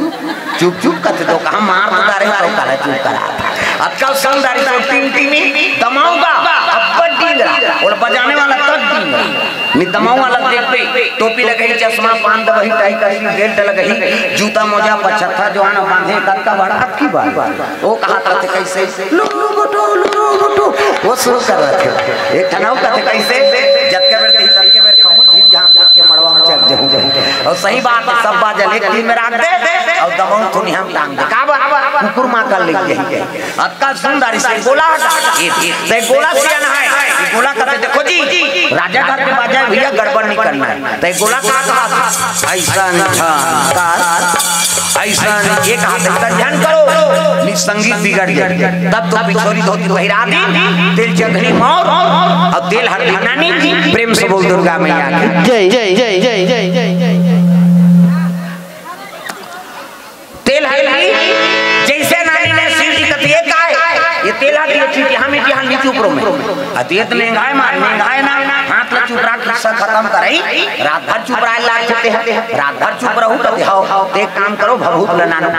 चुप, चुप कहते तो कहा मार तो डारे तो काला चुप करा। अतका समझदारी से टिमटिमी दमाऊंगा, अब बड़ डींगरा। और बजाने वाला तब डींगरा। निदमऊ वाला देखबे, टोपी लगही, चश्मा, पान दबही, टाई कसी, बेल्ट लगही, जूता मोजा, पछत्था, जोहान बांधे, कतका बड़ा अक्की बार। वो कहा था कैसे? लुरु बुटु, लुरु बुटु। वो शुरू कर रहे थे। एक ठन अउ कथे कैसे? जतके बेर कही, ततके बेर कहूँ, झीम झाम देख के मड़वा में चढ़ जाऊँ। और सही बात है, सब बाजल एक दिन में राख दे, और दमऊ थुनिया में टांग दे। का बा? कुकुर माँ का ले जाएंगे। अतका सुंदर इसे गोला हटा। ये, ये, ये गोला सियान है। ये गोला कहते, देखो जी, राजा घर के बाजा है भैया, गड़बड़ नहीं करना है। तो ये गोला का कहा था? ऐसा नहीं, हाँ, का? ऐसा नहीं, ये कहा था, ऐसा ध्यान करो, नहीं संगीत बिगड़ जाए। तब तो बिछोरी धोती पहिरा दी, तेल चंदनी मौर और तेल हल्दी नानी। प्रेम से बोल दुर्गा मैया की जय, जय, जय, जय। तेल हल्दी जैसे नानी ने शिव जी कथिए काय, ये तेल हल्दी ये चीज यहाँ में जी, हाँ, नीचे ऊपरों में। अतीत नेंगाय मार, नेंगाय ना, हाथ ला चुप रहा, किस्सा खत्म करई। रात भर चुप रहा, लाग चुपे हैं। रात भर चुप रहू, कथे, "हौ, ते एक काम करो, भभूत ला नानो।"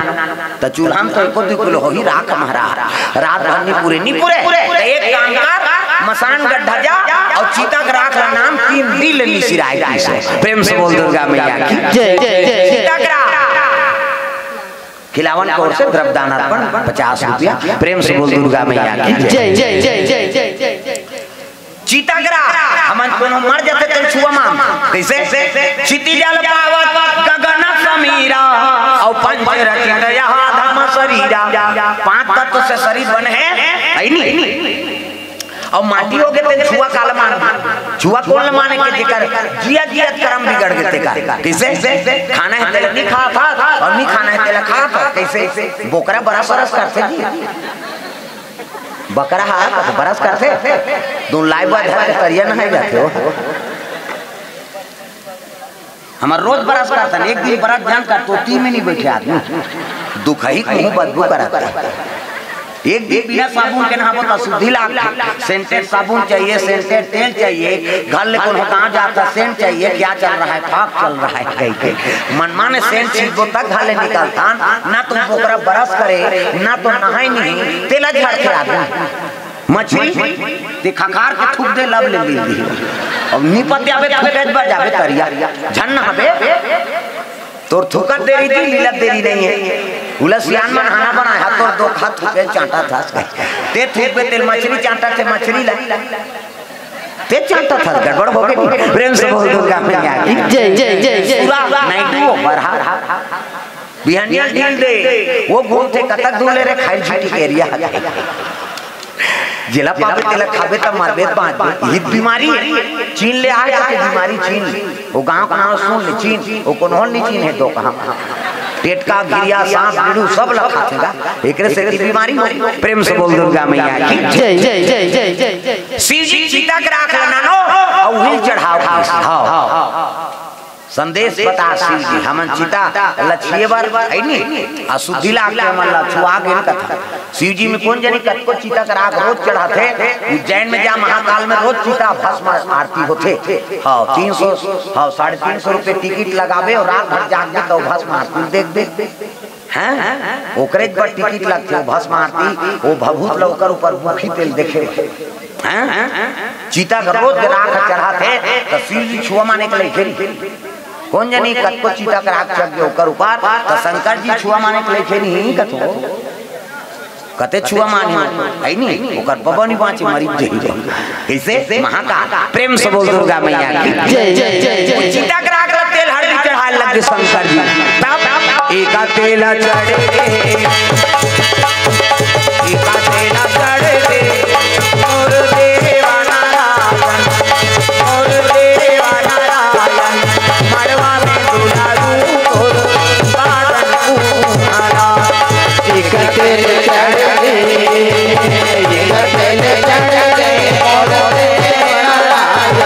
त चूल्हा में तो एको दू किलो होही राख महाराज। रात भर नी पूरे, नी पूरे। त एक काम कर, मसान गड्ढा जा और चीता के राख ला नाम तीन दिन ले नी सिराय की से। प्रेम से बोल दुर्गा मैया की जय, जय, जय, जय। चीता के राख। खिलावन की ओर से द्रव्य दान अर्पण पचास रुपया। प्रेम से बोल दुर्गा मैया की जय, जय, जय, जय। चीता के राख, हमन कोनो मर जाते तो छुआ मान। कैसे? क्षिति जल पावक गगन समीरा, और पंच रचित यह धम शरीरा। पांच तत्व से शरीर बने हैं, है नी? और माटी हो गए तो छुआ काला मान। छुआ कौन ला माने के जेकर जिया जिया कर्म बिगड़ गए तेकर। कैसे? खाना है तेला नहीं खा था और नहीं खाना है तेला खा था। कैसे? बोकरा बरस बरस करते जी। बकरा हा तो बरस करते। दो लाइव धर के तरिया नहाए जाते हो। हमार रोज बरस करतन, एक दिन बरस जान कर तो तीन में नहीं बैठे आदमी। दुखही मुंह बदबू करत। एक दिन बिना साबुन के नहाबो तो शुद्धि लाग। सेंटेड साबुन चाहिए, सेंटेड तेल चाहिए, घर ले कोनो कहाँ जाता सेंट चाहिए, क्या चल रहा है, ठाक चल रहा है कह के। मनमाने सेंट छिड़को तक घर ले निकलता, ना तो बोकरा बरस करे, ना तो नहाए नहीं, तेला झाड़ के आदमी। मछली ते खंगार के थूक दे, लब ले ली। अब नी पत्या बे थूके बा जाबे तरिया। झन नहाबे। तोर थूकत देरी थी, लीलत देरी नहीं है। बोला, "सियान मन हाना बनाए हा, तोर दो हाथ थूके चांटा था।" ते थूकबे तेल मछरी चांटा थे, मछरी ला ते चांटा था, गड़बड़ हो गई। प्रेम से बोल दुर्गा मैया की जय, जय, जय, जय। पूरा नाइटू ऊपर हा। बिहनिया ढील दे, वो घूमथे कतक दूर ले रे, खाइल छुट्टी के एरिया हटे। जेला पाबे तेला खाबे त मरबे त बांचबे। ये बीमारी हे। चीन ले आए जाके बीमारी चीन। वो गांव का नाम सुन ले, चीन। वो कोनो नहीं चीन है तो कहाँ। टेटका, घिरिया, सांप, बिड़ू सब ला खाथे गा। एकरे से की बीमारी हो। प्रेम से बोल दुर्गा मैया की जय, जय, जय, जय, जय, जय। शिव जी चिता के राख ला नानो, अउ उही चढ़ाव खास। हाँ। संदेश बता शिव जी, हमन चिता लछिए बर है नी, अशुद्धि लागथे हमन ला, छुआ गेन कथा। शिव जी में कोन जनी कतको चिता के राख रोज चढ़ाथे। उज्जैन में जा महाकाल में रोज चिता भस्म आरती होथे। हाँ, तीन सौ, हाँ, साढ़े तीन सौ रुपये टिकट लगाबे अउ रात भर जागबे त भस्म आरती देखबे। हैं? ओकरे बर टिकट लगथे, वो भस्म आरती, वो भभूत ल ओकर ऊपर मुखी तेल देखे बर। हैं? चिता के रोज राख चढ़ाथे, त शिव जी छुआ माने के लइखे नहीं। कोन जनी कतको चिता के राख चढ़ गे ओकर ऊपर, त शंकर जी छुआ माने के लइखे नहीं कथो। कते छुआ माने, है नी? ओकर बबा नहीं बाँचे, मरी जही। कैसे? महाकाल। प्रेम से बोल दुर्गा मैया की जय, जय, जय, जय। चिता के राख ला तेल हरदी चढ़ाए लग गे शंकर जी। तब एका तेल चढ़ गे, एका तेल चढ़ गे, मोर देवा नारायण, मोर देवा नारायण, मड़वा में दुलारू तोर बादन कुम्हारा। एक तेल चढ़ गे, एक तेल चढ़ गे, मोर देव नारायण,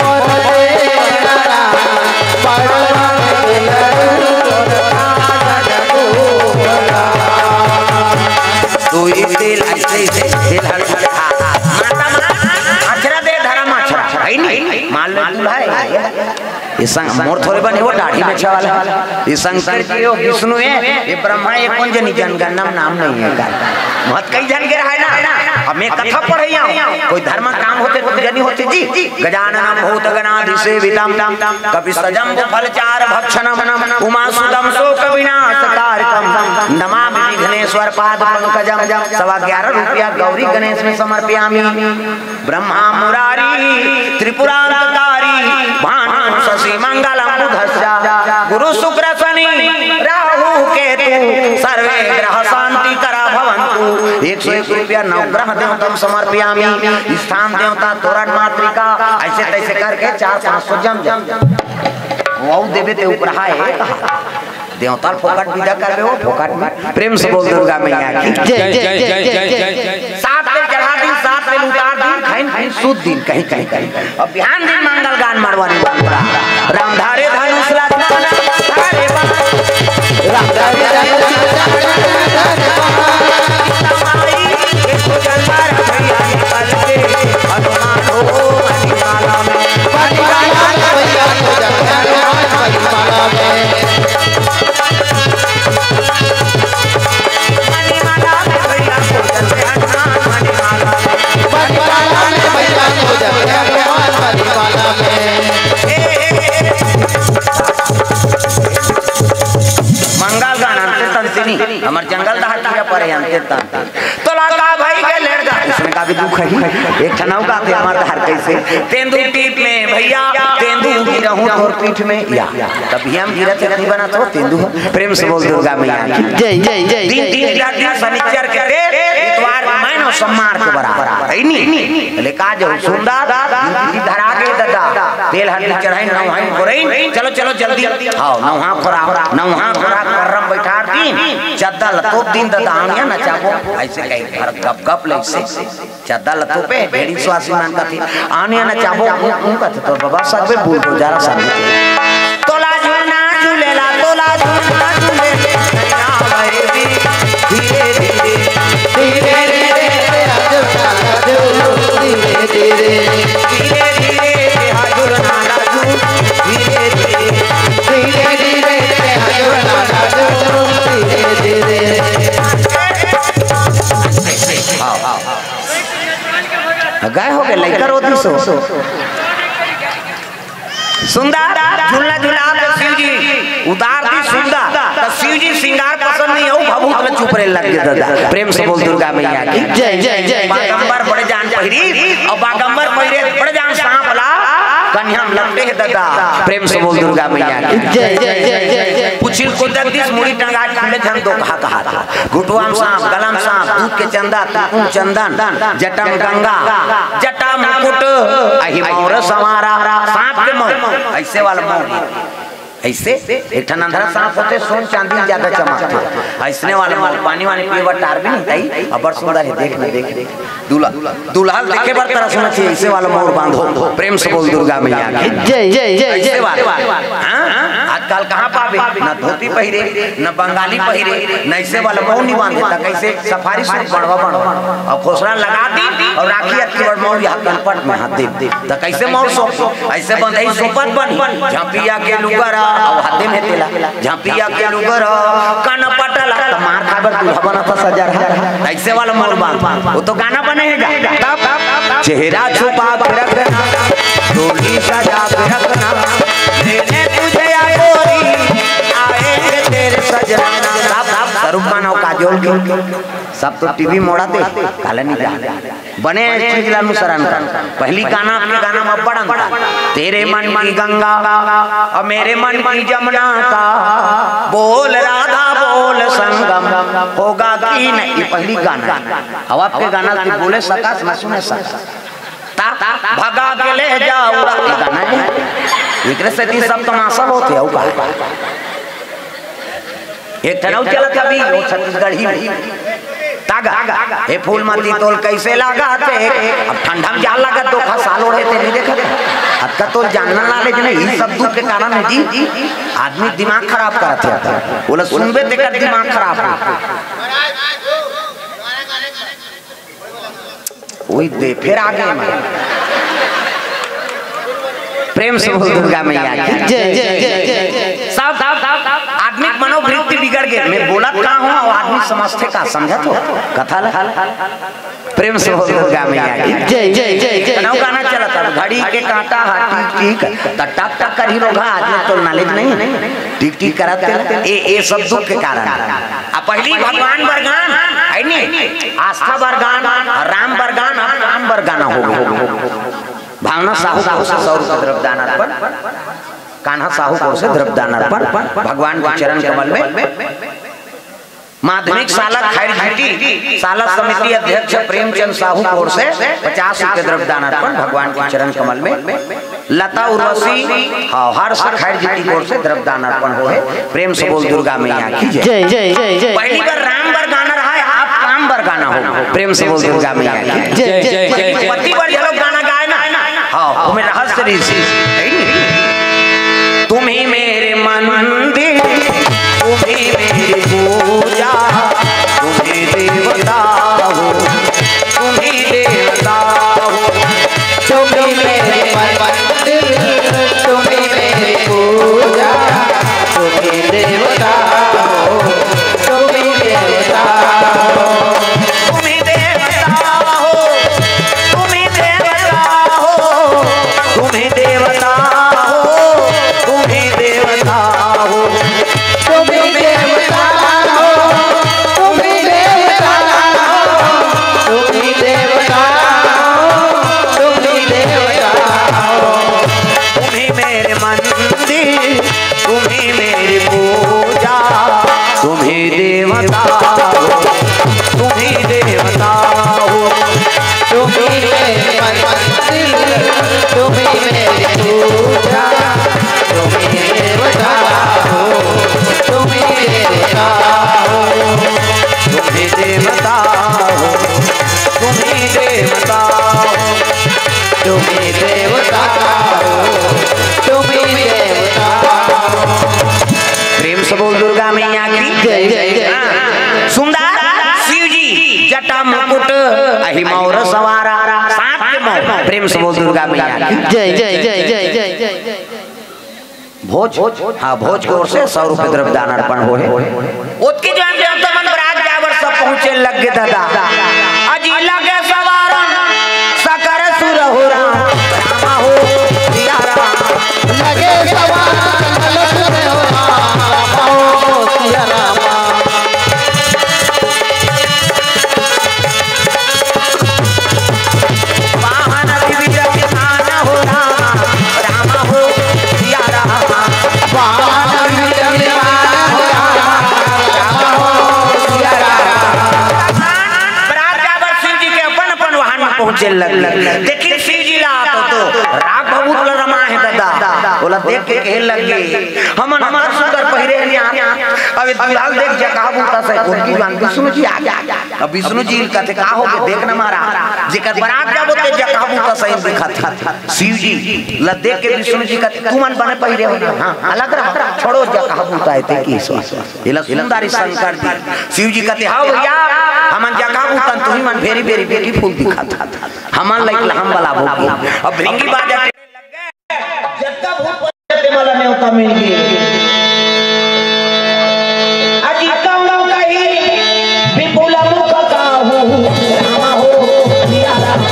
मोर देव नारायण, मड़वा में दुलारू तोर बादन कुम्हारा। दुई तेल ऐसे, ऐसे तेल हर माता माँ, अक्षरा दे धरा माँ, अक्षरा, है नी? मान लो तू भाई। ये संग, मोर थोड़े बने वो दाढ़ी बेचा वाला। ये शंकर जी हो, विष्णु है, ये ब्रह्मा, ये कोन जनी जनगणना में नाम नहीं है का। बहुत कई जन के रहा है ना। अब मैं कथा पढ़े आऊँ, कोई धर्म काम होते तो जनी होते जी। गजाननम भूत गणाधिसेवितम, कपि सजम फल चार भक्षणम, उमा सुतम शोक विनाश कारकम, नमामि विघ्नेश्वर पाद पंकजम। सवा ग्यारह रुपया गौरी गणेश में समर्पयामी। ब्रह्मा मुरारी त्रिपुरांतकारी, भानु शशि मंगलम बुधस्या, गुरु शुक्र शनि राहु केतु, सर्वे ग्रह शांति करा भवंतु। एक सौ एक रुपया नवग्रह देवतम समर्पयामी। स्थान देवता तोरण मातृका, ऐसे तैसे करके चार पाँच सौ जम जाए। वो देवे ते उपरहा है कहा। देवता ल फोकट विदा करबे हो, फोकट में। प्रेम से बोल दुर्गा मैया की जय, जय, जय, जय, जय। सात बेर चढ़ा दिन, सात बेर उतार दिन, खैन खैन सूत दिन, कहीं, कहीं, कहीं। अब बिहान दिन मंगल गान मड़वानी बाबा। राम धारे धनुष लक्ष्मण धारे बाण। राम धारे धनुष लक्ष्मण धारे बाण। सीता माई के पूजन कर भैया निकल के हनुमान हो मणिमाला में। मणिमाला में भैया पूजन कर हनुमान मणिमाला में। मंगल गान अंते तंते नहीं, हमर जंगल दहा कीड़ा परे अंते तंते। तोला का भाई के लेड़ जा, इसने का भी दुख है। एक ठन अउ गाथे हमर धार कैसे, तेंदू टीप में भैया, तेंदू गिरहूं तोर पीठ में या। तब भी हम गिरत नहीं बना तो तेंदू हो। प्रेम से बोल दुर्गा मैया की जय, जय, जय, दिन, जय, दिन, जय। दिन, दिन शनिचर के दे, इतवार के मायनो सोमवार के बराबर। है नी? ले का जो सुंदर, धरा के ददा, तेल हल्दी चढ़ाई, नौहाई गोरई, चलो, चलो जल्दी। हाँ, नौहा खोरा, नौहा खोरा, कर्रम बैठार दिन, चद्दा लतोप दिन ददा, आनिया नचाबो, ऐसे कही घर गप गप ले से। चद्दा ल तोपे, भेड़ी सुवासी मन कथे, आने न चाबो, ऊ, ऊ कथे, तोर बाबा सब बे बुलडोजर सब। तोला झूलना झूलेला, तोला झूलना झूलेला, धीरे धीरे, धीरे धीरे, धीरे धीरे, धीरे धीरे, हाथ झूलना राजू, धीरे धीरे, धीरे धीरे, हाथ झूलना राजू, धीरे धीरे। हाँ, हाँ, हाँ। गए हो गए, लइका रोती सो। सुंदर झुलना झुला के शिव जी उतार दी सुंदर, त शिव जी सिंगार पसंद नहीं हो, भभूत में चुप रहे लग गए दादा। प्रेम से बोल दुर्गा मैया की। जय, जय, जय, जय। बागंबर बड़े जान पहिरी, अउ बागंबर पहिरे बड़े जान सांप ला कन्हैया में लपटे हे दादा। प्रेम से बोल दुर्गा मैया की। जय, जय, जय, जय, जय। पुछिल को जगदीश मुड़ी टंगा खुले झन दो कहा कहा था। घुटवा में सांप, गला में सांप, दूध के चंदा, तिलकुम चंदन, जटा में गंगा, जटा मुकुट, अहि मौर संवारा, सांप के मौर, ऐसे वाला मौर। ऐसे एक ठन अंधरा सांप होथे, सोन चांदी ज्यादा चमकथे। ऐसने वाले मौर, पानी वानी पीए बर टार भी नहीं ताई, अब्बड़ सुंदर हे, देख न देख। दूल्हा, दूल्हा ल देखे बर तरसना चाहिए, ऐसे वाला मौर बांधो। प्रेम से बोल दुर्गा मैया की। जय, जय, जय, ऐसे जय। वाला। हाँ? आजकल कहाँ पाबे? न धोती पहिरे, न बंगाली पहिरे, न ऐसे वाला मौर नहीं बांधे, त कैसे सफारी सूट बनवा बनवा। अउ खोसरा लगा दी अउ राखी अतकी बड़ मौर यहाँ कनपट में हाथ दे। त कैसे मौर सो? ऐसे बंधई सोपत बन, झपिया के लुगरा, अउ हाथे में तेला, झपिया के लुगरा, कनपट ला, त मार खाबर दूल्हा बना था सजा रहा। ऐसे वाला मौर बांध, वो तो गाना बने है गा। तब चेहरा छुपा के रखना, डोली सजा के रखना, मैंने तुझे या गोरी, आएंगे तेरे सजना। तब, तब स्वरूप मानव काजोल के, सब तो टीवी मोड़ा दे, काला नहीं जा। बने चीज ला अनुसरण कर। पहली गाना, आपके गाना में बड़ अंतर। तेरे मन की गंगा और मेरे मन की जमुना का बोल राधा बोल संगम होगा कि नहीं। ये पहली गाना है। अब आपके गाना से बोले सकास, न सुने सकास। ता, ता, भगा के ले जाओ। ये गाना है। एकरे से सब तमाशा होते हैं, का? एक ठन अउ चलत हे अभी, वो छत्तीसगढ़ी में। तागा, हे फूल मती तोल कैसे लागा थे? अब ठंडा में जाड़ लागत, दो खा साल ओढ़े थे, नहीं देखत? अतका तोल जानना knowledge नहीं, ई सब दुख के कारण है जी। आदमी दिमाग खराब करत हे। बोला सुनबे तेकर दिमाग खराब हो। वही दे, फिर आगे में। प्रेम से बोल दुर्गा मैया की। जय, जय, जय, जय, जय। सब, सब, सब, सब आदमी के मनोवृत्ति बिगड़ गए। मैं बोलत का हूँ और आदमी समझते का, समझत हो? कथा ला। प्रेम से बोल दुर्गा मैया की। जय, जय, जय, जय, कनौ जय। गाना चलत हे, घड़ी के कांटा हा टिक टिक, त टक टक करही रोगा, आदमी तो knowledge नहीं। टिक टिक करत के ए, ए सब दुख के कारण। आ पहली भगवान बर गान, है नी? आस्था बर गान, राम बर गान, अब काम बर गाना हो गया। भावना साहू को से सौ रुपये द्रव्य दान अर्पण, कान्हा साहू को से द्रव्य दान अर्पण, भगवान के चरण कमल में। माध्यमिक शाला खैर झीटी, शाला समिति अध्यक्ष प्रेमचंद साहू की ओर से पचास रुपये द्रव्य दान अर्पण, भगवान के चरण कमल में। लता उर्वशी, हाँ, हर्ष खैर जी की ओर से द्रव्य दान अर्पण हो है। प्रेम से बोल दुर्गा मैया की जय। जय, जय, जय, जय। पहली बार राम बर गाना रहा है, अब काम बर गाना हो। प्रेम से बोल दुर्गा मैया की जय, जय, जय, जय। पति बर जो लोग गाना गाए ना, हाँ, वो मेरा हर्ष ऋषि। तुम ही मेरे मंदिर, तुम ही मेरी पूजा, तुम ही देवता हो, तुम ही देवता हो। तुम ही मेरे मंदिर, तुम ही मेरी पूजा, तुम ही देवता हो, तुम ही देवता हो। तुम ही देवता हो, तुम ही देवता हो, तुम ही देवता हो, तुम ही देवता हो। तुम ही देवता हो, तुम ही देवता हो, तुम ही देवता हो, तुम ही देवता हो। तुम ही मेरे मंदिर, तुम ही मेरी पूजा, तुम ही देवता हो, तुम ही देवता हो। तुम ही मेरे मंदिर, तुम ही मेरी पूजा, तुम ही देवता हो, तुम ही देवता हो, तुम ही देवता हो, तुम ही देवता हो, तुम ही देवता हो, तुम ही देवता हो। प्रेम से बोल दुर्गा मैया की जय, जय, जय। हाँ। सुंदर शिव जी जटा मुकुट अहि मौर सवारा, सात के मौर। प्रेम से बोल दुर्गा मैया की जय, जय, जय, जय, जय, जय। भोज, हाँ, भोज की ओर से सौ रुपये द्रव्य दान अर्पण हो है। ओतके जवान जब तमन बरात जाए बर सब पहुँचे लग गे दादा। अजी लगे सवारन सकल सुर हो राम, राम हो सिया राम। लगे पहुंचे लग लग। देखिन शिव जी ला तो, तो राग भभूत ला रमा हे दादा। ओला देख के कहे लग गे, "हमन अतका सुंदर पहिरे हन यार, अब ए दुल्हा ल देख जकहा भूता सही।" उनकी जान विष्णु जी आ गे। अब विष्णु जी कथे, "का हो गे? देख न महाराज, जेकर बरात जाबो ते जकहा भूता सही दिखत हे।" शिव जी ला देख के विष्णु जी कथे, "तुमन बने पहिरे हो ना, हाँ, अलग रहो, छोड़ो जकहा भूता हे ते की सो।" एला सुंदर शंकर जी, शिव जी कथे, "हाँ भैया, हमन जकहा भूतन, तुही मन very very beautiful दिखत हे।" हमन लइक ला हम बला भोगी। अब भृंगी बाजा के जतका भूत प्रेत हे, मला नेवता मिल गे। अजी कम कही विपुल मुख काहू, राम हो, सिया राम।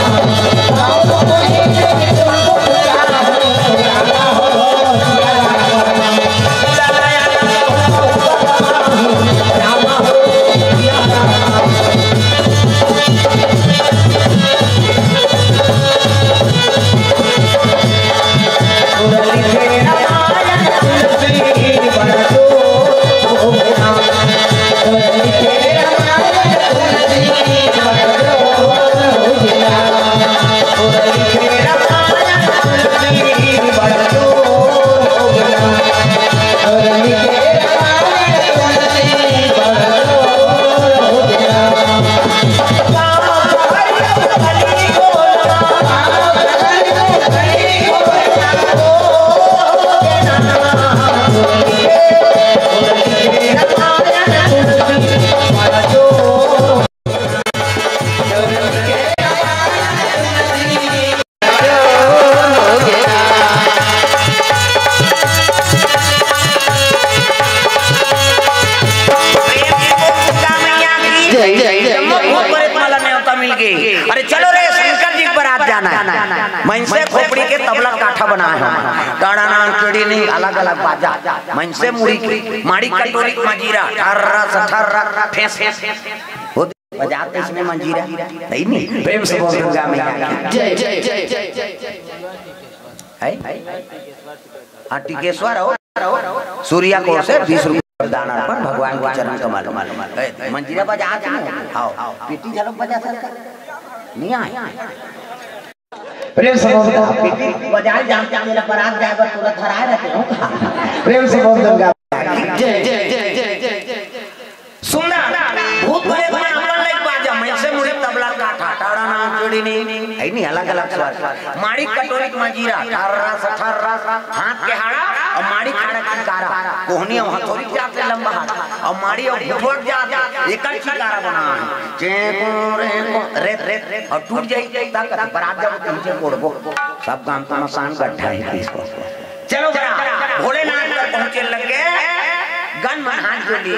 प्रेम से बोल दुर्गा मैया की जय, जय, जय, जय। भूत प्रेत वाला नेवता मिल गे। अरे चलो रे, शंकर जी के बरात जाना हे। मनसे खोपड़ी के तबला काठा बनाए हे। गाड़ा नाम चोरी नहीं, अलग अलग बाजा। मनसे मुड़ी के, माड़ी कटोरी के मजीरा, ठर्रा से ठर्रा, ठेस, ठेस। बजात इसने मंजीरा, नहीं, नहीं, प्रेम से बोल दुर्गा मैया की। जय, जय, जय, जय, जय, जय। है? हाँ, टिकेश्वर हो, सूर्या को से बीस रुपये दान अर्पण भगवान के चरण कमल। ए, मंजीरा बजात नहीं हो? आओ, पेटी झलक बजा सकता? नहीं आए। प्रेम से बोल दुर्गा। पेटी बजाए जानते हैं, मेरा बारात जाए बस तुरंत हराए रहते हो। प्रेम से बोल दुर्गा। जय, जय, जय, जय, जय, जय, जय। सुंदर, भूत प्रेत मन अपन लइक बाजा, मनसे मुड़ी तबला काठा, टाड़ा नाम चोरी नहीं, है नहीं, अलग-अलग स्वर। माड़ी कटोरी के मजीरा, ठर्रस, ठर्रस, हाथ के हाड़ा, अउ माड़ी खाड़ा चिकारा, कोहनी अउ हथौरी जात ले लंबा हाथ, अउ माड़ी अउ भुटवट जात, एकर चिकारा बना हे। चें को रे को, रे, रे, रे, अउ टूट जाई, तक बरात जब पहुंचे कोड़बो, सब गांव का मसान गड्ढा है इसको। चलो बड़ा, भोलेनाथ कर पहुंचे लग गे, गन मन हाथ जोड़ी,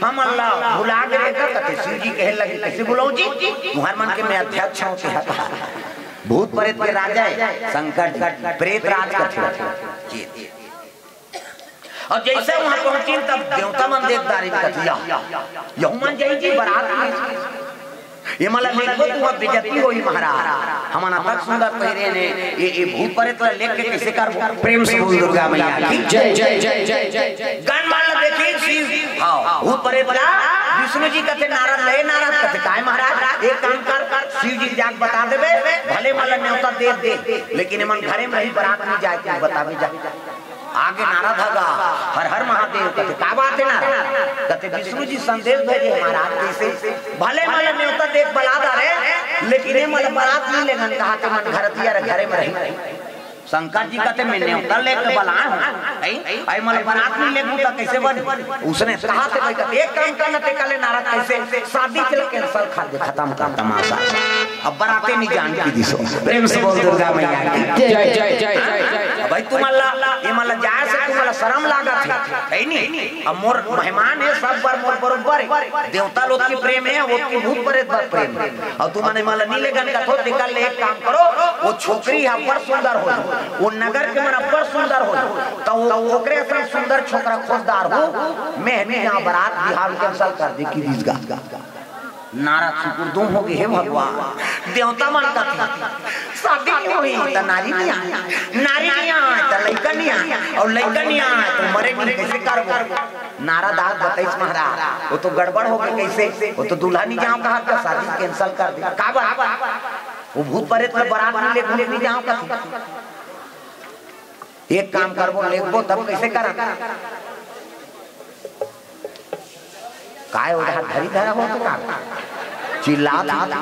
हमन ला भुला गे रे का कथे, शिव जी कहे लगे, "कैसे बुलाऊं जी? तुम्हार मन के मैं अध्यक्ष हूं, के हक।" भूत प्रेत के राजा है शंकर जी, प्रेत राज कथे। जी। अउ जइसे उहां पहुंचिन, तब देवता मन देख डारिन कथे, "या, यहू मन जाही जी बरात में।" ये मला लेखो तू अब बेइज्जती होई महाराज। हमन अतक सुंदर पहिरे ने, ये, ये भूत प्रेत ला लेख के कैसे करबो? प्रेम से बोल दुर्गा मैया की जय, जय, जय, जय, जय, जय। गन मन ला देखिन शिव, हाँ, भूत प्रेत ला विष्णु जी कथे नारद ले, नारद कथे, "काय महाराज, एक काम कर, शिव जी जाके बता देबे, भले मला नेवता दे दे, लेकिन एमन घरे में ही बरात में जाए के बताबे जा।" आगे नारद ह गा, "हर हर महादेव," कथे, "का बात हे नारद?" कथे, "विष्णु जी संदेश भेजे हे महाराज, कैसे?" "भले मला नेवता देख बला डारे, लेकिन ये मला बरात नहीं लेगन," कहा थे मन घरतिया रे घरे में रही। शंकर जी कथे, "मैं नेवता लेके बला हूं, आई, आई मला बरात नहीं लेगू तो कैसे बन?" उसने कहा थे भाई, कथे, "एक काम करना ते कले नारद, कैसे?" "शादी चल कैंसिल कर दे, खत्म कर तमाशा।" अब बराते नहीं जान की दिसो। प्रेम से बोल दुर्गा मैया की जय, जय, जय, जय, जय। अब भाई तुमन ला, ये मन ला जाए से तुमन ला शरम लागत हे, है नी? अब मोर मेहमान हे, सब बर मोर बरोबर हे। देवता लोग की प्रेम हे, वो की भूत प्रेत बर प्रेम हे। अउ तुमन ये मन ला नी लेगन कथो, तेकर ले एक काम करो, वो छोकरी हे अब्बड़ सुंदर हो, वो नगर के मन अब्बड़ सुंदर हो, तो वो ओकरे असन सुंदर छोकरा खोज डारहू, मैं नहीं यहाँ बरात बिहाव कैंसिल कर दे की दिस गा। नारद सुकुर दुम हो गे, "हे भगवान, देवता मन कथे, शादी नहीं होई त नारी नहीं आए, नारी नहीं आए त लइका नहीं आए, अउ लइका नहीं आए त मरे नहीं, कैसे करबो?" नारद आज बताइस महाराज, वो तो गड़बड़ हो गे, कैसे? वो तो दूल्हा नहीं जाओ कहा त शादी कैंसिल कर दे। का बात? वो भूत परेत के बरात में लेगबो, नहीं जाओ कथी? एक काम करबो, लेगबो तब कैसे करा? काय उधार धरी धरा हो तो का? चिल्ला, चिल्ला।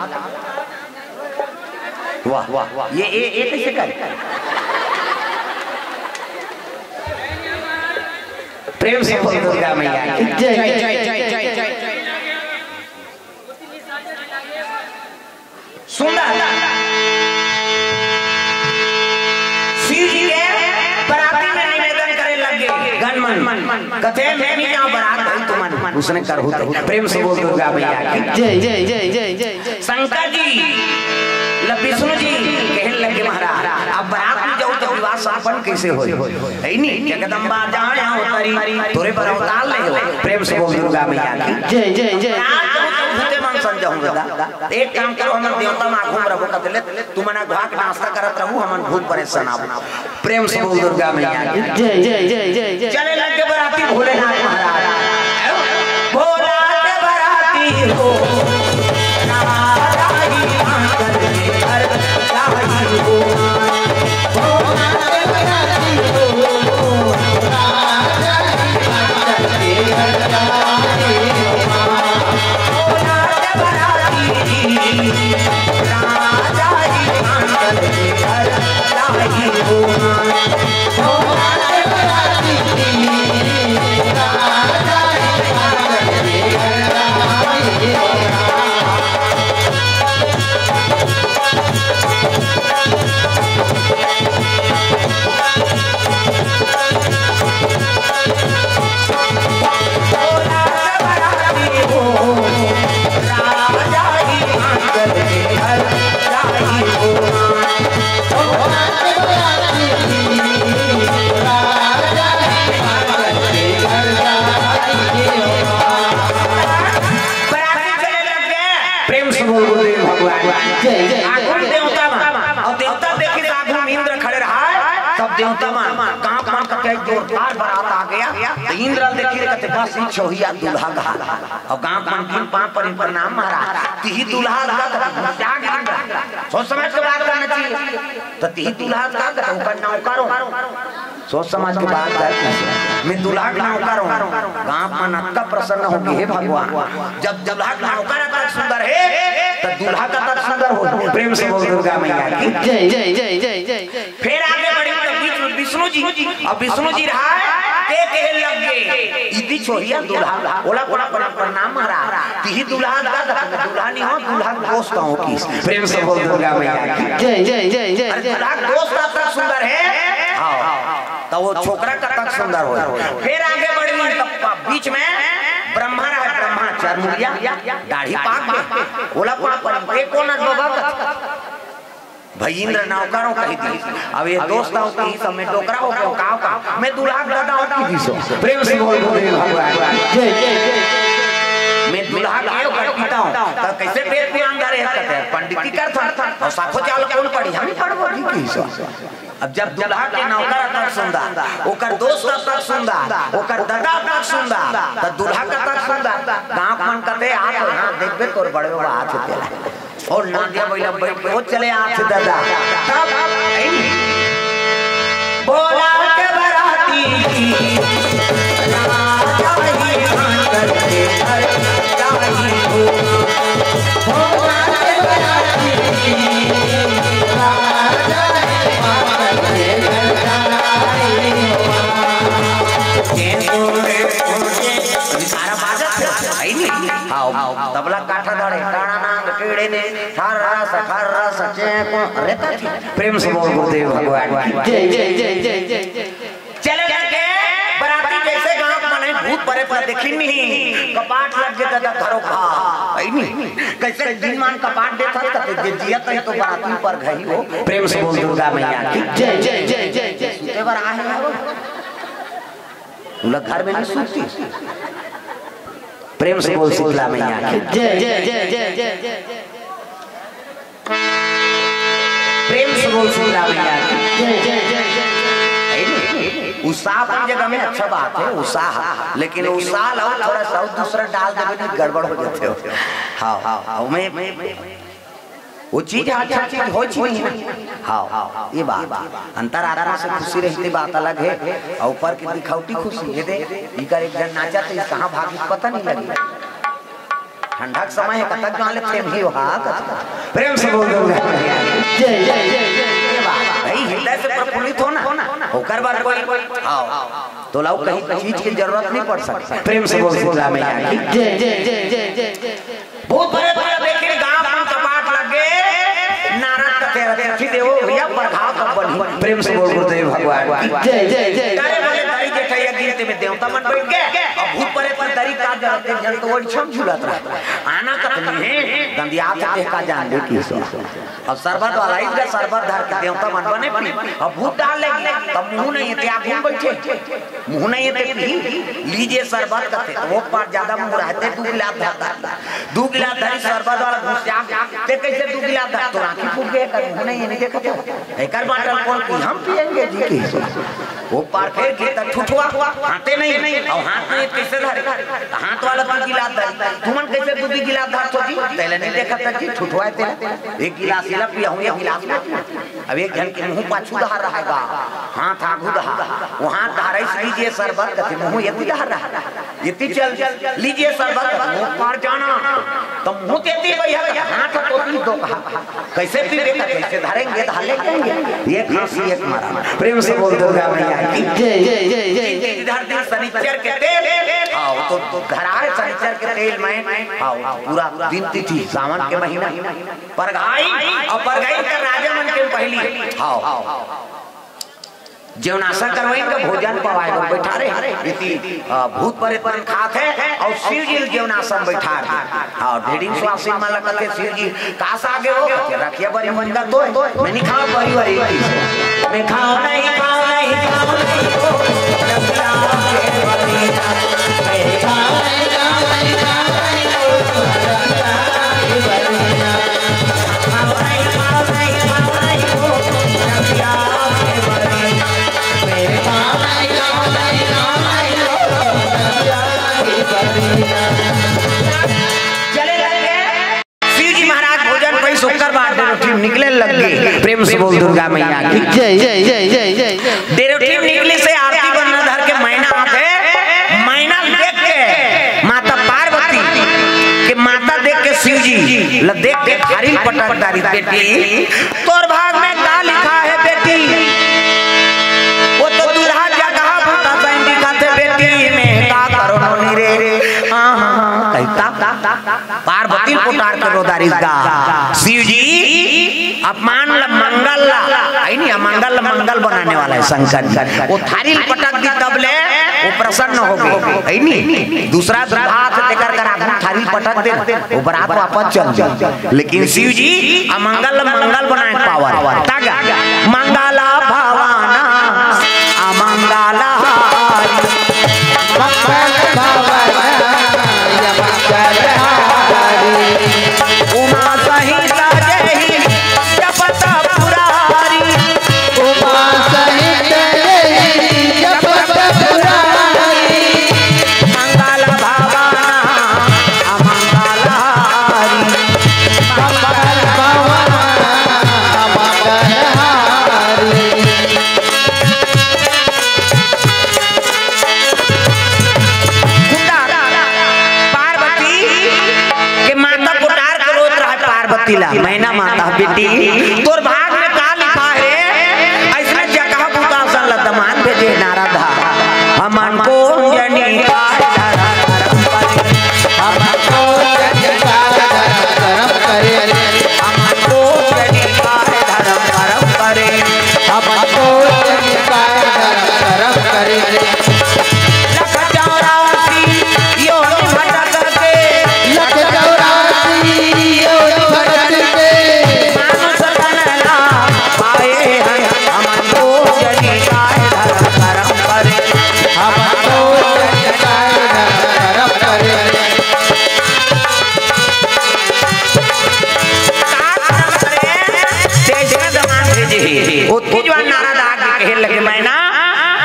वाह, वाह, वाह। ये, ये, ये कैसे करे? प्रेम से बोल दुर्गा मैया की। जय, जय, जय, जय, जय, जय। सुंदर। शिव जी के बराती में निवेदन करे लगे गणमन। कथे में नहीं जाओ बरात भाई तुमन। उसने करहु तो। प्रेम से बोल दुर्गा मैया की। जय, जय, जय, जय, जय, जय। शंकर जी, ल विष्णु जी कहन लगे महाराज, अब बरात में जाओ तो विवाह संपन्न कैसे होई? है नी? जगदम्बा जाने अवतरी, तोरे बर अवतार ले हो। प्रेम से बोल दुर्गा मैया की। जय, जय, जय। बरात जाओ तो भूते मन सन जाऊं दादा। एक काम करो, हमन देवता मन आघू में रहो कथले, तुमन आघू के नाश्ता करत रहू, हमन भूत परेशान आबो। प्रेम से बोल दुर्गा मैया की। जय, जय, जय, जय, जय। चले लगे बराती भोलेनाथ महाराज। भोला के बराती हो, राजा ही आंगन में घर जाई हो। भोला के बराती हो, राजा ही आंगन में घर जाई हो। प्रेम से बोल गुरुदेव भगवान। जय, जय, जय, आगुन जय। देवता मन, अउ देवता देखिस आगुन इंद्र खड़े रहय, तब देवता मन, गांव मन कथे जोरदार बरात आ गया। त इंद्र देखिस कथे बस ई छोहिया दूल्हा का। अउ गांव मन गिन पांव परी प्रणाम महाराज। तिही दूल्हा का कथे, जाग इंद्र। सोच समझ के बात करना चाहिए। त तिही दूल्हा का कथे, ओकर नौकर हो। सोच समझ के बात कर, मैं दूल्हा के नौकर हूँ। गांव मन अतका प्रसन्न होगे, हे भगवान, जब दूल्हा के नौकर अतक सुंदर हे, त दूल्हा कतक सुंदर हो। प्रेम से बोल दुर्गा मैया की। जय, जय, जय, जय, जय, जय। फिर आगे बढ़ी त विष्णु, विष्णु जी, अब विष्णु जी रहा, ते कहे लग गे, इदी छोहिया दूल्हा, ओला कोड़ा कोड़ा प्रणाम महाराज, तिही दूल्हा का, दूल्हा नहीं हो, दूल्हा के दोस्त हो किस। प्रेम से बोल दुर्गा मैया की। जय, जय, जय, जय, अरे जय। दूल्हा के दोस्त अतक सुंदर हे, हाँ। त वो छोकरा कतक सुंदर हो। फिर आगे बढ़ी, तब बीच में ब्रह्मा रहा, ब्रह्मा चरमुरिया, दाढ़ी पाक गे, ओला कोड़ा परी, ए कोन अस बाबा कथे? भाई इंद्र नौकर हो कहि दी। अब ये दोस्त हो कहि, सब में डोकरा हो गयो, का हो का? मैं दूल्हा के दादा हो कहि दी सो। प्रेम से बोल बोल भगवान। जय, जय, जय। मैं दूल्हा के हो कर पीता हूँ। त कैसे पेट पुरान धरे हे कथे? पंडिती करत हन। अउ साखो चाल कोन पढ़ी? हम ही पढ़बो जी कहि सो। अब जब दूल्हा के नौकर अतक सुंदर, ओकर दोस्त अतक सुंदर, ओकर दादा अतक सुंदर, त दूल्हा कतक सुंदर। गांव मन कथे, "आ तो यहां देखबे, तोर बड़े बाबा आथे तेला।" अउ नांदिया बइला बइठ के ओ चले आथे दादा। तब, "भोला के बराती, राजा ही आंगन के घर जाई हो।" सारा बाजत हे, है नी? हाँ, तबला काठा धरे, टाणा नांग, टीड़े ने, ठर्रस, ठर्रस, चेंको, रहता थी। प्रेम से बोल गुरुदेव भगवान की। जय, जय, जय, जय, जय, जय। चले लगे, बराती जैसे गांव के मनई भूत परेत ला देखिन नहीं, कपाट लग गे त धरो खा, है नी? कैसे दिन मान कपाट देत हस, त जे जियत हे तो बराती पर घई हो। प्रेम से बोल दुर्गा मैया की। जय, जय, जय, जय, जय, जय। सुते बर आहे हो। उला घर में नहीं सुती। प्रेम से बोल शीतला मैया की। जय, जय, जय, जय, जय, जय। प्रेम से बोल शीतला मैया की। जय, जय, जय, जय, जय। है नी? उत्साह अपन जगह में अच्छा बात है, उत्साह, लेकिन उत्साह लाओ थोड़ा सा और दूसरा डाल देबे, नहीं गड़बड़ हो जाथे हो। हाँ, हाँ, हाँ, मैं वो चीज ह अच्छा चीज होय छी नहीं ना। हाँ, ये बात। अंतरात्मा से खुशी रहिथे, बात अलग हे। अउ ऊपर के दिखौटी खुशी, ये दे, इकर एक झन नाचत हे, कहाँ भागिस पता नहीं लगे। ठंडा के समय हे, कतक जान ले थेमही ओहा। प्रेम से बोल दो। जय, जय, जय, जय। ये बात, भाई, हृदय से प्रफुल्लित हो ना, ओकर बाद कोई, हाँ, तो लाओ, कहीं चीज की जरूरत नहीं पड़ सकती। प्रेम से बोल शीतला मैया की। जय, जय, जय, जय, जय, जय। भूत प्रेत वाला देखे, गांव में कपाट लग गए, नारद कथे, "अतिथि देवो भैया, परघाव कब बनही?" प्रेम से बोल गुरुदेव भगवान की। जय, जय, जय। करे बोले, "दरी जेठैया गिनती में देवता मन बैठ गए, अब भूत प्रेत पर दरी का जरूरत हे, जन तो ओड़ी छम झूलत रहा। आना कतनी हे, गंदिया के देख का जान दे की सो।" अब शरबत वाला इधर शरबत धर के देवता मन बने पी, अब भूत डाल लेगी, तब मुंह नहीं हे, ते आगू में बैठे। मुंह नहीं हे ते पी, लीजिए शरबत कथे, तो वो पार ज्यादा मुंह रहते, दू गिलास धर डाल। दू गिलास धरी शरबत वाला घुस जा, ते कैसे दू गिलास धर, तो आंखी फूट गए, कर मुंह नहीं हे, नहीं देखा था। एकर बाटल कौन पी, हम पिएंगे जी की। वो पार फेर के तब ठुठुआ, हाथे नहीं, अउ हाथ नहीं कैसे धरे? तो हाथ वाला दू गिलास धरी, तुमन कैसे दू दू गिलास धर थो जी? तेला नहीं देखा था जी, ठुठुआ तेला। एक गिलास इला पिया हूँ, एक गिलास में। अब एक झन के मुंह पाछू डहर रहेगा, हाथ आगू डहर, वो हाथ डहर इस लीजिए शरबत कथे, मुंह ये डहर रहा, ये चल लीजिए शरबत, वो पार जाना, तो मुंह तेती भैया, हाथ तो ती दो कहा, कैसे पीबे, कैसे धरेंगे, धाले कहेंगे, ये खांसी, एक मारा। प्रेम से बोल दुर्गा मैया की। जय, जय, जय, जय, जय। इधर दिन शनिचर के तेल, आओ तो, तो घर आए शनिचर के तेल में, आओ तो पूरा दिन तिथि, सावन के महीना, परघाई अउ परघाई कर राजा मन के पहली। हाँ। जेवनासा करवाई का भोजन पवाए बर बैठा रहे। इति, अ, भूत प्रेत मन खात हे अउ शिव जी ल जेवनासा में बैठा रहे। हाँ, ढेडिंग स्वासिन मन ल कथे शिव जी, "कास आगे हो?" कथे, "रखिया बरी मुंगा तो, मैं नहीं खाओ बरी वरी।" मैं खाओ नहीं, खाओ नहीं, खाओ नहीं। चले लगे। शिव जी महाराज भोजन पाई, ओकर बाद डेरोठी म निकले लग गे। प्रेम से बोल दुर्गा मैया की। जय, जय, जय, जय, जय, जय। डेरोठी म निकलिस हे आरती बरना धर के मैना आथे। मैना ल देख के माता पार्वती के, माता देख के शिव जी ल देख के थारी ल पटक डारिस, "बेटी, तोर भाग में का लिखा हे बेटी?" वो तो दूल्हा जगह भूता सैन दिखाथे, "बेटी, मैं का करो नोनी रे?" हाँ, हाँ, हाँ, कहता। पार्वती ल पुटार के रो डारिस गा। शिव जी अपमान ल मंगल ल, है नी, अमंगल ल मंगल बनाने वाला है शंकर जी। वो थारी ल पटक दिस तब ले वो प्रसन्न हो गे, है नी। दूसरा हाथ लेकर कर आगू थारी ल पटक दे, वो बरात वापस चल दे। लेकिन शिव जी अमंगल ल मंगल बनाए के पावर। तागा मंगला भवाना, अमंगल हारी। मंगल भवन मंगल हारी। उमा सहित जय ही जपत पुरारी। उमा सहित जय ही जपत पुरारी। मंगल भवन अमंगल हारी। मंगल भवन मंगल हारी। पार्वती के माता पुटार के रोत रहा पार्वती ला, मैना माता, "बेटी, तोर भाग में का लिखा हे?" अइसने जगह भूता सन ल दमान भेजे नारद हा। हमन को जनी का धरम करे, हमन को जनी का धरम करे, हमन को जनी का धरम करम करे, हमन को जनी का धरम करम करे। लख चौरासी योनि भटक के, लख चौरासी योनि भटक के, मानुष तन ला पाए हैं, हमन को जनी का धरम करम करे, हमन को जनी का धरम करम करे। तेज में दमान भेजे हे। ओतकी जुवार नारद आके कहे लगे, "मैना,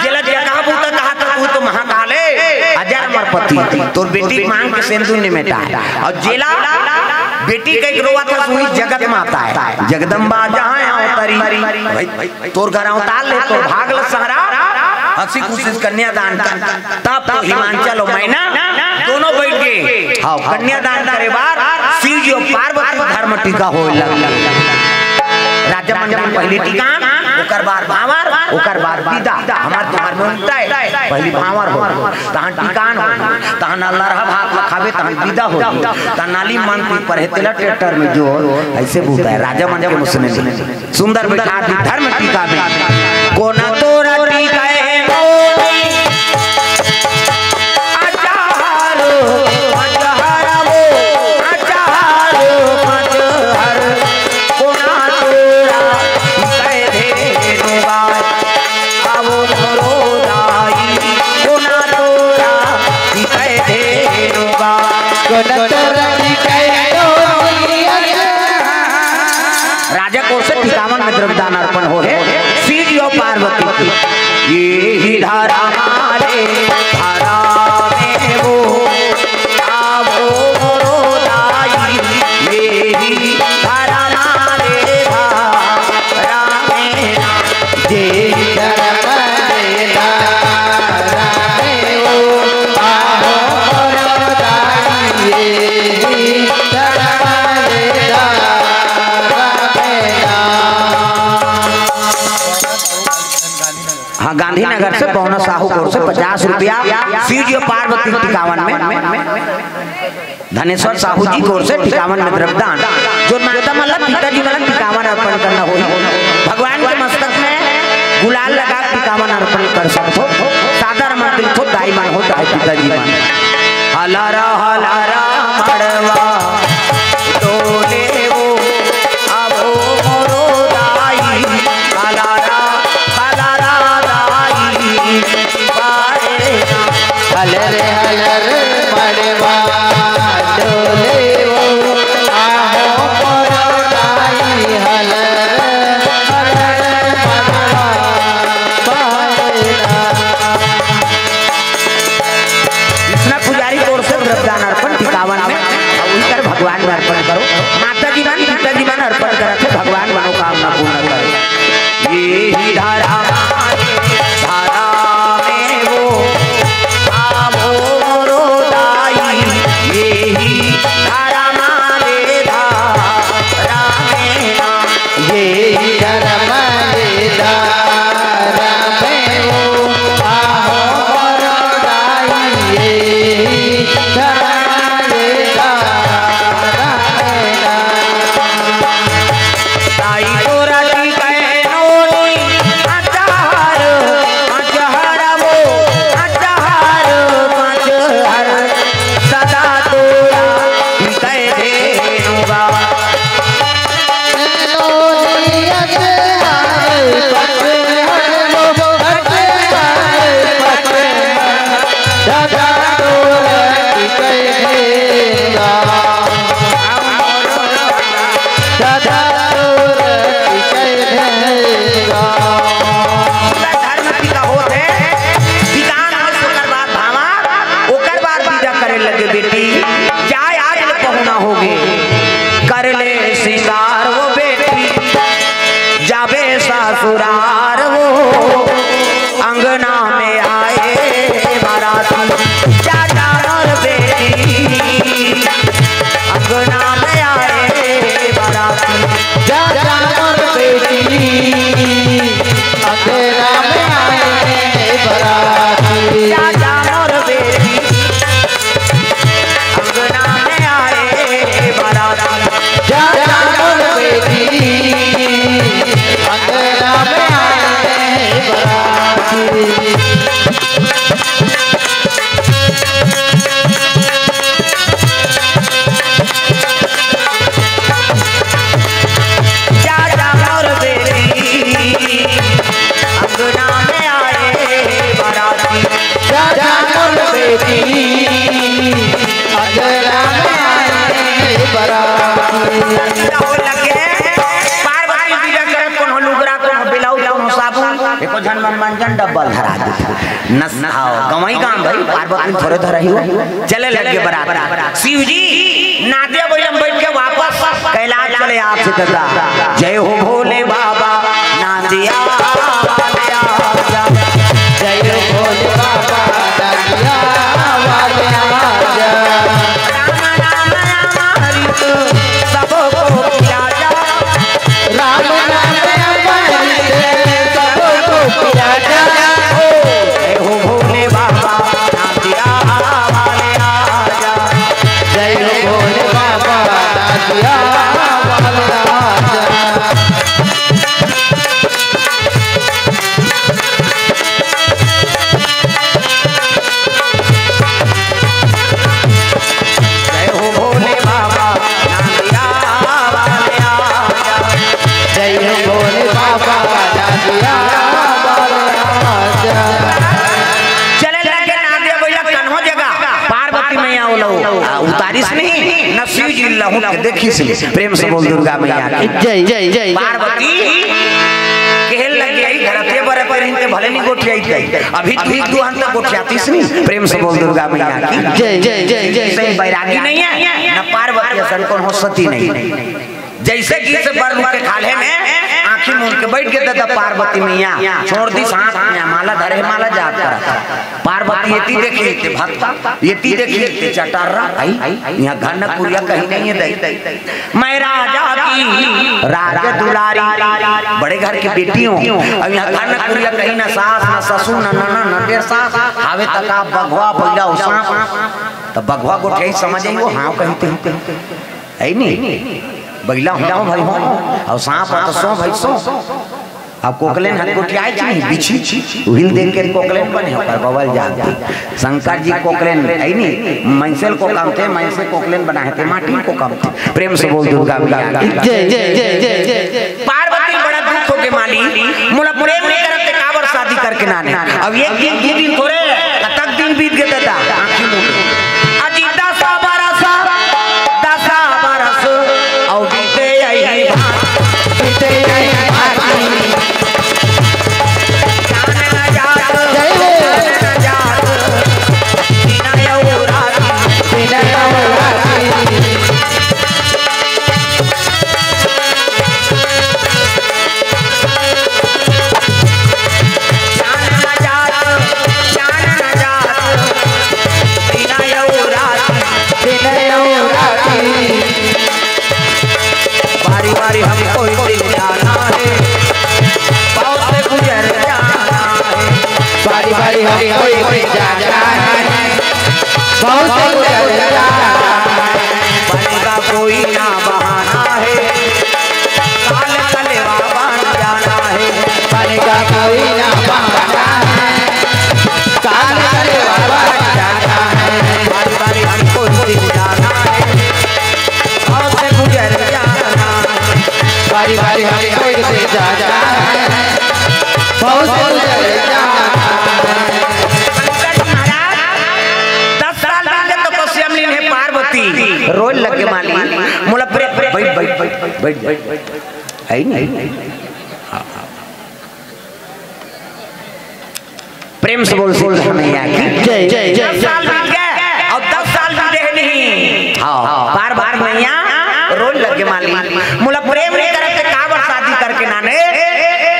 जेला जगह भूता कहा तो तू तो महाकाल हे, अजर अमर पति, तोर बेटी मांग के सेंदुर निमेटा हे। अउ जेला बेटी कहिके रोवत हस, उही जगत माता हे, जगदम्बा जहाँ अवतरी। भाई, तोर घर अवतार ले, तोर भाग ल सहरा, हंसी खुशी से कन्यादान कर। तब तो हिमांचल अउ मैना दोनों बैठ गे। हाँ, कन्यादान करे बर शिव जी अउ पार्वती धर्म टीका होए लगे। राजा मन के पहली टीका, ओकर बाद भांवर, ओकर बाद विदा। हमार तुम्हार में उल्टा हे, पहली भांवर हो, तहां टीकान हो, तहां ना लरहा भात ल खाबे, तहां विदा हो, तहां नाली मन पी पर हे, तेला ट्रैक्टर में जो, ऐसे बोलता है राजा मन के मुसने में। सुंदर बैठा दी धर्म टीका में। कोना तोरा टीका है मोरी, अचारो, अचारो, अचारो, अचारो। कोना तोरा कह दे नुबा, आवो मोरो दाई, कोना तोरा कह दे नुबा। कोना तोरा कह दो। राजा कोर से टिकावन में द्रव्यदान अर्पण हो हे, शिव जी अउ पार्वती के। ये ही धारा मारे, धारा में वो, आवो मोरो दाई, ये ही धारा मारे, धारा में ना। जे धर्म देता रहे हो, आहो मोरो दाई, ये धर्म देता रहे ना। हाँ, गांधीनगर से पहुना साहू कोर से पचास रुपया शिव जी अउ पार्वती टिकावन में। धनेश्वर साहू जी कोर से टिकावन में द्रव्यदान, जो माता मन ला, पिताजी मन ला टिकावन अर्पण करना होही। भगवान के मस्तक में गुलाल लगा टिकावन अर्पण कर सकथो। सादर मन तिलथो, दाई मन हो चाहे पिताजी मन। हलारा हलारा मड़वा डोले वो, आवो मोरो दाई, हलारा हलारा दाई। हलर हलर मड़वा डोले वो, आहो मोरो दाई, हलर हलर मड़वा। कृष्णा पुजारी कोर से द्रव्यदान अर्पण टिकावन में, अउ उही कर भगवान में अर्पण करो। माता जी मन, पिता जी मन अर्पण करत हे, भगवान मनोकामना पूर्ण करे। ये ही धारा मारे, धारा में वो, आवो मोरो दाई, ये ही धारा मारे, धारा में ना। ये ही धारा मारे, धारा में वो, आवो मोरो दाई, ये ही धारा मारे, धारा में ना। ताई तोरा टिकाए नोनी, अचार, अचार वो, अचार, अचार, सदा तोरा टिकाए धेनुवा। नोनी अचार, अचार वो, अचार, अचार, सदा तोरा टिकाए धेनुवा। सदा तोर जय भेगा। पूरा धर्म टीका होत हे, टीकान होत ओकर बाद भांवर, ओकर बाद विदा करे लगे बेटी, जाय आज ले पहुना होगे, कर ले सिंगार वो बेटी, जाबे ससुरार वो। अंगना में आए बाराती, जा जा मोर बेटी। अंगना में आए बाराती, जा जा मोर बेटी। अंगना में आए बाराती, जा जा मोर बेटी। अंगना में आए बाराती, जा जा मोर बेटी। अंगना में आए बाराती। जा जा मोर बेटी, अंगना में आए बाराती। जा जा मोर बेटी, अंगना में आए बाराती। हो लगे, पार्वती पूजा करत, कोनो लुगरा, कोनो ब्लाउज, कोनो साबुन, एको मन मंजन डब्बल धरा दे। नस, हाँ, गंवई गांव भाई, पार्वती थोरे धरही हो। चले लगे बरात। शिव जी नादिया बइला म बइठ के वापस कैलाश चले आथे दादा। जय हो भोले बाबा, नादिया वाले आजा। जय हो भोले बाबा, नादिया वाले आजा। राम नाम अमृत सबको पिया जा। राम नाम अमृत सबको पिया जा। जय हो भोले बाबा, नादिया वाले आजा। जय हो भोले बाबा, नादिया वाले आजा। जय हो भोले बाबा, नादिया वाले आजा। जय हो भोले बाबा, नादिया वाले आजा। चले लगे नादिया बइला कन्हो जगह, पार्वती मैया ओला, आ, उतारिस नहीं, न शिव जी लहुट के देखिस नहीं। प्रेम से बोल दुर्गा मैया की। जय, जय, जय। पार्वती कहे लगे, "आई धरती बरे पर इनके भले नहीं गोठियाई जाई। अभी तू ही दुहान तक गोठियातिस नहीं।" प्रेम से बोल दुर्गा मैया की। जय, जय, जय, जय, सही जय। बैरागी नहीं है, न पार्वती असन कोनो सती नहीं। जैसे कि इसे बर रुक के खाल्हे में आँखी मूंद के बइठ गे दादा पार्वती मैया, छोड़ दिस हाथ में माला धरे, माला जाप करा। पार्वती एती देखी ते भक्ता, एती देखी ते चटर्रा, आई, यहाँ घर न कुरिया कहीं नहीं है दई। मैं राजा की राज दुलारी, बड़े घर की बेटी हूँ। अब यहाँ घर न कुरिया कहीं न सास, न ससुर, न ननद, न डेर सास, आवे तक आप बघवा, बइला, सांप। तो बघवा गोठियाई समझ आई, वो हाँ कहीं ते, है नहीं? बइला हो भाई हो, अउ सांप हो तो सो भाई सो। अब कोकलेन हर गोठियाए च नहीं, बिछी, उहिल देख के कोकलेन बने हो, पर बबल जान दे। शंकर जी कोकलेन, है नहीं? मनसेल को काम थे, मनसे कोकलेन बनाए थे, माटी को काम थे। प्रेम से बोल दुर्गा मैया की। जय, जय, जय, जय, जय, जय। पार्वती बड़ा दुख होके माली, मोला प्रेम नहीं करत ते काबर शादी करके नाने। अब एक दिन, दू दिन थोरे, कतक दिन बीत गे दादा, आँखी मूंद। अजी दस बरस, दस बरस, अउ बीते यही भांति, बीते यही भांति। जान न जात, जय हो। जान न जात, बिना यौ राती, बिना यौ राती। जान न जात, जान न जात, बिना यौ राती, बिना यौ राती। बारी बारी हमको इसी जाना है, पाँव से गुजर जाना है। बारी बारी हमको इसी जाना है, पाँव से गुजर जाना है। बनेगा कोई ना बहाना है, काल कलेवा बन जाना है। बनेगा कोई ना बहाना है, काल कलेवा बन जाना है। बारी बारी हमको इसी जाना है, पाँव से गुजर जाना है। बारी बारी हमको इसी जाना है, पाँव से गुजर जाना है। शंकर जी महाराज दस साल बीत गे तपस्या में लीन हे पार्वती। रोए लगे माली, मोला प्रे-, प्रे-, बैठ, बैठ, बैठ, बैठ, बैठ, बैठ, बैठ। है नहीं? हाँ, हाँ। प्रेम से बोल सीता मैया की। जय, जय, जय, दस साल बीत गे, अब दस साल बीते हे नहीं। हाँ, पार्वती मैया रोए लगे माली, मोला प्रेम नहीं करत ते काबर शादी करके नाने।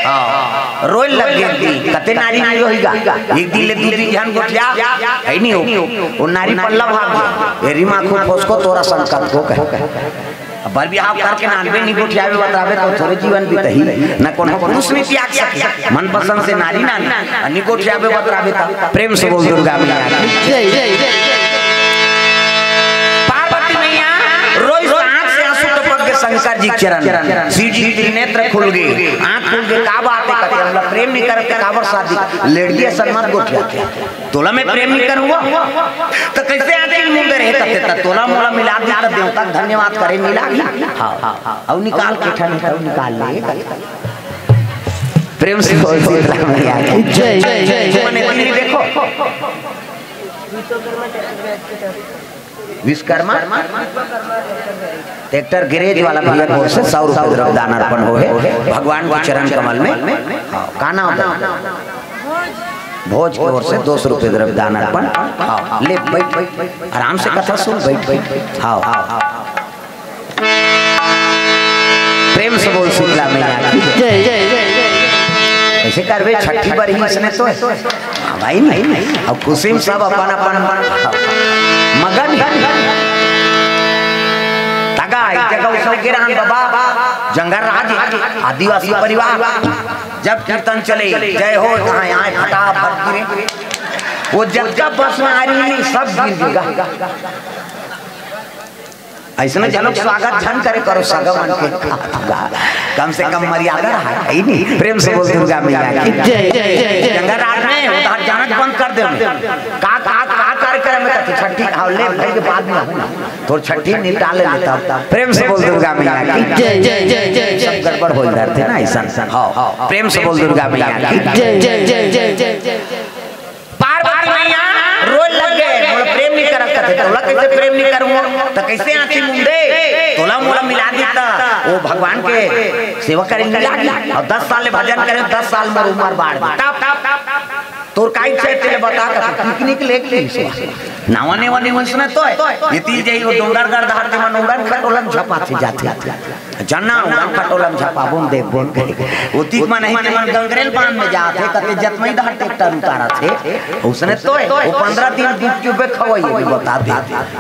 हाँ, रोए लगे। कते नारी नहीं होईगा, एक दिन ले दू दिन झन गोठिया, है नहीं हो। वो नारी पल्ला भाग गया। ए रीमा खूब फंस को तोरा संकट को कहे। अब बर बिहाव करके नानबे, नी गोठियाबे बतराबे तो थोरे जीवन बीतही। न कोनो पुरुष नी त्याग सके। मनपसंद से नारी नान, आ नी गोठियाबे बतराबे त। प्रेम से बोल दुर्गा मैया की। जय, जय, जय। पार्वती मैया रोई तो आँख से आंसू टपक गे शंकर जी चरण। शिव जी त्रिनेत्र खुल गे, आँख खुल गे, का बात हे कथे, हमला प्रेम नी करत ते काबर शादी, लड़की असन मत गोठिया। तोला मैं प्रेम नहीं करूंगा, तो कैसे आखिर मुंह में रहता थे? तब तोला मोला मिला दी, तब देवता का धन्यवाद करे, मिला दी। हाँ, हाँ, हाँ। अब निकाल के ठन, अब निकाल ले। प्रेम से बोल सीता मैया की। जय, जय, जय, जय। मने दिल्ली देखो। विश्वकर्मा ट्रैक्टर गैरेज वाला भैया की ओर से सौ रुपए द्रव्य दान अर्पण हो है भगवान के चरण कमल में। हाँ, का नाम है? भोज के ओर से दो सौ रुपये द्रव्य दान अर्पण। हाँ, ले बैठ, बैठ, आराम से कथा सुन, बैठ, बैठ, बैठ। हाँ, हाँ, हाँ। प्रेम से बोल शीतला मैया की जय। जय, जय, जय, जय। ऐसे करबे, छठी बर ही इसने तो है। हाँ भाई, नहीं, नहीं। अब खुशी में सब अपन, अपन मगन। तगा, एक जगह उसने गिरान बाबा, जंगल राज, आदिवासी परिवार। जब कीर्तन चले, जय हो, कहाँ आए, फटाफट गिरे। वो जब का बस में आ रही नहीं, सब गिर गया। ऐसे में जनक स्वागत झन करे करो, सगा मन के। कम से कम मर्यादा है, है ही नहीं। प्रेम से बोल दुर्गा मैया की जय, जय, जय, जय। गंगा रात में उधर जाना बंद कर दे। का, का, का कार्यक्रम में कहती छठी, हाँ, ले भाई के बाद में आऊँ ना। तोर छठी निपटा ले लेता। प्रेम से बोल दुर्गा मैया की जय, जय, जय, जय, जय। सब गड़बड़ हो जाते ना ऐसा। हाँ, प्रेम से बोल दुर्गा मैया की जय, जय, जय, जय, जय, जय। पार्वती मैया रोए लग गए, बोले, "प्रेम नहीं करत कथे, तोला कैसे प्रेम नहीं करूँगा? तो कैसे आँखी मूंदे? तोला मोला मिला देता, वो भगवान के सेवा करे नहीं लागी। और दस साल ले भजन करे, दस साल में उम्र बाढ़ दी। तब, तब, तब, तब, तोर का इच्छा है, तेरे बता," कथे, पिकनिक लेके नावा नेवा नहीं वंशना तो है। ये तीज जाई, वो डोंगरगढ़ धार ते मन उड़न खटोलन झपा थे जाते। चन्ना उड़न खटोलम झपाबुन देखबुन कहिके। ओतिक मन ही ते मन गंगरेल बांध में जात हे, कते जतमई डहर ट्रैक्टर उतारत हे। उसने तो हे, वो पंद्रह दिन दूध चुबे खवई हे, बता दे।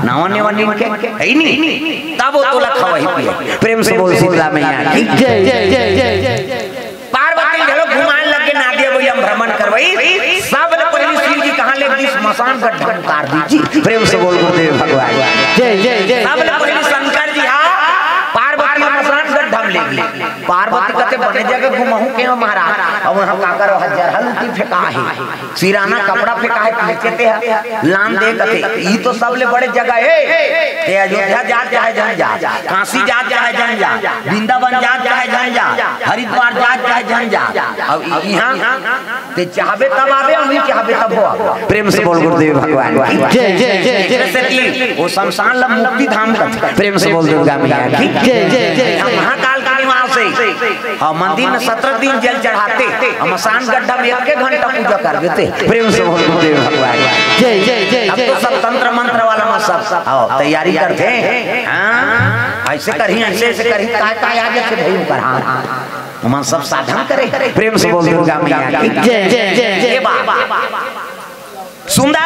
नावा नेवा नीन के, है नी? तब वो तोला खवई पिए। प्रेम से बोल शीतला मैया की जय, जय, जय, जय, जय। पार्वती घलो घुमाए लगे, नादिया बइया में भ्रमण करवई। सब ले पहिली शिव जी कहाँ ले दिस? मसान गड्ढा में उतार दी जी। प्रेम से बोल गुरुदेव भगवान। जय, जय, जय। सब ले पहिली शंकर जी हा पार्वती ला मसान गड्ढा में ले गे। पार्वती कथे, "बने जगह घुमाहूँ के महाराज?" अब वहाँ काकर वहाँ जरहल उठी फेंका हे, सिराना कपड़ा फेंका हे, पीछे ते ह लान दे कथे, "ई तो सब ले बड़े जगह हे, ते अयोध्या जात चाहे झन जात, काशी जात चाहे झन जात, वृंदावन जात चाहे झन जात, हरिद्वार जात चाहे झन जात, अब इहाँ ते चाहबे तब आबे, अउ नहीं चाहबे तब हो आबे।" प्रेम से बोल गुरुदेव भगवान की जय, जय, जय, जय। एकरे सेती वो शमशान ला मुक्ति धाम कथे। प्रेम से बोल दुर्गा मैया की जय, जय, जय, जय। महाकाल का निवास हे। हाँ, मंदिर में सत्रह दिन जल चढ़ाते, हम मसान गड्ढा में एक, एक घंटा पूजा कर देते। प्रेम से बोल गुरुदेव भगवान। जय, जय, जय, अब जय, तो सब जय। तंत्र मंत्र वाला में सब, हाँ, तैयारी करते हैं। हाँ, ऐसे करही, ऐसे, ऐसे करही, काय, काय आ जाते भाई ऊपर। हाँ, हाँ। हम सब साधन करे। प्रेम से बोल दुर्गा मैया की जय, जय, जय, जय। ये बात। सुंदर।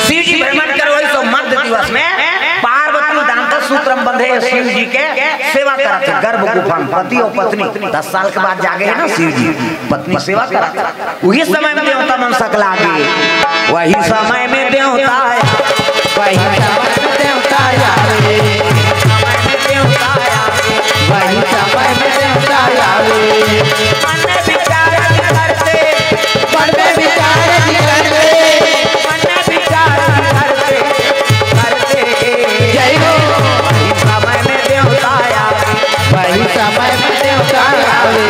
शिव जी भ्रमण करवई तो मध्य दिवस में पार्वती दांता सूत्र में बंधे शिव जी के सेवा करत हे। गर्भ गुफा में पति और पत्नी दस साल के बाद जागे हे ना शिव जी, पत्नी सेवा करत हे। वही समय में देवता मन सकला गे, वही समय में देवता हे, वही समय में देवता आवे। वही समय में देवता आवे। मन में विचार करते, मन में विचार करते, मन में विचार करते, करते। जय हो। वही समय में देवता आवे। वही समय में देवता आवे।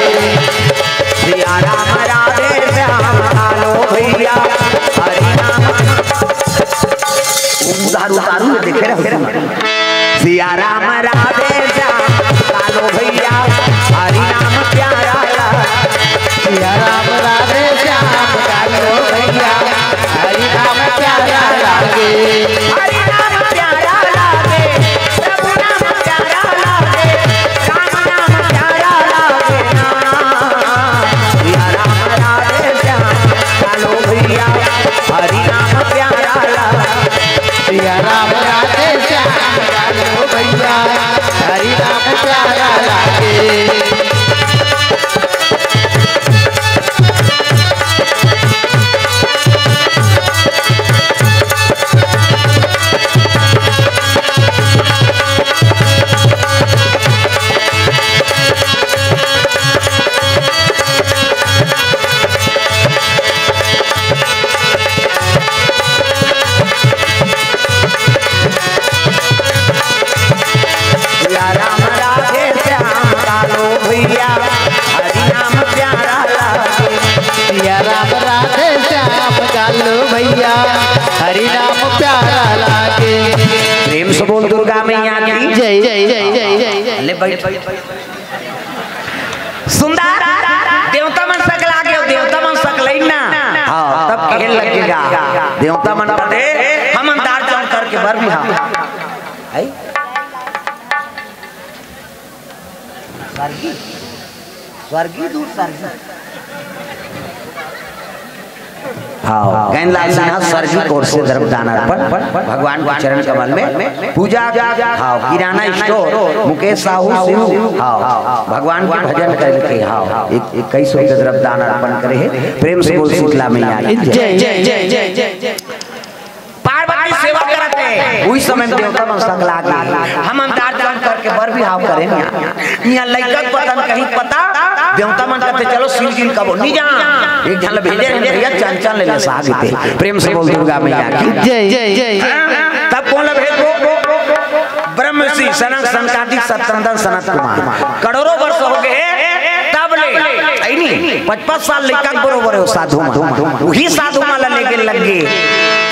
सिया राम राधे श्याम कालो भैया, हरि नाम। उधार उतारू में देखे रहो। सिया राम राधे श्याम कालो भैया, हरि नाम प्यारा लागे। सिया राम राधे श्याम कालो भैया, हरि नाम प्यारा लागे। हरि नाम प्यारा लागे, प्रभु नाम प्यारा लागे, राम नाम प्यारा लागे ना। सिया राम राधे श्याम कालो भैया, हरि नाम प्यारा लागे। सिया राम राधे श्याम कालो भैया, हरि नाम प्यारा लागे। सिया राम राधे श्याम कालो भैया, हरि नाम प्यारा लागे। सिया राम राधे श्याम कालो भैया, हरि नाम प्यारा लागे। प्रेम से बोल दुर्गा मैया की जय, जय, जय, जय, जय, जय। ले बैठ। सुंदर। तब कहे लगेगा, देवता मन कहते, हम अंधार चौंध करके बर बिहाव। है? स्वर्गी, स्वर्गी दूर स्वर्गी। हाँ, गैंदलाल सिन्हा स्वर्गी कोर से द्रव्यदान अर्पण, भगवान के चरण कमल में पूजा। हाँ, किराना स्टोर, मुकेश साहू, शिव। हाँ, भगवान के भजन करके, हाँ, एक, इक्कीस सौ के द्रव्यदान अर्पण करे हे। प्रेम से बोल शीतला मैया की जय। जय, जय, जय, जय, जय, जय। पार्वती सेवा करत हे, उही समय में देवता मन सकला गे, हम अंधार चौंध करके बर बिहाव करेन। इहाँ लइका के पता न कहीं पता, देवता मन कहते, "चलो शिव जी ल कबो नी जा।" एक झन ल भेजे रहे भैया, चंचल ले ले साग इते। प्रेम से बोल दुर्गा मैया की। जय, जय, जय, जय। हाँ, तब कोन ल भेजबो? ब्रह्मर्षि सनक सनकादिक सत्यनंदन सनत कुमार। करोड़ों वर्ष हो गए, तब ले, है नी? पच पच साल लइका के बरोबर हे ओ साधु मन। उही साधु मन ला लेके लग गे।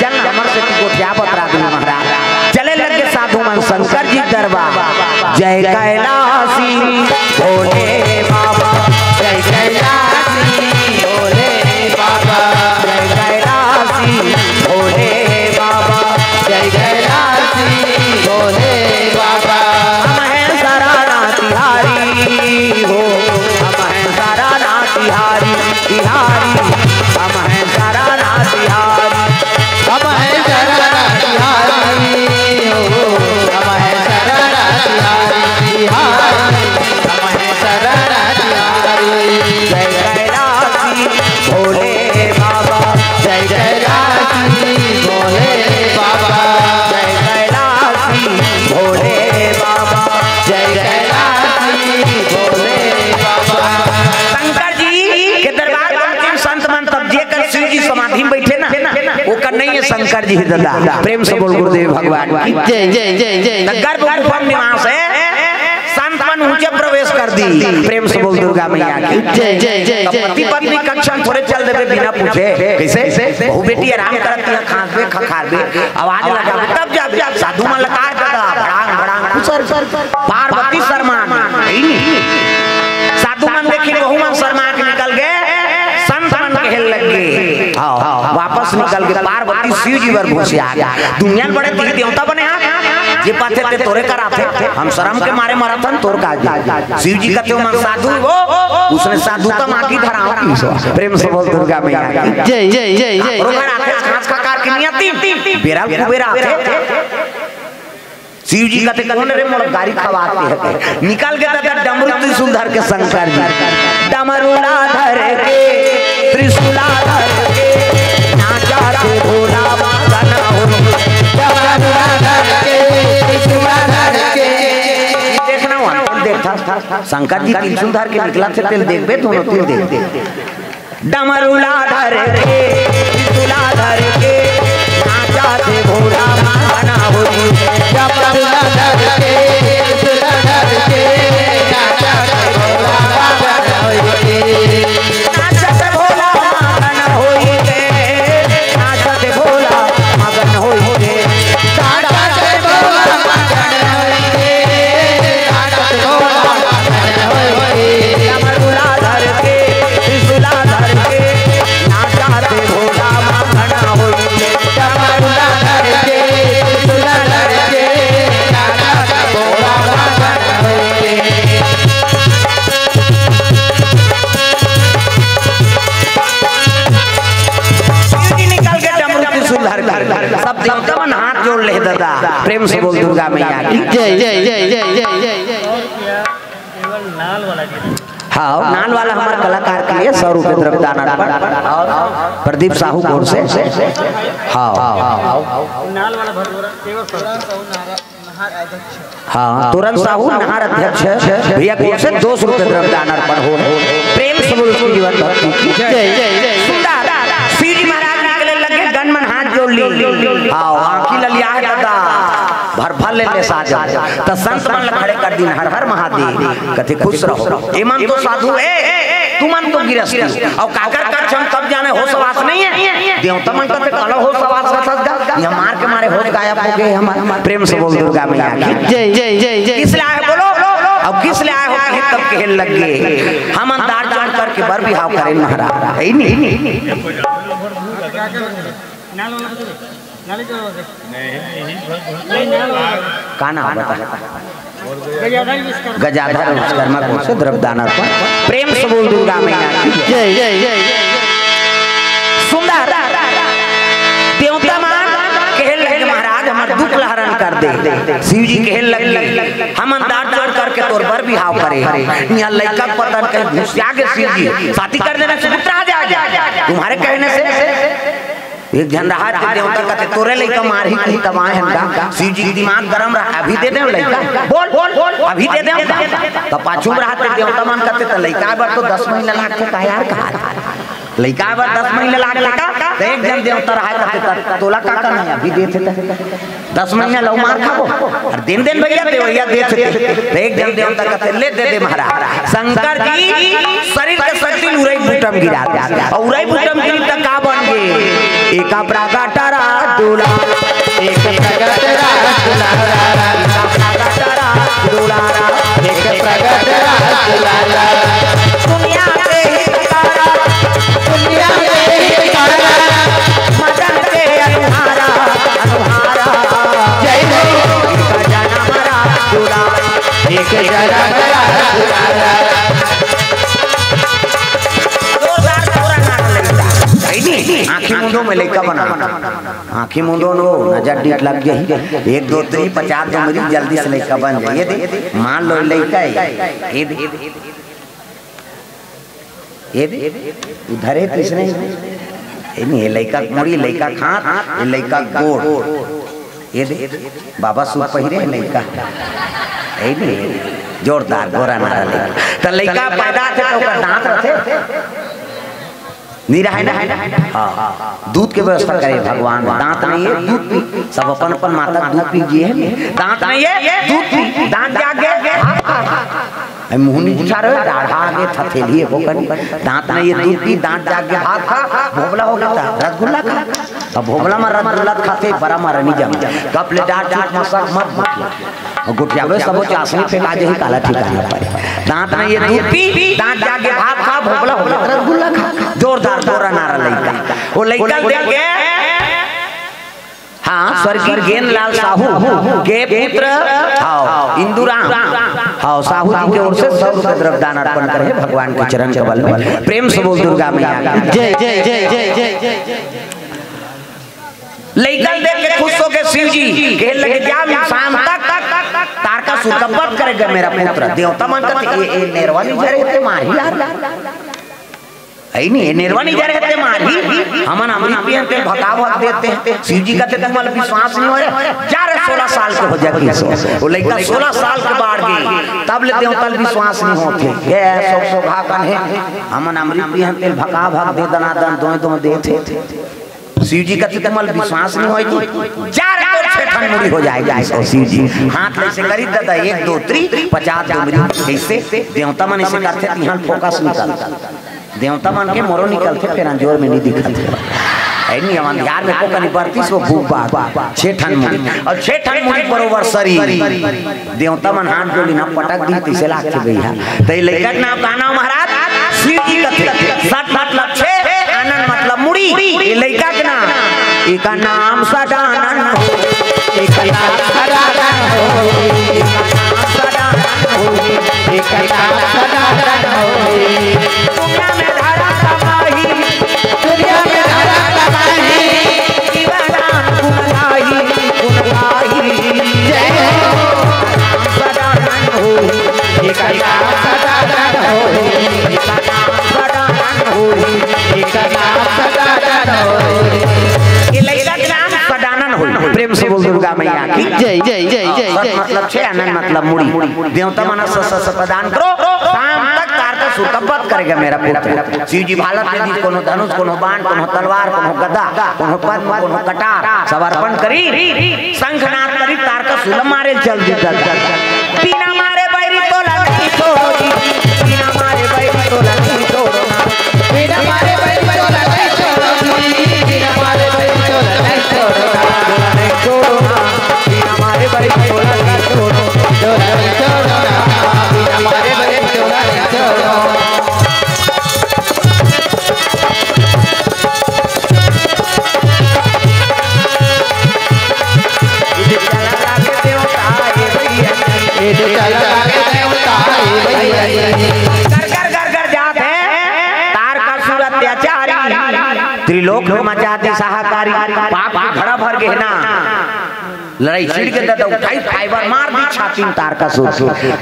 चल ना, हमर से तू गोठिया बतरा दे महाराज। चले लग गे साधु मन शंकर जी दरबार। जय कैलासी भोले बाबा, जय कैलासी भोले बाबा, जय कैलासी भोले बाबा, जय कैलासी भोले बाबा। हम हैं सराना तिहारी हो, हम हैं सराना तिहारी, तिहारी, हम हैं सराना तिहारी। हम हैं सराना तिहारी हो, हम हैं सराना तिहारी, तिहारी, हम हैं सराना तिहारी। जय कैलासी भोले बाबा, जय कैलासी भोले बाबा, जय कैलासी भोले बाबा, जय कैलासी भोले बाबा। शंकर जी के दरबार पहुंचे संत मन, तब जेकर शिव जी समाधि में बैठे ना, ओकर नहीं हे शंकर जी हे दादा। प्रेम से बोल गुरुदेव भगवान की। जय, जय, जय, जय, त जय। गर्भ गुफा में निवास हे, संत मन ऊंचे प्रवेश कर दी। प्रेम से बोल दुर्गा मैया की। जय, जय, जय, जय, पति जय। पत्नी कक्ष में थोरे चल देबे बिना पूछे। कैसे? बहू बेटी आराम करत हे, खांसबे, खखारबे, आवाज लगाबे, तब जाबे। साधु मन लकार दादा, भड़ांग, भड़ांग, खुसर, पार्वती शर्मा, नहीं। साधु मन देखी, बहू मन शर्मा के निकल गे, संत मन कहे लग गे। हाँ, हाँ, वापस निकल गे। पार्वती शिव जी बर घुसिया गे। दुनिया में बड़े तीर देवता बने हा, जे पाथे ते तोरे कराथे। हम शरम के मारे मरत हन, तोर का जी। शिव जी कहते हो मन साधु हो, उसने साधु का माँ की धरा। प्रेम से बोल दुर्गा मैया की। जय, जय, जय, जय, जय। रोगर आथे, घास का कार के नियति, बेरा कुबेरा आथे। शिव जी कहते, "कौन रे मोर गारी खवाते हैं?" निकल के दादा डमरू त्रिशूल धर के शंकर जी, डमरूला धर के, त्रिशूला धर के, नाचा थे भोला मगन हो। डमरूला धर के, त्रिशूला धर के। देखना हुआ, देखा, शंकर जी त्रिशूल धर के निकला थे, तेल देखबे, दोनों तेल देखबे। डमरूला धर के, त्रिशूला धर के, नाचा थे भोला मगन होई। डमरूला धर के, त्रिशूला धर के, नाचा थे भोला मगन होई। नाचा थे भोला मगन होई रे, नाचा थे भोला मगन होई रे, नाचा थे भोला मगन होई रे, नाचा थे भोला मगन होई रे। डमरूला धर के, त्रिशूला धर के, नाचा थे भोला मगन होई। डमरूला धर के, त्रिशूला धर के, नाचा थे भोला मगन होई। शिव जी निकल के डमरू त्रिशूल धर के, सब देवता मन हाथ जोड़ ले दादा। प्रेम से बोल दुर्गा मैया की। जय, जय, जय, जय, जय, जय, जय। हाँ, नाल वाला हमारे कलाकार के लिए सौ रुपये द्रव्यदान अर्पण। और प्रदीप साहू गोर से। हाँ। हाँ, तोरन साहू नहर अध्यक्ष भैया गोर से दो सौ रुपये द्रव्यदान अर्पण हो। प्रेम से बोल श्री जीवन भक्ति की जय, जय, जय, जय। सुंदर शिव जी महाराज निकले लगे, गण मन हाथ जोड़ ली। हाँ, आँखी ललिया है दादा। भर भर ले ले साजन। त संत मन ल खड़े कर दिन, हर हर महादेव। कथे खुश रहो। ए मन तो साधु है, तू मन तो गिरस्ती। और काकर कर छन तब जाने होश हवास नहीं है। देवता मन कथे कल होश हवास का सजगा। ये मार के मारे होश गायब हो गए हमारे। प्रेम से बोल दुर्गा मैया की। जय, जय, जय, जय। किस ले आए बोलो? अब किस ले आए हो? कहे तब कहे लग गए। हम अंधार चौंध करके बर बिहाव करें महाराज। है ही नहीं। का नाम बता? गजाधर विश्वकर्मा कोष से द्रव्य दान अर्पण। प्रेम से बोल दुर्गा मैया की जय। सुंदर देवता मन कहे लगे, महाराज, हमर दुख ला हरण कर दे। शिव जी कहे लगे, हमन दांत जोड़ करके तोर बर बिहाव करे। इहाँ लइका पतन कहे घुसिया गे शिव जी, शादी कर देना, सुपुत्र आ जाए तुम्हारे कहने से। एक झन रहा थे देवता कहते, "तोरे लइका मारही कहीं तब आए हन का?" शिव जी के दिमाग गरम रहा, "अभी दे दे लइका, बोल, बोल, अभी दे दे।" तो पाछू में रहा थे देवता मन कहते, "तो लइका बर तो दस महीना लागथे का यार, कहा लइका बर दस महीना लागथे का?" तो एक झन देवता रहा कहते, "त-, तोला का करना है, अभी दे थे त दस महीना लऊ मार खाबो, और दिन दिन भैया दे, भैया दे थे।" तो एक झन देवता कहते, "ले दे दे महाराज।" शंकर जी शरीर के शक्ति उरई बूटा म गिरा दे। अउ उरई बूटा म गिरी त का बन गे? एक प्रगट रहा दुलारा, एक प्रगट रहा दुलारा, एक प्रगट रहा दुलारा, एक प्रगट रहा दुलारा। दुनिया के हितकारा, दुनिया के हितकारा, मदन के अनुहारा, अनुहारा। जय हो। एक जनम रहा दुलारा, एक जनम रहा दुलारा। जोरदार पूरा नारा लगता है नी? आँखी मूंदो में लइका बना, आँखी मूंदो नो, नजर डीठ लग गई। एक दो तीन पचास दो मेरी जल्दी से लइका बन जाए। ये दे, मान लो लइका है, ये दे, ये दे, उधर है तीसरे। ये नहीं, ये लइका मुड़ी, लइका खात, ये लइका गोड़। ये दे, बाबा सूट पहिरे हे लइका। यही नहीं, जोरदार गोरा नारा लइका। त लइका पैदा थे त ओकर दांत रथे? नहीं रहे ना? हाँ, दूध के व्यवस्था करे भगवान। दांत नहीं है, दूध पी। सब अपन अपन माता दूध पी गए हैं। दांत नहीं है, दूध पी। दांत जाग गए। ए, मुहनी जुठा रहे, डाढ़ा आगे थथेली एको कनी। दांत नहीं ये दूध पी, दांत जाग के भात खा, भोबला हो गया था, रसगुल्ला खा। अब भोबला में रसगुल्ला खाते, बड़ा मारा नहीं जम। कप ले डार चूक मसा मत गुठिया। और गुठियावे सबो चासनी फेंका जाही, काला ठिकाना पर। दांत नहीं ये दूध पी, दांत जाग के भात खा, भोबला हो गया, रसगुल्ला खा। जोरदार गोरा नारा लइका। वो लइका देख के हाँ, स्वर्गीय गेंदलाल साहू के पुत्र, हाँ, इंदुराम, हाँ, साहू जी के ओर से सौ रुपए द्रव्य दान अर्पण करे हे भगवान के चरण कमल में। प्रेम से बोल दुर्गा मैया की जय, जय, जय, जय, जय, जय, जय। लइका देख के खुश होके शिव जी कहे लगे, "जा शाम तक तारकासुर का वध करेगा मेरा पुत्र।" देवता मन कहते, "ए, ए नेरवा नहीं जा रहे थे मार ही यार।" है नहीं, ये नेरवा नहीं जा रहे थे मारही। हमन अमृत पियन तेल भका भक देते हैं। शिव जी कहते, "तुम्हारा विश्वास नहीं हो रहा, जा रे, सोलह साल के हो जा।" किसो वो लइका सोलह साल के बाढ़ गए, तब ले देवता ल विश्वास नहीं होते। ये सो सो भागन है, हमन अमृत पियन तेल भका भक दे दना दन दोय दोय देते। शिव जी कहते, "तुम्हारा विश्वास नहीं होय जी, जा रे, तोर छे ठन मुड़ी हो जाएगा।" ऐसो शिव जी हाथ ले से करी दादा, एक दो त्री पचास दो मिनट, ऐसे देवता मन ऐसे करते, तिहां फोकस निकल, देवता मन के मोरो निकलते, फेर अंजोर में नहीं दिखते। ऐ नहीं, हम अंधियार में को कनी बरतीस वो बुक बाग, छे ठन मुड़ी, और छे ठन मुड़ी बरोबर शरीर। देवता मन हाथ जोड़ी ना पटक दी, तिसे लागथे भैया। त ए लइका के नाम का नाम महाराज? शिव जी कथे। सट मतलब छे, आनंद मतलब मुड़ी। ए लइका के नाम, एका नाम सदानंद हो। एका नाम सदानंद हो। एका नाम सदानंद हो। एका नाम सदानंद हो। दुनिया में धरा तबाही, दुनिया में धरा तबाही, शिव नाम गुण गाही, गुण गाही। जय हो। सदानंद हो, एका नाम सदानंद हो, एका नाम सदानंद हो, एका नाम सदानंद हो। ए लइका के नाम सदानंद हो। प्रेम से बोल दुर्गा मैया की जय, जय, जय, जय, सत जय। मतलब छे, आनंद मतलब मुड़ी। देवता मन स, स, स प्रदान करो, शाम तक तारकासुर का वध करेगा मेरा पुत्र। शिव जी भाला दे दी, कोनो धनुष, कोनो बाण, कोनो तलवार, कोनो गदा, कोनो पद्म, कोनो कटार, सब अर्पण करी, शंखनाद करी, तारकासुर मारे चल दी दादा। बिना मारे बैरी तोला नहीं छोड़ी, बिना मारे बैरी तोला नहीं छोड़ना। बिना मारे बैरी तोला नहीं छोड़ना, बिना मारे बैरी तोला नहीं छोड़ना, नहीं छोड़ना। बिना मारे बैरी तोला नहीं छोड़ना, बिना मारे बैरी तोला नहीं छोड़ना। कर कर कर कर जात हे तारकासुर अत्याचारी, त्रिलोक में मचा दे हाहाकारी। पाप के घड़ा भर गे ना, लड़ाई छिड़ के दे, उठाई फाइबर मार दी छाती में तारकासुर।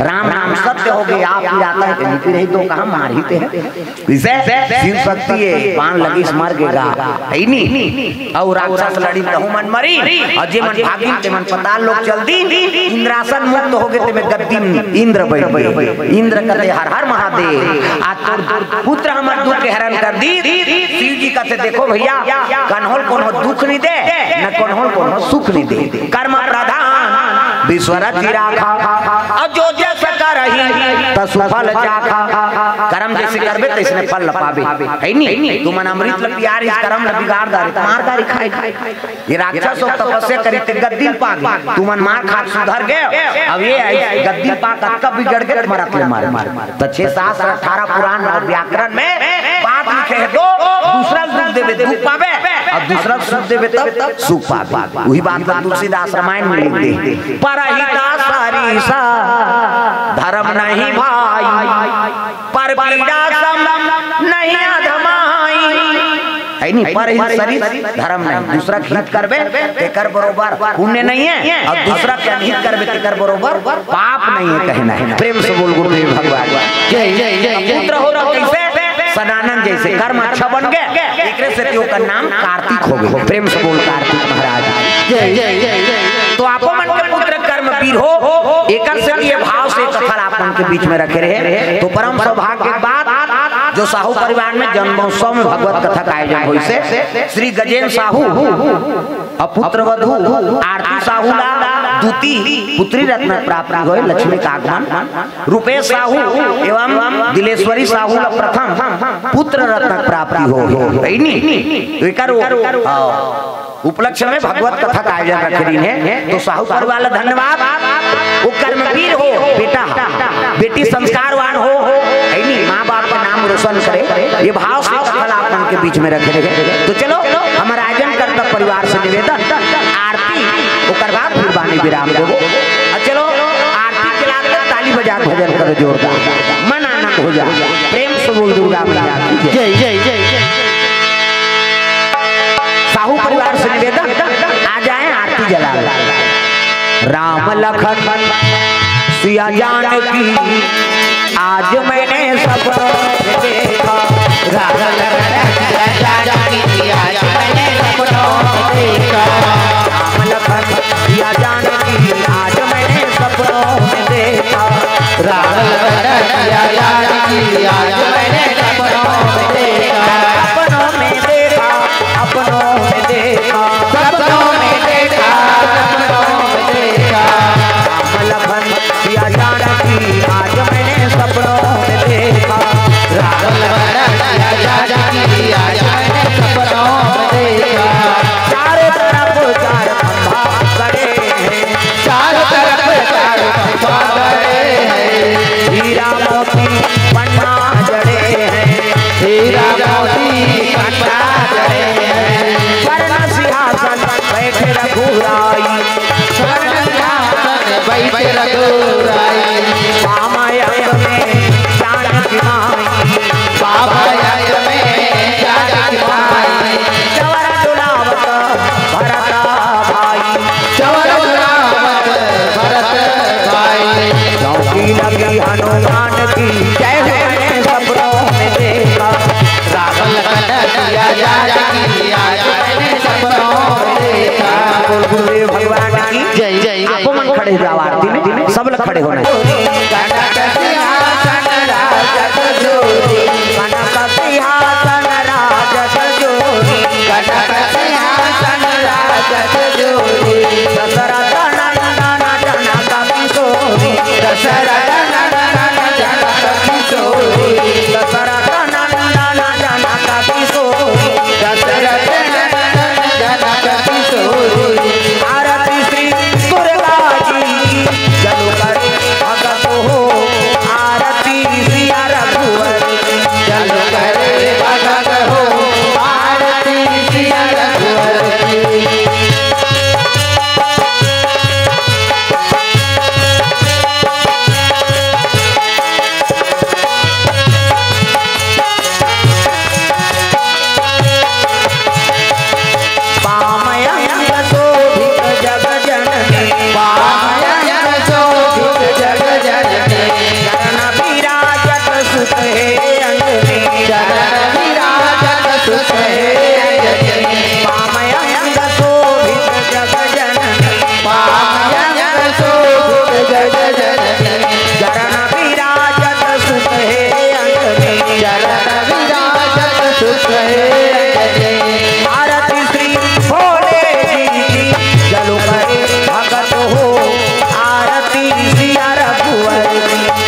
राम नाम सत्य हो गे, आप ही आता है, कहीं फिर ही तो कहा मार ही ते हैं। इसे शिव शक्ति है, बाण लगिस मर गेगा, है नी? अउ राक्षस लड़ी तहु मन मरी, अउ जे मन भागिन ते मन पताल लोक चल दी। इंद्रासन मुक्त हो गे, ते में गद्दी में इंद्र बैठ गे। इंद्र कथे, "हर हर महादेव, आज तोर पुत्र हमर दुख के हरण कर दी।" शिव जी कथे, "देखो भैया, कन्होल कोनो दुख नहीं दे, न कन्होल कोनो सुख नहीं दे। कर्म प्रधान विश्व रचि राखा, अउ जो जस करही तसु फल चाखा।" कर्म जैसे करबे, तैसने फल ल पाबे, है नी? तुमन अमृत ल पियारिस, कर्म ल बिगाड़ डारे, त मार डारे खाए। ये राक्षस हो तपस्या करी ते गद्दी पा गे, तुमन मार खा सुधर गे। अब ये आई गद्दी पा कतका बिगड़ गे, मरत ले मार। त छह शास्त्र, अठारह पुराण अउ व्याकरण में बात लिखे हे, दो, दूसरा ल दुख देबे, दुख पाबे, अउ दूसरा ल सुख देबे, तब सुख पाबे। वही बात ल तुलसीदास रामायण में लिख दे, "परहित सरिस धर्म नहीं भाई, पर पीड़ा सम नहीं अधमाई।" है नी? परहित सरिस धर्म नहीं, दूसरा के हित करबे, तेकर बरोबर पुण्य नहीं है, अउ दूसरा के अनहित करबे, तेकर बरोबर पाप नहीं है, कहना है। प्रेम से बोल गुरुदेव भगवान। जय, जय, जय, जय। पुत्र हो तो कैसे? सदानंद जैसे। कर्म अच्छा बन गे, एकरे सेती ओकर नाम कार्तिक हो गे। प्रेम से बोल कार्तिक महाराज। जय, जय, जय, जय। तो आपो मन के पुत्र कर्मवीर हो, एकर सेती ये भाव से कथा आप मन के बीच में रखे रहे। तो परम सौभाग्य के बात, जो साहू परिवार में जन्मोत्सव में भगवत कथा का आयोजन होइसे, श्री गजेंद्र साहू अउ पुत्र वधू आरती साहू ला दूती पुत्री रत्न प्राप्ति होय, लक्ष्मी का आगमन। रूपेश साहू एवं दिलेश्वरी साहू ला प्रथम पुत्र रत्न प्राप्ति हो, है नी? तो एकर, हाँ, उपलक्ष्य में भगवत कथा का आयोजन रखे रहिन हे। तो साहू परिवार ला धन्यवाद। वो कर्मवीर हो बेटा, बेटी संस्कारवान हो, है नी? माँ बाप का नाम रोशन करे, ये भाव से कथा ला आप मन के बीच में रखे रहे। तो चलो, हमर आयोजन कर्ता परिवार से निवेदन, आरती, ओकर बाद फिर बानी विराम देबो। अउ चलो, आरती के लाग ताली बजा के भजन करो जोरदार, मन आनंद हो जा। प्रेम से बोल दुर्गा मैया की जय। जय, जय, जय, जय। साहू परिवार से निवेदन, आ जाए आरती जला। राम लखन सिया जानकी, आज मैंने सपनों में देखा। राम लखन सिया जानकी, आज मैंने सपनों में देखा। राम लखन सिया जानकी, आज मैंने सपनों में देखा। राम लखन सिया जानकी, आज मैंने सपनों में देखा। सपनों में देखा, अपनों में देखा। सपनों में देखा, अपनों में देखा। राम लखन सिया जानकी, आज मैंने सपनों में देखा। राम लखन सिया जानकी, आज मैंने सपनों में देखा। चारों तरफ चार खंभा खड़े हैं। चारों तरफ चार खंभा खड़े हैं। हीरा मोती पन्ना जड़े हैं। हीरा मोती पन्ना जड़े हैं। स्वर्ण सिंहासन बैठे रघुराई। स्वर्ण सिंहासन बैठे रघुराई। वाम अंग में जानकी माई। वाम अंग में जानकी माई। चवर डोलावत भरत भाई। चवर डोलावत भरत भाई। चौकी लगी हनुमान की। जय हो। मैंने सपनों में देखा। राम लखन सिया जानकी, आज मैंने सपनों में देखा। बोल गुरुदेव भगवान की जय, जय, जय। आपो मन खड़े हो जाओ आरती में, सब लोग खड़े होना है। कनक सिंहासन राजत जोरी। कनक सिंहासन राजत जोरी। कनक सिंहासन राजत जोरी। दशरथ नंदन जनक किशोरी। दशरथ नंदन जनक किशोरी। दशरथ नंदन जनक किशोरी। दशरथ नंदन जनक किशोरी। आरती श्री दुर्गा जी की। जल कर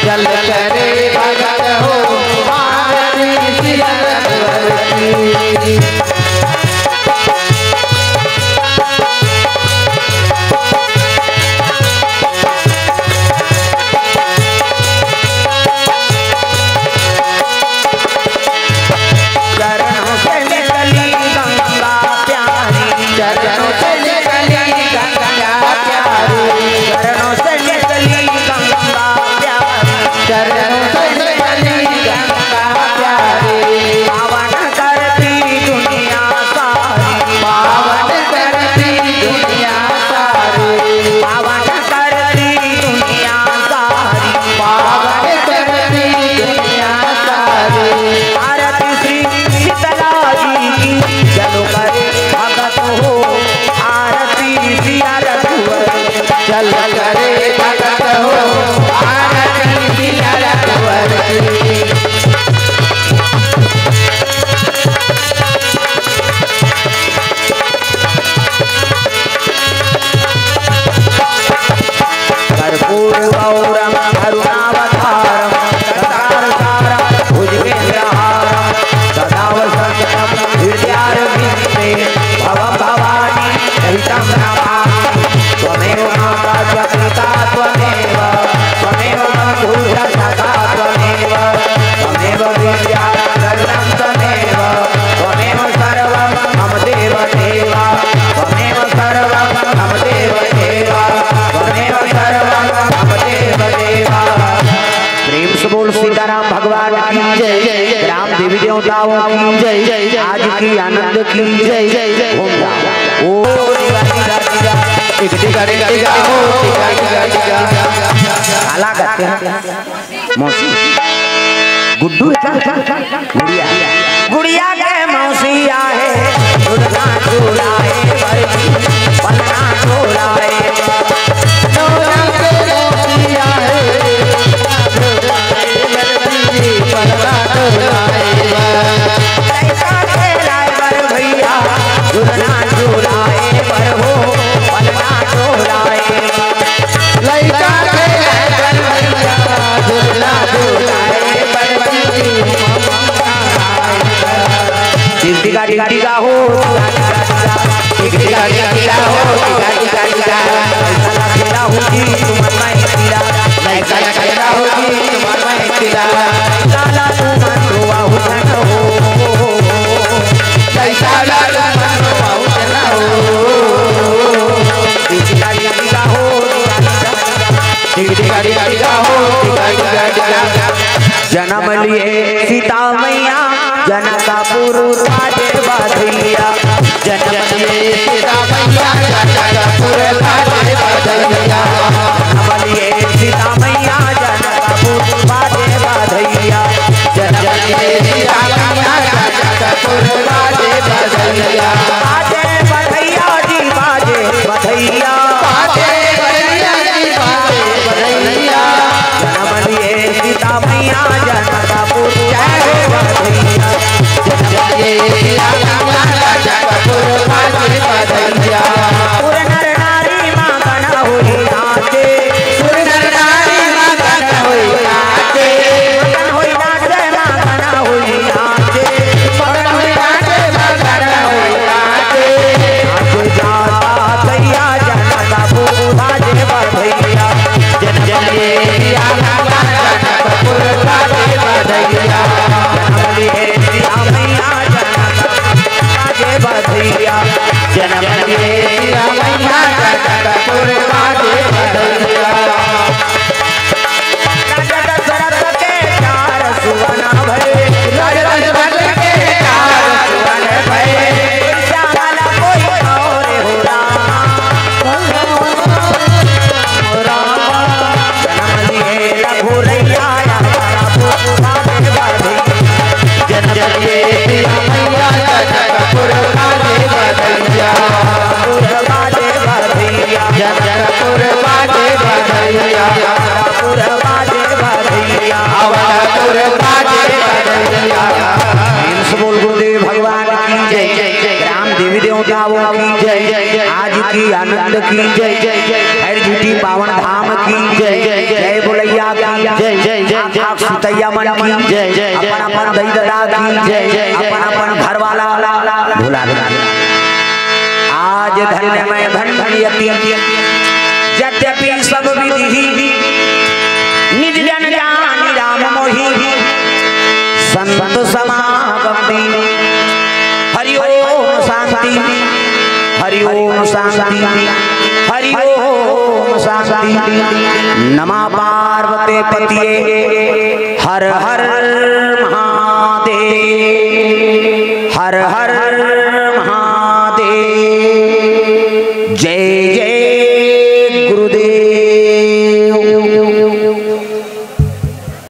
चल करे भगत हो, आरती सिया रघुवर की। चरणों से निकली गंगा प्यारी, चरणों से निकली गंगा प्यारी, चरणों से निकली गंगा प्यारी, चरणों से निकली गंगा प्यारी। पावन करती दुनिया सारी, पावन करती दुनिया सारी, पावन करती दुनिया सारी, पावन करती दुनिया सारी। आरती श्री शीतला जी की, चलो करे भगत हो, आरती सिया रघुवर। चल करे भगत हो, आरती सिया रघुवर। कर्पूर गौरम करुणावतारम, संसार सारम भुजगेंद्रहारम, सदा वसंतम हृदयारविंदे, भवम भवानी सहितम नमामि। त्वमेव माता च पिता त्वमेव, त्वमेव बंधु च सखा त्वमेव, त्वमेव विद्या द्रविणं त्वमेव, त्वमेव सर्वं मम देव देव, त्वमेव सर्वं मम देव देव, त्वमेव सर्वं मम देव देव। प्रेम से बोल सीताराम भगवान की जय, ग्राम देवी देवताओं की जय, आज की आनंद की जय। घूम जाओ। ओ टिका टिका टिका, टिका टिका टिका, ओ टिका टिका टिका। काला करते हैं। मौसी। गुड्डू है क्या? गुड़िया। गुड़िया के मौसी आहे, झुलना झुलाए बर जी, पलना झुलाए बर। झुलना के मौसी आहे, झुलाए बर जी, पलना झुलाए बर। लइका खेलाए बर भैया, झुलना झुलाए बर हो, पलना झुलाए बर। लइका के झुलना झुलाए बर। टिकटिका टिकटिका हो, टिकटिका टिकटिका हो, टिकटिका टिकटिका। लइका खेला हो जी तुमन मैं खेला, लइका खेला हो जी तुमन मैं खेला। काला तुमन रोवा हो झन हो, लइका काला तुमन रोवा हो झन हो। टिकटिका टिकटिका हो, टिकटिका टिकटिका हो, टिकटिका टिकटिका। जनम लिए सीता मैया जनकपुर बाजे बधइया। जनम लिए सीता मैया जनकपुर बाजे बधइया। जनम लिए सीता मैया जनकपुर बाजे बधइया। जनम लिए सीता मैया जनकपुर बाजे बधइया। बाजे बधइया जी बाजे बधइया। बाजे बधइया जी बाजे बधइया। जनम लिए सीता मैया जनकपुर बाजे बधइया। जनम लिए सीता मैया जनकपुर बाजे बधइया। उर नर नारी मा गना होई नाचे। उर नर नारी मा गना होई नाचे। गना होई नाचे मा गना होई नाचे। गना होई नाचे मा गना होई नाचे। नाचे जाता भैया जनकपुर बाजे बधइया। जनम लिए सीता मैया जनकपुर बाजे बधइया। जनम लिए सीता मैया जनकपुर बाजे बधइया। जनम लिए सीता मैया जनकपुर बाजे बधइया। राजा दशरथ के चार सुवन भए। राजा दशरथ के चार सुवन भए। श्यामला कोई और हो राम। राम। जनम लिए रघुरैया जनकपुर बाजे बधइया। जनम लिए सीता मैया जनकपुर बाजे बधइया। जनकपुर बाजे बधइया। जनकपुर बाजे बधइया। जनकपुर बाजे बधइया। अवधपुर बाजे बधइया। प्रेम से बोल गुरुदेव भगवान की जय, जय, जय। ग्राम देवी देवताओं की जय, जय, जय। आज की आनंद की जय, जय, जय। खैर झूठी पावन धाम की जय, जय, जय। बोलैया की जय जय जय जय। आप सुतैया मन की जय जय जय। अपन अपन दई ददा की जय जय जय। अपन अपन घर वाला भुला दे। आज धन्यमय धन्य यति, यद्यपि सब विधि निज जन जानि राम मोहि, संत समागम दीन। हरि ओम शांति, हरि ओम शांति, हरि ओम शांति। नमः पार्वती पतिये, हर हर महादेव, हर हर महादेव। जय जय गुरुदेव।